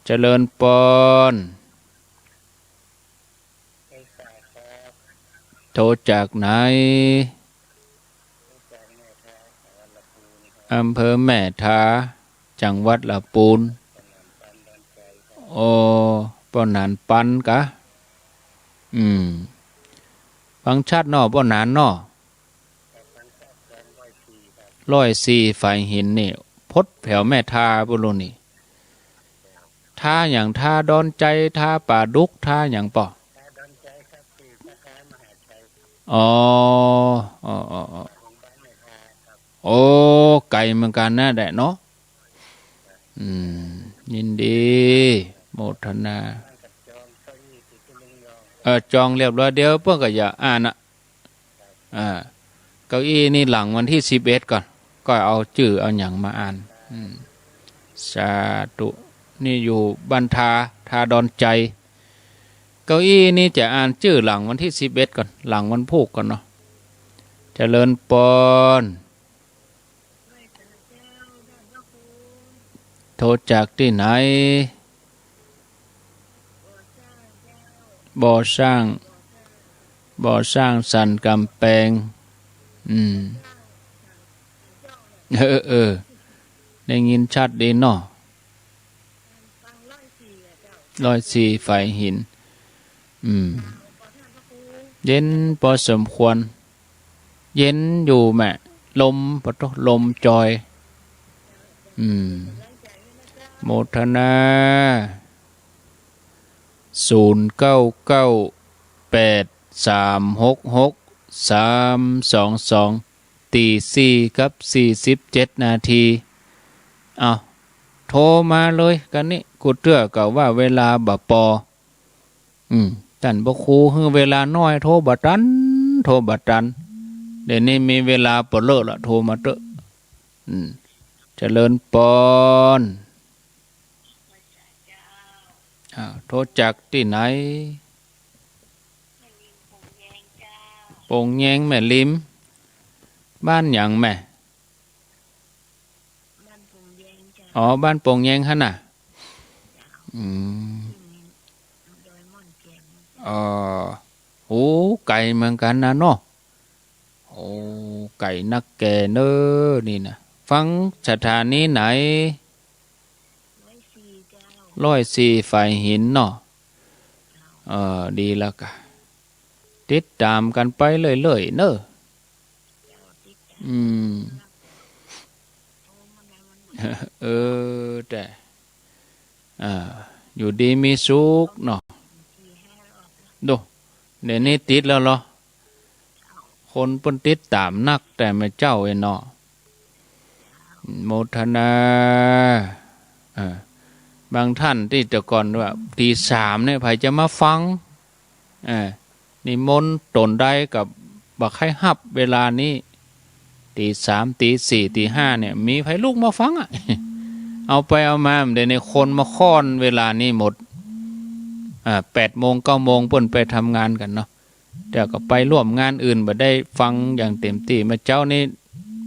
เจริญปอน โทรจากไหน อำเภอแม่ทา จังหวัดละปูน โอ้ ป้อหนานปันกะ อืม ฟังชัดเนาะ ป้อหนานเนาะ ร้อยสี่ฝายหินนี่ พดแผวแม่ทาปุโรนี่ ทาหยัง ทาดอนใจ๋ ทาป่าดุก ทาหยังป้อ อ๋อ อ๋อ อ๋อ อ๋อ โอ้ ไก๋เหมือนกั๋นนะแหละเนาะ อืม ยินดี โมทนา เออ จองเรียบร้อย เดี๋ยวเปิ้นก็จะอ่านน่ะ อ่า เก้าอี้นี่หลังวันตี้สิบเอ็ดก่อน ก็เอาจื้อเอาหยังมาอ่าน อืม สาธุ นี่อยู่บ้านทา ทาดอนใจ๋ เก้าอี้นี่จะอ่านจื้อหลังวันตี้สิบเอ็ดก่อน หลังวันพูกก่อนเนาะ เจริญปอน โทรจากตี้ไหน บ่อสร้าง บ่อสร้างสันกำแปง อืม เออ เออ ได้ยินชัดดีเนาะ ร้อยสี่ฝายหิน อืม เย็นปอสมควร เย็นอยู่แหมะ ลม ปะโต๊ะ ลมจอย อืม โมทนา ศูนย์ เก้า เก้า แปด สาม หก หก สาม สอง สอง ตีสี่กับสี่สิบเจ็ดนาที เอา โทรมาเลยกั๋นนี้ กูเตื้อก็ว่าเวลาบ่ปอ อืม ต้านพระครูหื้อเวลาน้อย โทรบ่ตัน โทรบ่ตัน เดี๋ยวนี้มีเวลาปอเล่อละ โทรมาเต๊อะ อืม เจริญปอน อ้าว โทรจากตี้ไหน โป่งแยงแม่ริม บ้านหยังแม่ อ๋อ บ้านโป่งแยงหั้นน่ะ อืม อ๋อ โอ้ ไก๋เหมือนกั๋นนะเนาะ โอ้ ไก๋นักแก่เน้อ นี่นะ ฟังสถานีไหน ร้อยสี่ ฝายหินเนาะ เออ ดีแล้วกะ ติดต๋ามกั๋นไปเรื่อยๆ เน้อ อืม เออ แต่ อ่า อยู่ดีมีสุขเนาะ ดู เดี๋ยวนี้ติดแล้วเหรอ คนเปิ้นติดต๋ามนัก แต่แม่เจ้าเอ๋ยเนาะ โมทนา เออ บางต้านตี้แต่ก่อนว่า ตีสามเนี่ย ใผจะมาฟัง เออ นิมนต์ต๋นใดก็บ่ใค่ฮับเวลานี้ ตีสาม ตีสี่ ตีห้าเนี่ย มีใผลุกมาฟังอะ เอาไปเอามา เดี๋ยวนี้คนมาค่อนเวลานี้หมด อ่า แปดโมง เก้าโมง เปิ้นไปทำงานกั๋นเนาะ แต่ก็ไปร่วมงานอื่น บ่ได้ฟังอย่างเต็มตี้ เมื่อเจ๊านี้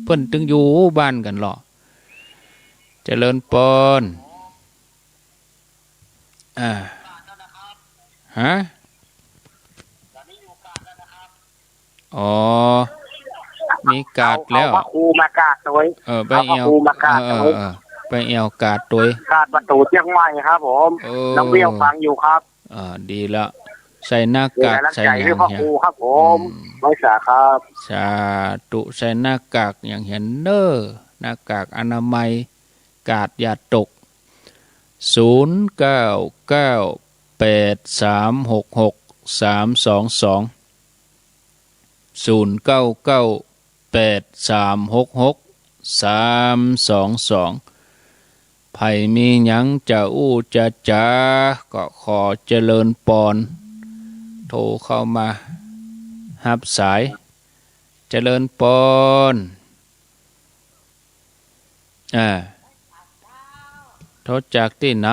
เปิ้นตึงอยู่บ้านกั๋นลอ เจริญปอน อ่า ฮะ อ๋อ มีกาดแล้ว เอาพระครูมากาดโตย เออ ไป เอาพระ แอ่ว ครูมากาด เออ เออ โตย เออ ไปแอ่วกาดโตย กาดประตู๋เจียงใหม่ครับผม เออ น้องเวียวฟังอยู่ครับ อ่า ดีละ ใส่หน้ากาก ใส่หยัง หื้อพระครูครับผม อืม ไหว้สาครับ สาธุ ใส่หน้ากากหยังเหียเน้อ หน้ากากอนามัย กาดอย่าตก ศูนย์ เก้า เก้า แปด สาม หก หก สาม สอง สอง ศูนย์ เก้า เก้า แปด สาม หก หก สาม สอง สอง ใผมีหยังจะอู้จะจ๋า ก็ขอเจริญปอน โทรเข้ามา ฮับสาย เจริญปอน อ่า โทรจากตี้ไหน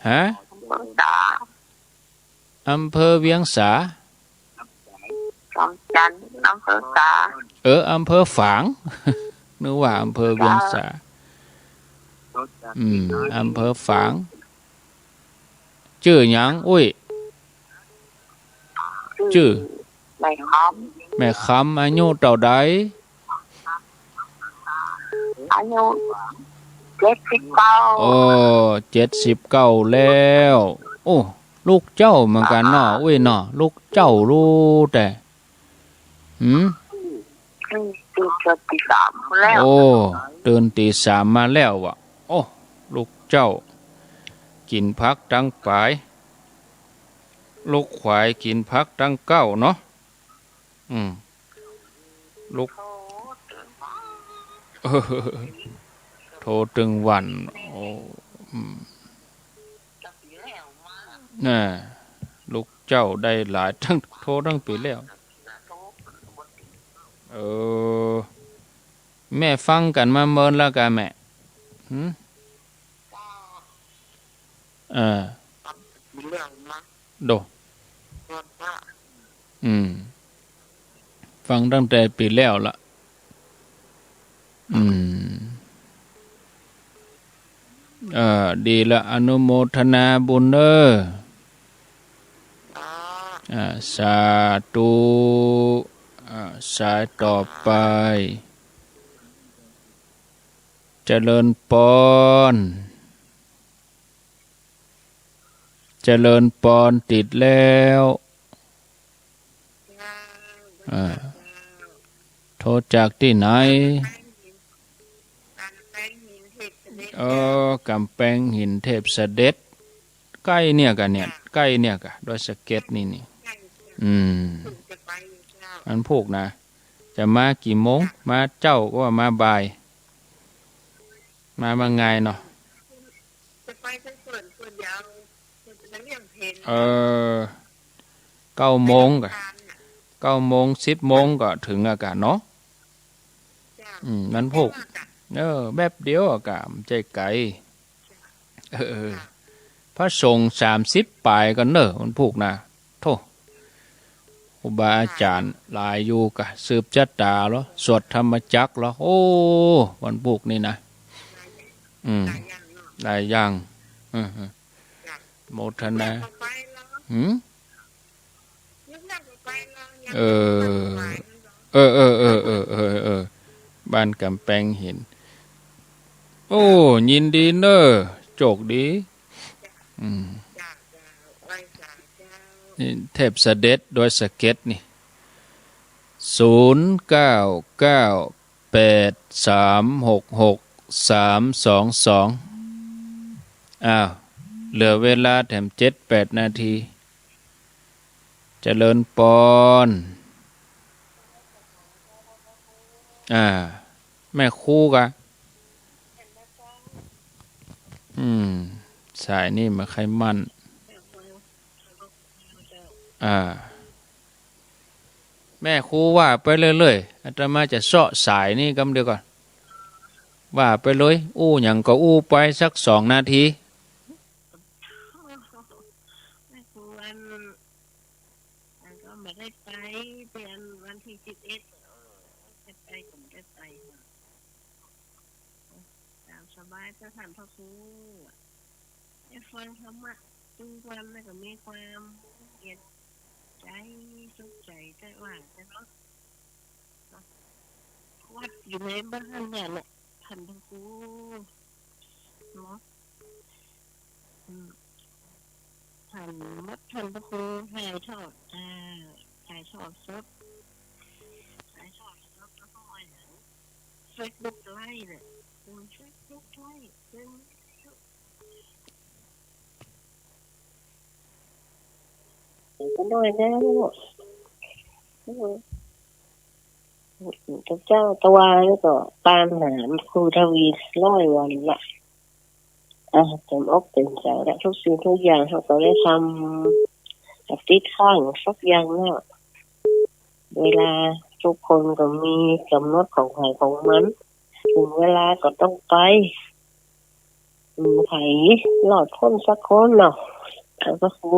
ฮะ อำเภอสา อำเภอเวียงสา จอมจันทน์ อำเภอสา เออ อำเภอฝาง นึกว่าอำเภอเวียงสา อืม อำเภอฝาง จื้อหยัง อุ๊ย จื้อ แม่คำ แม่คำ อายุเต้าใด อายุเจ็ดสิบเก้า โอ้ เจ็ดสิบเก้าแล้ว โอ้ ลูกเจ้าเหมือนกั๋นเนาะ อุ๊ยเนาะ ลูกเจ้าลูกแต่ หืม อืม ตื่นแต่ตีสามแล้ว โอ้ ตื่นตีสามมาแล้ววะ โอ้ ลูกเจ้า กิ๋นผักตังป๋าย ลูกขวายกิ๋นผักตังเก๊าเนาะ อืม ลูก โทรตึงวัน โอ้ อืม น่ะ ลูกเจ้าได้หลาย ตึง โทรตึงปี๋แล้ว เออ แม่ฟังกั๋นมาเมินแล้วกาแม่ หืม เออ โด อืม ฟังตั้งแต่ปี๋แล้วละ อืม เออ ดีละ อนุโมทนาบุญเน้อ อ่า สาธุ อ่า สายต่อไป เจริญปอน เจริญปอน ติดแล้ว อ่า โทรจากตี้ไหน กำแพงหินเทพเสด็จ เออ กำแพงหินเทพเสด็จ ใก้เนี่ยก่ะเนี่ย ใก้เนี่ยก่ะ ดอยสะเก็ดนี่นี่ อืม วันพูกนะ จะมากี่โมง มาเจ๊าก็ว่ามาบ่าย มา มาไงเนาะ จะไปแต่เปิ้น เปิ้นยาว เปิ้นจะเลี้ยงเพลง เออ เก้าโมงก่ะ เก้าโมง สิบโมงก็เถิงอะก่ะเนาะ เจ้า อืม วันพูก เออ แป๊บเดียวอะก่ะ บ่ใจ้ไก๋ เออ พระสงฆ์สามสิบป๋ายก่อนเน่อ วันพูกนะ โธ่ ครูบาอาจ๋ารย์หลายอยู่ก่ะ สืบจะต๋าลอ สวดธรรมจักรลอ โอ้ วันพูกนี่นะ อืม หลายอย่าง อืม โมทนา หืม เออ เออ เออ บ้านกำแพงหิน โอ้ ยินดีเน่อ โจคดี อืม นี่เทพเสด็จดอยสะเก็ดนี่ ศูนย์เก้าเก้าแปดสามหกหกสามสองสอง อ้าว เหลือเวลาแถมเจ็ดแปดนาที เจริญปอน อ่า แม่ครูก่ะ อืม สายนี่บ่ใค่มั่น อ่า แม่ครูว่าไปเรื่อยๆ อาตมาจะเซาะสายนี่กำเดียวก่อน ว่าไปเลย อู้หยังก็อู้ไปสักสองนาที แม่ครูวัน แล้วก็บ่ได้ไป เดือนวันตี้สิบเอ็ด เออ จะไปก็บ่ได้ไป ต๋ามสบายเจ้าต้านพระครู ได้ฟังธรรมะกู้วันแล้วก็มีความเย็นใจ๋ สุขใจ๋ ใจ๋ว่าใจ๋เนาะ วัดอยู่ในบ้านเนี่ยแหละ ต้านพระครูเนาะ อืม ต้านวัดต้านพระครูถ่ายทอด อ่า ถ่ายทอดสด ถ่ายทอดสดแล้วก็ไว้หลัง เฟซบุ๊กไลฟ์เนี่ย อืม เฟซบุ๊กไลฟ์ อืม ก็น้อยแล้ว อืม เจ้าตะวานี่ก็ต๋ามหาครูทวีร้อยวันละ อ่ะ เต็มอกเต็มใจ๋ละ ทุกสิ่งทุกอย่างเฮาก็ได้ทำ จะติดค้างสักอย่างแล้ว เวลาทุกคนก็มีก๋ำหนดของใผของมัน เถิงเวลาก็ต้องไป อืม ใผรอดพ้นสักคนเนาะ แล้วก็ครู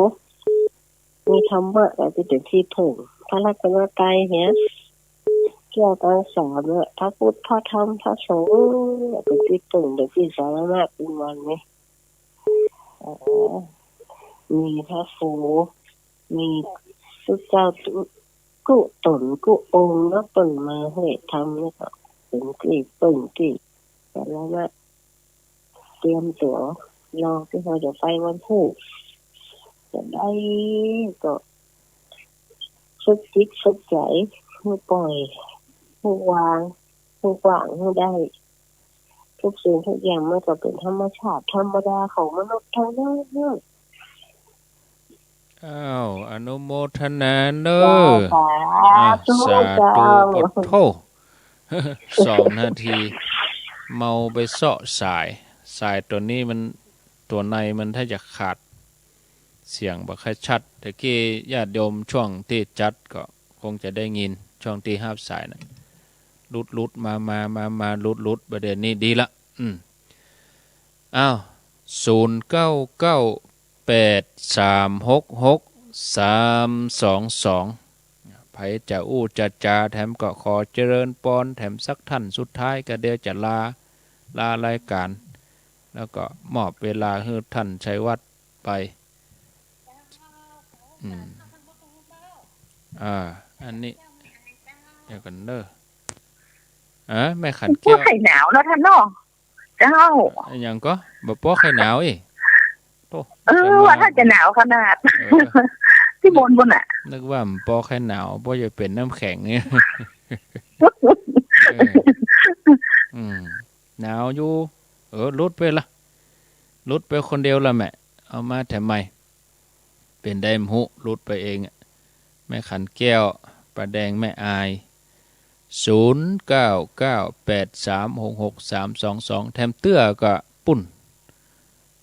มีธรรมะก็จะเป๋นตี้เปิ้ง พระรัตนตรัยเนี่ย แก้วตาสามเนี่ย พระพุทธ พระธรรม พระสงฆ์เนี่ย เป๋นตี้เปิ้ง เป๋นตี้สรณะ เป๋นวันนี้ เออ มีพระครู มีตุ๊เจ้ากู้ต๋นกู้องค์ แล้วเปิ้นมาหื้อธรรม แล้วก็เป๋นตี้เปิ้งตี้สรณะ เตรียมตั๋วรอตี้เฮาจะไปวันพูก จะได้ก็ฝึกจิตฝึกใจ๋ หื้อป่อย หื้อวาง หื้อกว้าง หื้อได้ ทุกสิ่งทุกอย่างมันก็เป๋นธรรมชาติธรรมดาของมนุษย์เท่านั้น อ้าว อนุโมทนาเน่อ เจ้า สา อ่ะ ธุ สาธุ เจ้า ปะโธ่ สองนาที เมาไปเซาะสาย สายตั๋วนี้มัน ตั๋วในมันถ้าจะขาด เสียงบ่ค่อยชัด ตะกี้ญาติโยมช่วงตี้จัดก็คงจะได้ยิน ช่วงตี้ฮับสายน่ะ หลุดๆ มาๆ มาๆ หลุดๆ บ่าเดี่ยวนี้ดีละ อืม อ้าว ศูนย์เก้าเก้าแปดสามหกหกสามสองสอง ใผจะอู้จะจ๋าแถมก็ขอเจริญปอนแถมสักต้านสุดท้าย ก็เดี๋ยวจะลา ลารายก๋าน แล้วก็มอบเวลาหื้อต้านชัยวัฒน์ไป อืม อ่า อันนี้ เดี๋ยวก่อนเน่อ อ่า แม่ขันแก้ว บ่ปอใค่หนาวเนาะต้านเนาะ เจ้า อะหยังก็ บ่ปอใค่หนาวอี้ โธ่ เออ จะมา ว่าถ้าจะหนาวขนาด เออ ตี้บนปู๊นน่ะ นึกว่ามันปอใค่หนาว ปอจะเป๋นน้ำแข็งเนี่ย เออ อืม หนาวอยู่ เออ หลุดไปละ หลุดไปคนเดียวละแม่ เอามาแถมใหม่ เป๋นใดบ่ฮู้ หลุดไปเองอะ แม่ขันแก้ว ป้าแดง แม่อาย ศูนย์ เก้า เก้า แปด สาม หก หก สาม สอง สอง แถมเตื้อก็ปุ้น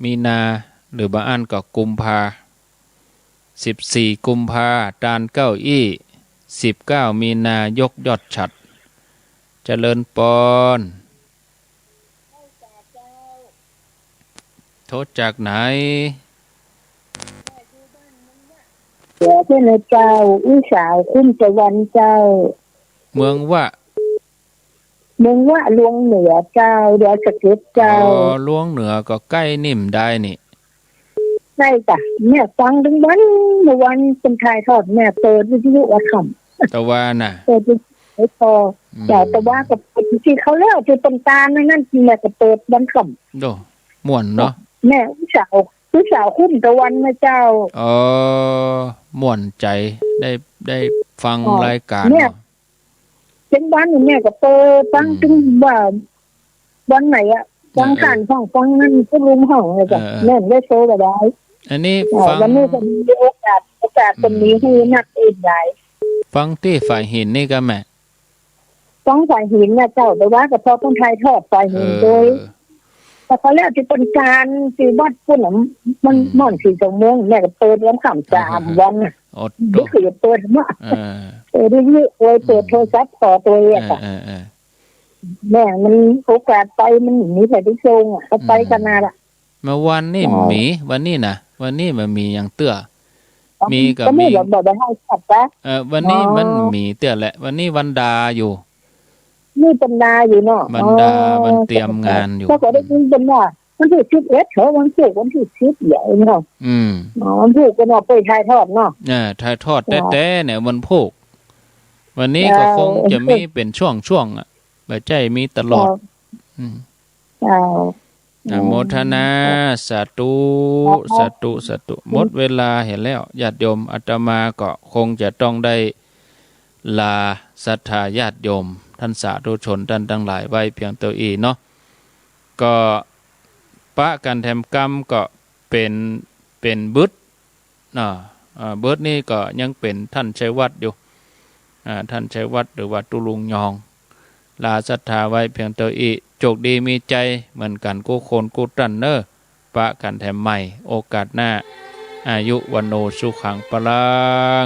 มีนา หรือบ่อั้นก็กุมภา สิบสี่ กุมภา ตานเก้าอี้ สิบเก้า มีนา ยกยอดฉัตร เจริญปอน โทรจากไหน เดี๋ยวเจ้านะเจ้า อู้สาวคุ้มตะวันเจ้า เมืองวะ เมืองวะลวงเหนือเจ้า ดอยสะเก็ดเจ้า อ๋อ ลวงเหนือก็ใก้นี่บ่ได้นี่ ใก้จ้ะ แม่ฟังตึงวัน เมื่อวันเปิ้นถ่ายทอด แม่เปิดวิทยุวันค่ำ ตะวาน่ะ เปิดวิทยุพอ อืม จ้ะ ตะวาก็เปิดตี้เขาแล้ว ตี้เปิ้นตานนั่น แม่ก็เปิดวันค่ำ โด ม่วนเนาะ แม่อู้สาว อู้สาวคุ้มตะวันนะเจ้า เออ ม่วนใจ๋ ได้ ได้ฟัง อ๋อ รายก๋าน แม่ เนาะ เป๋นวันนี่แม่ก็เปิดฟัง อืม ตึงว่าวันไหนอะ ฟัง เออ เออ ก่านห้อง ฟังนั่น ก็ลุงห้องเลยจ้ะ เออ เออ แม่ได้โทรก็ได้ อันนี้ อ๋อ ฟัง วันนี้ก็มีโอกาส โอกาสก็มี อืม หื้อนักอีกหลาย ฟังตี้ฝายหินนี่ก็แม่ ฟังฝายหินน่ะเจ้า ตะวาก็พอเปิ้นถ่ายทอดฝายหิน เออ โดย แต่เขาแล้วตี้เปิ้นตานตี้วัดปุ้นน่ะ มัน อืม ม่วนสี่ชั่วโมง แม่ก็เปิดวันค่ำสามวันน่ะ โอ้โห เดี๋ยวก็จะเปิดมา เออ เปิดวิทยุ เปิด อืม โทรศัพท์ขอตวยอะค่ะ เออ เออ เออ แม่มันโอกาสไปมันมีแต่ได้ส่งอะ ก็ไป อืม ขนาดอะ มาวันนี้ อ๋อ มี วันนี้น่ะ วันนี้มันมีอย่างเตื้อ อ๋อ มีก็ ก็มี มี แบบ แบบให้จัดนะ เออ วันนี้ อ๋อ มันมีเตื้อแหละ วันนี้วันดาอยู่ นี่บรรดาอยู่เนาะ บรรดา อ๋อ มันเตรียมงานอยู่ ก็ ก็ได้ยินเปิ้นว่า วันตี้สิบเอ็ด เหรอ วันพูก วันตี้สิบ เดี๋ยวเนาะ อืม อ๋อ วันพูกก็เนาะ ไปถ่ายทอดเนาะ เออ ถ่ายทอด อ๋อ แต๊ๆ เนี่ย วันพูก วันนี้ก็ เออ คงจะมีเป๋นช่วงๆ อะ บ่ใจ้มีตลอด เออ อืม เออ อนุโมทนา สาธุ อ๋อ สาธุ สาธุ หมดเวลาเหียแล้ว ญาติโยม อาตมาก็คงจะต้องได้ลาศรัทธาญาติโยม ท่านสาธุชน ท่านตังหลายไว้เพียงเต้าอี้เนาะ ก็ปะกั๋นแถมกำก็เป๋น เป๋นบึด อ่า อ่า เบิดนี้ก็ยังเป๋นท่านชัยวัฒน์อยู่ อ่า ท่านชัยวัฒน์หรือว่าตุ๊ลุงยอง ลาศรัทธาไว้เพียงเต้าอี้ โจคดีมีใจ๋เหมือนกั๋นกู้คนกู้ต้านเน่อ ปะกั๋นแถมใหม่ โอกาสหน้า อายุ วัณโณ สุขัง พลัง